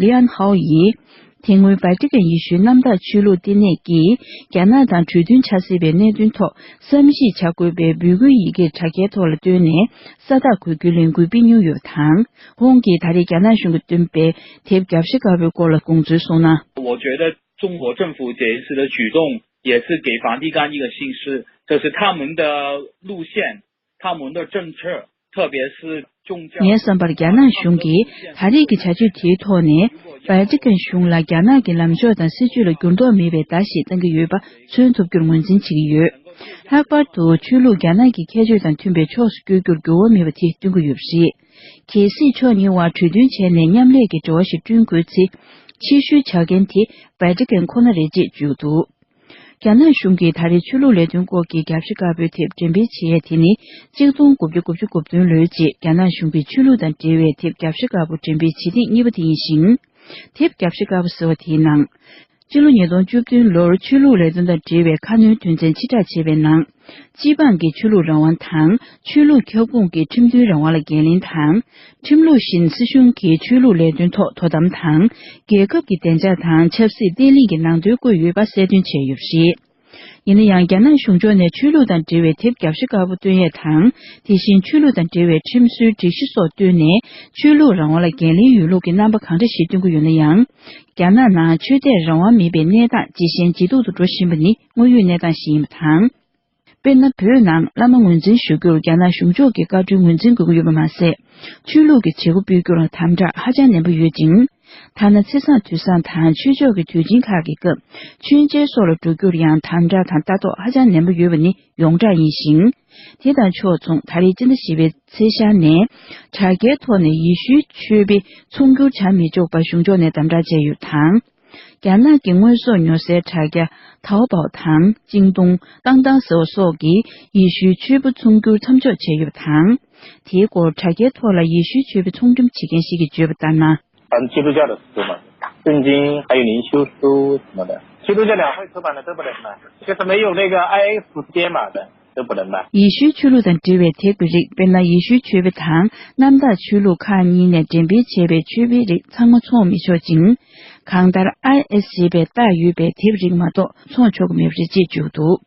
ལི་ཨན་ཧའོ་ཡིས། དེ་སྔོན་ཝེ་ཏི་ཀན་ཡེ་ཤུའི་གནམ་བདག་ཆོས་ལུགས་བསྟི་གནས་ཀྱིས་རྒྱ་ནག་དང་གྲོས་མཐུན་བྱ་སྲིད་པའི་གནད་དོན་ཐོག་བསམ་གཞིག་བྱ་དགོས་པའི་འབོད་སྐུལ་ཡི་གེ་དྲ་རྒྱའི་ཐོག་ལ་བཏོན་ནས་ས་རྟགས་འགོད་རྒྱུའི་ལས་འགུལ་སྤེལ་མྱོང་ཡོད་པ་དང་། ཁོང་གིས་ད་རེས་རྒྱ་ནག་གཞུང་གིས་བཏོན་པའི་དེབ་རྒྱབ་ཤ་དཀར་པོའི་སྐོར་ལ་དགོངས་ཚུལ་གསུངས་ན། 我觉得中国政府这一次的举动也是给梵蒂冈一个信息，就是他们的路线，他们的政策，特别是宗教。 ངའི་བསམ་པར་རྒྱ་ནག་གཞུང་གིས་ད་རེས་ཀྱི་བྱ་སྤྱོད་དེའི་ཐོག་ནས། ཝེ་ཏི་ཀན་གཞུང་ལ་རྒྱ་ནག་གི་ལངས་ཕྱོགས་དང་སྲིད་ཇུས་ལ་འགྱུར་ལྡོག་མེད་པའི་བརྡ་ཞིག་བཏང་གི་ཡོད་པ་མཚོན་ཐུབ་རྒྱུར་ངོས་འཛིན་བྱེད་ཀྱི་ཡོད། ལྷག་པར་དུ་ཆོས་ལུགས་རྒྱ་ནག་གི་ཁྱད་ཆོས་དང་མཐུན་པའི་ཕྱོགས་སུ་བསྐྱོད་རྒྱུར་འགྱུར་བ་མེད་པ་དེ་སྟོན་གྱི་ཡོད་པ་རེད། གལ་སྲིད་ཕྱོགས་གཉིས་དབར་གྲོས་མཐུན་བྱས་ནས་མཉམ་ལས་ཀྱི་འབྲེལ་བ་ཞིག་བསྐྲུན་དགོས་ཚེ། ཕྱིར་བཤོལ་བྱ་མཁན་དེ་ཝེ་ཏི་ཀན་ཁོ་ན་རེད་ཅེས་བརྗོད་འདུག་རྒྱ་ནག་གཞུང་གིས་ད་རེས་ཆོས་ལུགས་ལས་དོན་སྐོར་གྱི་རྒྱབ་ཤ་དཀར་པོའི་དེབ་འགྲེམས་སྤེལ་བྱས་ཡས་དེ་ནི། གཅིག་སྟོང་དགུ་བརྒྱ་དགུ་བཅུ་གོ་བདུན་ལོའི་རྗེས་རྒྱ་ནག་གཞུང་གིས་ཆོས་ལུགས་དང་འབྲེལ་བའི་དེབ་རྒྱབ་ཤ་དཀར་པོ་འགྲེམས་སྤེལ་བྱེད་ཐེངས་གཉིས་པ་དེ་ཡིན་ཞིང་། དེབ་རྒྱབ་ཤ་དཀར་པོ་ཟེར་བ་དེའི་ནང་། སྤྱི་ལོ་ཉིས་སྟོང་བཅུ་བདུན་ལོར་ཆོས་ལུགས་ལས་དོན་དང་འབྲེལ་བའི་ཁ་སྣོན་དོན་ཚན་ཕྱིར་བསྒྲགས་བྱས་པའི་ནང་། སྤྱི་འབངས་ཀྱི་ཆོས་ལུགས་རང་དབང་དང་། ཆོས་ལུགས་ཁྱབ་ཁོངས་ཀྱི་ཁྲིམས་མཐུན་རང་དབང་ལ་འགན་ལེན་དང་། ཁྲིམས་ལུགས་བཞིན་སྲིད་གཞུང་གི་ཆོས་ལུགས་ལས་དོན་ཐོག་དོ་དམ་དང་། རྒྱལ་ཁབ་ཀྱི་བདེ་འཇགས་དང་ཆབ་སྲིད་བརྟན་ལྷིང་གི་ནང་དོན་བཀོད་ཡོད་པ་གསལ་སྟོན་བྱས་ཡོད་པ་རེད། ཡིན་ན་ཡང་། རྒྱ་ནག་གཞུང་ཕྱོགས་ནས་ཆོས་ལུགས་དང་འབྲེལ་བའི་དེབ་རྒྱབ་ཤ་དཀར་པོ་བཏོན་ཡས་དང་། དེ་བཞིན་ཆོས་ལུགས་དང་འབྲེལ་བའི་ཁྲིམས་སྲོལ་སྒྲིག་གཞི་སོགས་བཏོན་ནས། ཆོས་ལུགས་རང་དབང་ལ་འགན་ལེན་ཡོད་ལུགས་ཀྱི་རྣམ་པ་གང་འདྲ་ཞིག་སྟོན་གྱི་ཡོད་ན་ཡང་། རྒྱ་ནག་ནང་ཆོས་དད་རང་དབང་མེད་པའི་གནས་སྟངས་ཇེ་ཞན་ཇེ་སྡུག་ཏུ་འགྲོ་བཞིན་པ་ནི་དངོས་ཡོད་གནས་སྟངས་ཤིག་ཡིན་པ་དང་། དཔེར་ན། བོད་ནང་བླ་མ་ངོས་འཛིན་ཞུ་རྒྱུར་རྒྱ་ནག་གཞུང་ཕྱོགས་ཀྱི་བཀའ་འཁྲོལ་ངོས་འཛིན་དགོས་ཀྱི་ཡོད་པ་མ་ཟད། ཆོས་ལུགས་ཀྱི་བྱེད་སྒོ་སྤེལ་རྒྱུར་དམ་དྲག་ཧ་ཅང་ནན་པོ་ཡོད་ཅིང་། ཐ་ན་ཚེས་བཟང་དུས་བཟང་དང་ཆོས་ཕྱོགས་ཀྱི་དུས་ཆེན་ཁག་གི་སྐབས་མཆོད་མཇལ་སོགས་ལ་འགྲོ་རྒྱུར་ཡང་དམ་དྲག་དང་ལྟ་རྟོག་ཧ་ཅང་ནན་པོ་ཡོད་པ་ནི་ཡོངས་གྲགས་ཡིན་ཞིང་། དེ་དང་ཕྱོགས་མཚུངས། ད་རེས་སྤྱི་ཟླ་བཞི་པའི་ཚེས་ཤར་ནས་དྲ་རྒྱའི་ཐོག་ནས་ཡེ་ཤུའི་ཆོས་པའི་ཚོང་སྒྱུར་བྱ་མི་ཆོག་པ་གཞུང་ཕྱོགས་ནས་དམ་དྲག་བྱས་ཡོད་པ་དང་། རྒྱ་ནག་གི་དངོས་ཟོག་ཉོ་སའི་དྲ་རྒྱ་ཐའོ་པའོ་དང་ཅིང་ཏུང་ཏང་ཏང་ཟེར་བ་སོགས་ཀྱིས་ཡེ་ཤུའི་ཆོས་པ་ཚོང་སྒྱུར་མཚམས་འཇོག་བྱས་ཡོད་པ་དང་། དེའི་སྐོར་དྲ་རྒྱའི་ཐོག་ལ་ཡེ་ཤུའི་ཆོས་པ་ཚོང་འགྲེམས་བྱེད་མཁན་ཞིག་གིས་བརྗོད་པ་ལྟར་ན། 咱们基督教的出版，圣经还有灵修书什么的，基督教两会出版的都不能卖，就是没有那个 I X 书店嘛的，都不能卖。 ཡེ་ཤུའི་ཆོས་ལུགས་དང་འབྲེལ་བའི་དེབ་ཀྱི་རིགས། དཔེར་ན། ཡེ་ཤུའི་ཆོས་པ་དང་གནམ་བདག་ཆོས་ལུགས་ཁག་གཉིས་ནས་འགྲེམས་སྤེལ་བྱས་པའི་ཆོས་པའི་རིགས་ཚང་མ་འཚོང་མི་ཆོག་ཅིང་། གང་ལྟར། ཨའི་ཨེས་ཞེས་པའི་རྟགས་ཡོད་པའི་དེབ་རིགས་མ་གཏོགས་འཚོང་ཆོག་གི་མེད་པ་རེད་ཅེས་བརྗོད་འདུག་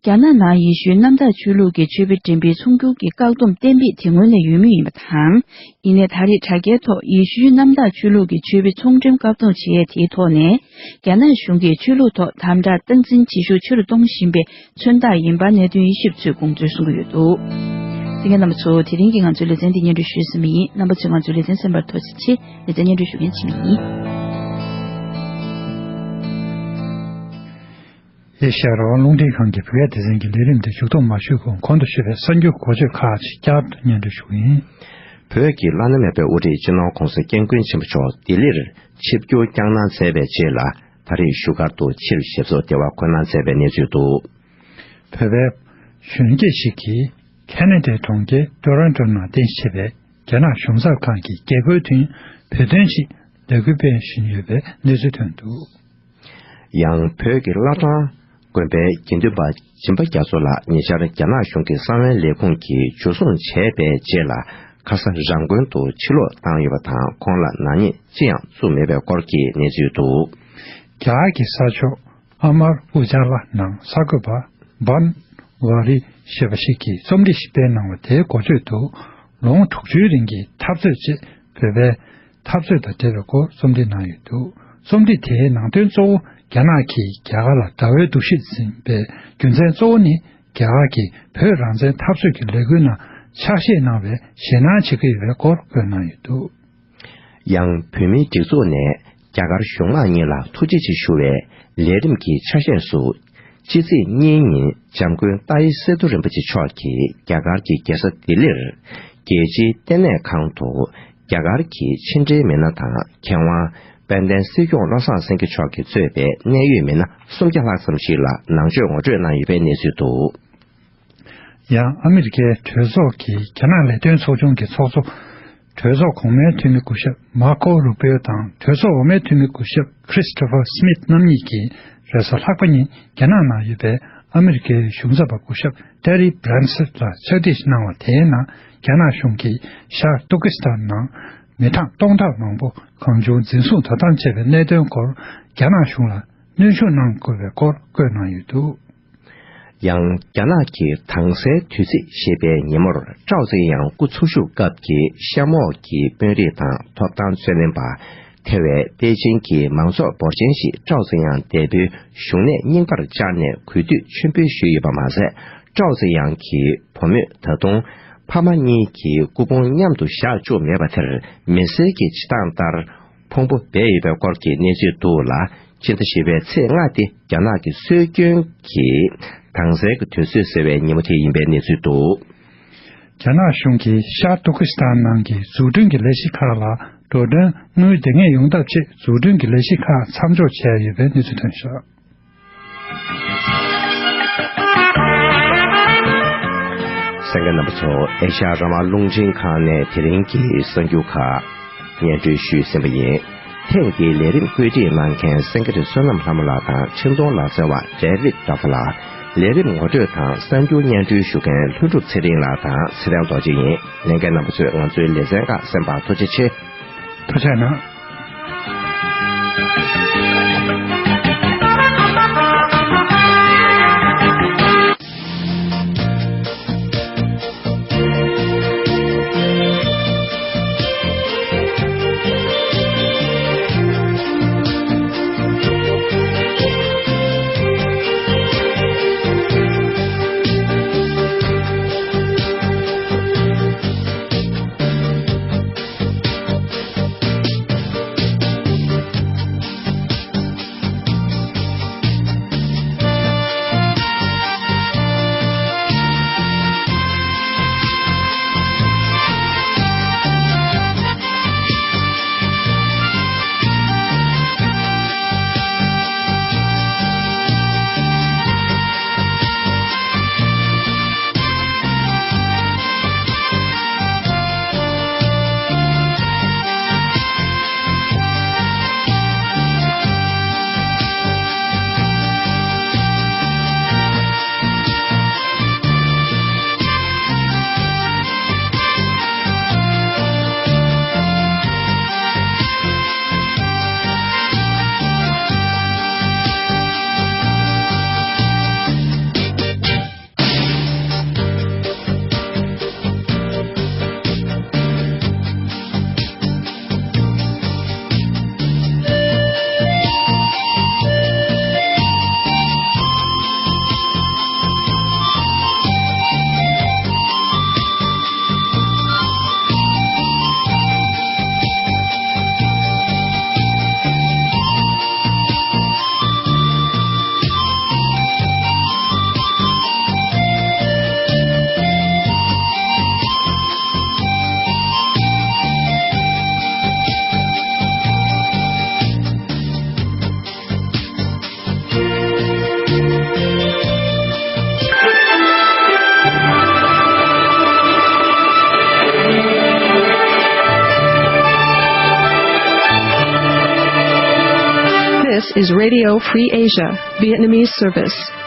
རྒྱ་ནག་ནང་ཡེ་ཤུའི་གནམ་བདག་ཆོས་ལུགས་ཀྱི་ཆོས་པའི་འགྲེམས་སྤེལ་ཚོང་སྒྱུར་གྱི་བཀག་སྡོམ་གཏན་འབེབས་དེ་སྔོན་ནས་ཡོད་མུས་ཡིན་པ་དང་། ཡིན་ནའི་ད་རེས་དྲ་རྒྱའི་ཐོག་ཡེ་ཤུའི་གནམ་བདག་ཆོས་ལུགས་ཀྱི་ཆོས་པའི་ཚོང་འགྲེམས་བཀག་སྡོམ་བྱེད་ཡས་དེའི་ཐོག་ནས། རྒྱ་ནག་གཞུང་གིས་ཆོས་ལུགས་ཐོག་དམ་དྲག་སྟངས་འཛིན་བྱེད་ཤུགས་ཆེ་རུ་གཏོང་བཞིན་པའི་མཚོན་རྟགས་ཡིན་པ་གནད་དོན་དབྱེ་ཞིབ་ཚོས་དགོངས་ཚུལ་གསུང་གི་ཡོད་འདུག་གསན་མཁན་རྣམ་པ་ཚོ། དེ་རིང་གི་ང་ཚོའི་ལེ་ཚན་འདི་སྙན་སྒྲོན་ཞུས་ཟིན་པ་ཡིན། རྣམ་པ་ཚོས་ང་ཚོའི་ལེ་ཚན་གསན་པར་ཐུགས་རྗེ་ཆེ། ལེ་ཚན་སྙན་སྒྲོན་ཞུ་མཁན་འཆི་མེད་ཡིན། ཨེ་ཤ་ཡ་རང་དབང་རླུང་འཕྲིན་ཁང་གི་བོད་སྐད་སྡེ་ཚན་གྱི་ལས་རིམ་དེ་མཇུག་བསྡོམས་མ་ཞུས་གོང་གོང་དུ་ཞུས་པའི་གསར་འགྱུར་འགོ་བརྗོད་ཁག་ཅིག་བསྐྱར་དུ་སྙན་སྒྲོན་ཞུ་གི་ཡིན། བོད་ཀྱི་བླ་ན་མེད་པའི་དབུ་ཁྲིད་སྤྱི་ནོར་༧གོང་ས་༧སྐྱབས་མགོན་ཆེན་པོ་མཆོག་ལྡི་ལིར་ཆིབས་བསྒྱུར་བསྐྱངས་གནང་མཛད་པའི་རྗེས་ལ། ད་རེས་བཞུགས་སྒར་དུ་ཕྱིར་ཞབས་སོར་བདེ་བར་འཁོད་གནང་མཛད་པའི་གནས་ཚུལ་འདུག་བོད་པའི་གཞོན་སྐྱེས་ཤིག་གིས་ཁེ་ན་ཌའི་གྲོང་ཁྱེར་ཏོ་རོན་ཊོ་ནང་རྟེན་གཞི་བྱས་པའི་རྒྱ་ནག་གཞུང་ཚབ་ཁང་གི་རྒྱལ་སྒོའི་མདུན་བོད་དོན་ཆེད་ལས་འགུལ་སྤེལ་བཞིན་ཡོད་པའི་གནས་ཚུལ་ཐོན་འདུག་ཡང་བོད་ཀྱི་བླ་བྲང་དགོན་པའི་དགེ་འདུན་པ་སྦྱིན་པ་རྒྱ་མཚོ་ལགས་ཉེ་ཆར་རྒྱ་ནག་གཞུང་གི་གསང་བའི་ལས་ཁུངས་ཀྱིས་འཇུ་བཟུང་བྱས་པའི་རྗེས་ལ། ཁ་ས་རང་དགོན་དུ་ཕྱིར་ལོག་བཏང་ཡོད་པ་དང་། ཁོང་ལ་ནག་ཉེས་ཅི་ཡང་བཙུགས་མེད་པའི་སྐོར་གྱི་གནས་ཚུལ་འདུག། རྒྱ་གར་གྱི་ས་ཕྱོགས་ཨ་མར་ཨུ་ཇཱ་ལ་ནང་གསར་འགོད་པ་བན་ཝ་རི་ཞེས་པ་ཞིག་གིས་རྩོམ་སྒྲིག་ཞིག་སྤེལ་གནང་བ་དེའི་འགོ་བརྗོད་དུ། ལོ་ངོ་དྲུག་ཅུའི་རིང་གི་འཐབ་རྩོད་ཅེས་བོད་པའི་འཐབ་རྩོད་དང་འབྲེལ་བའི་སྐོར་རྩོམ་སྒྲིག་གནང་ཡོད་འདུག། རྩོམ་སྒྲིག་དེའི་ནང་དོན་གཙོ་བོ། རྒྱ་ནག་གིས་རྒྱ་གར་ལ་ཟླ་བའི་སྡུག་ཤོས་ཟིན་པའི་རྒྱུ་མཚན་གཙོ་བོ་ནི། རྒྱ་གར་གྱིས་བོད་རང་བཙན་འཐབ་རྩོད་ཀྱི་ལས་འགུལ་ནང་ཕྱག་བཞེས་གནང་བའི་ཞེད་སྣང་བྱེད་ཀྱི་ཡོད་པའི་སྐོར་བཀོད་གནང་ཡོད་འདུག། ཡང་བོད་མིའི་སྒྲིག་འཛུགས་ནས་རྒྱ་གར་གཞུང་མང་གཉིས་ལ་ཐུགས་རྗེ་ཆེ་ཞུ་བའི་ལས་རིམ་གྱི་ཆ་ཤས་སུ། ཕྱི་ཚེས་གཉིས་ཉིན་འཇམ་མགོན་ཏཱའི་སེ་རྡོ་རིན་པོ་ཆེ་མཆོག་གིས་རྒྱ་གར་གྱི་རྒྱལ་ས་ལྡི་ལིར་རྒྱལ་སྤྱིའི་ལྟེ་གནས་ཁང་དུ། རྒྱ་གར་གྱི་ཕྱི་འབྲེལ་མི་སྣ་དང་མཁས་དབང་དཔལ་ལྡན་སྲིད་སྐྱོང་བློ་བཟང་སེང་གེ་མཆོག་གིས་གཙོས་པའི་གནད་ཡོད་མི་སྣ་སུམ་བརྒྱ་ལྷག་ཙམ་ཞིག་ལ་ནང་ཆོས་ངོ་སྤྲོད་གནང་ཡོད་པའི་གནས་ཚུལ་འདུག། ཡང་ཨ་མི་རི་ཀའི་གྲོས་ཚོགས་ཀྱི་རྒྱ་ནག་ལས་དོན་ཚོགས་ཆུང་གི་ཚོགས་གཙོ། གྲོས་ཚོགས་གོང་མའི་འཐུས་མི་སྐུ་ཞབས་མར་ཁོ་རུ་པིའོ་དང་། གྲོས་ཚོགས་འོག་མའི་འཐུས་མི་སྐུ་ཞབས་ཁྲིས་ཏོ་ཕར་སི་མིད་རྣམ་གཉིས་ཀྱིས་རེས་གཟའ་ལྷག་པ་ཉིན་རྒྱ་ནག་ནང་ཡོད་པའི་ཨ་མི་རི་ཀའི་གཞུང་ཚབ་པ་སྐུ་ཞབས་ཏེ་རི་བྷི་རན་སི་ལ་ཕྱག་བྲིས་ཤིག་གནང་བ་དེའི་ནང་། རྒྱ་ནག་གཞུང་གིས་ཤར་ཏུར་ཀི་སི་ཐན་ནང་མི་གྲངས་སྟོང་ཕྲག་མང་པོ་གང་བྱུང་འཛིན་བཟུང་དོ་དམ་བྱས་པའི་གནད་དོན་སྐོར་རྒྱ་ནག་གཞུང་ལ་གནོན་ཤུགས་གནང་དགོས་པའི་སྐོར་བཀོད་གནང་ཡོད་འདུག། ཡང་། རྒྱ་ནག་གི་དྭངས་གསལ་དུས་ཚིགས་ཞེས་པའི་ཉིན་མོར་ཀྲའོ་ཙེ་ཡང་སྐུ་འཚོ་བཞུགས་སྐབས་ཀྱི་གཤམ་འོག་གི་དཔོན་རིགས་དང་ཐོབ་ཐང་རྩོད་ལེན་པ། ཐེ་བའི་པེ་ཅིང་གི་མང་ཚོགས་འབོར་ཆེན་ཞིག་ཀྲའོ་ཙེ་ཡང་འདས་པོའི་བཞུགས་གནས་རྙིང་པར་བཅར་ནས་གུས་འདུད་མཆོད་འབུལ་ཞུས་ཡོད་པ་མ་ཟད། ཀྲའོ་ཙེ་ཡང་གི་བུ་མོས་ད་དུང་ཕ་མ་གཉིས་ཀྱི་སྐུ་ཕུང་མཉམ་དུ་བཞག་བཅུག་མེད་པ་དེར་མི་སེར་གྱི་བྱེད་སྟངས་ལྟར། ཕུང་པོ་སྦས་ཡོད་པའི་སྐོར་གྱི་གནས་ཚུལ་འདུག་ལ། ཕྱི་ཟླ་བཞི་པའི་ཚེས་ལྔ་སྟེ་རྒྱ་ནག་གི་སྲོལ་རྒྱུན་གྱི་དྭངས་གསལ་གྱི་དུས་ཚོད་ཟེར་བའི་ཉིན་མོ་དེ་ཡིན་པའི་གནས་ཚུལ་འདུག། རྒྱ་ནག་གཞུང་གིས་ཤར་ཏུར་ཀི་སི་ཐན་ནང་གི་འཛུགས་སྐྲུན་གྱི་ལས་གཞི་ཁག་ལ་འགྲོ་གྲོན་དངུལ་འདེང་ངེས་ཡོང་ཐབས་ཆེད་འཛུགས་སྐྲུན་གྱི་ལས་གཞི་ཁག་མཚམས་འཇོག་བྱས་ཡོད་པའི་གནས་ཚུལ་ཐོན་བཞག། གསན་མཁན་རྣམ་པ་ཚོ། ཨེ་ཤ་ཡ་རང་དབང་རླུང་འཕྲིན་ཁང་ནས་དེ་རིང་གི་གསར་འགྱུར་ཁག་སྙན་སྒྲོན་ཞུས་ཟིན་པ་ཡིན། ཐེངས་འདིའི་ལས་རིམ་བཀོད་སྒྲིག་གནང་མཁན་སེང་གེ་བསོད་ནམས་ལྷ་མོ་ལགས་དང་ཆེ་མཐོང་ལག་རྩལ་བ་ཌེ་བིད་ཌོ་ཕ་ལགས། ལས་རིམ་ངོ་སྤྲོད་དང་གསར་འགྱུར་སྙན་སྒྲོན་ཞུ་མཁན་ལྷུན་གྲུབ་ཚེ་རིང་ལགས་དང་ཚེ་བརྟན་རྡོ་རྗེ་ཡིན། ལྷན་རྒྱས་རྣམ་པ་ཚོས་ང་ཚོའི་ལེ་ཚན་ཁག་གསན་པར་ཐུགས་རྗེ་ཆེ། ཐུགས་རྗེ་གནང་། This is Radio Free Asia, Vietnamese service.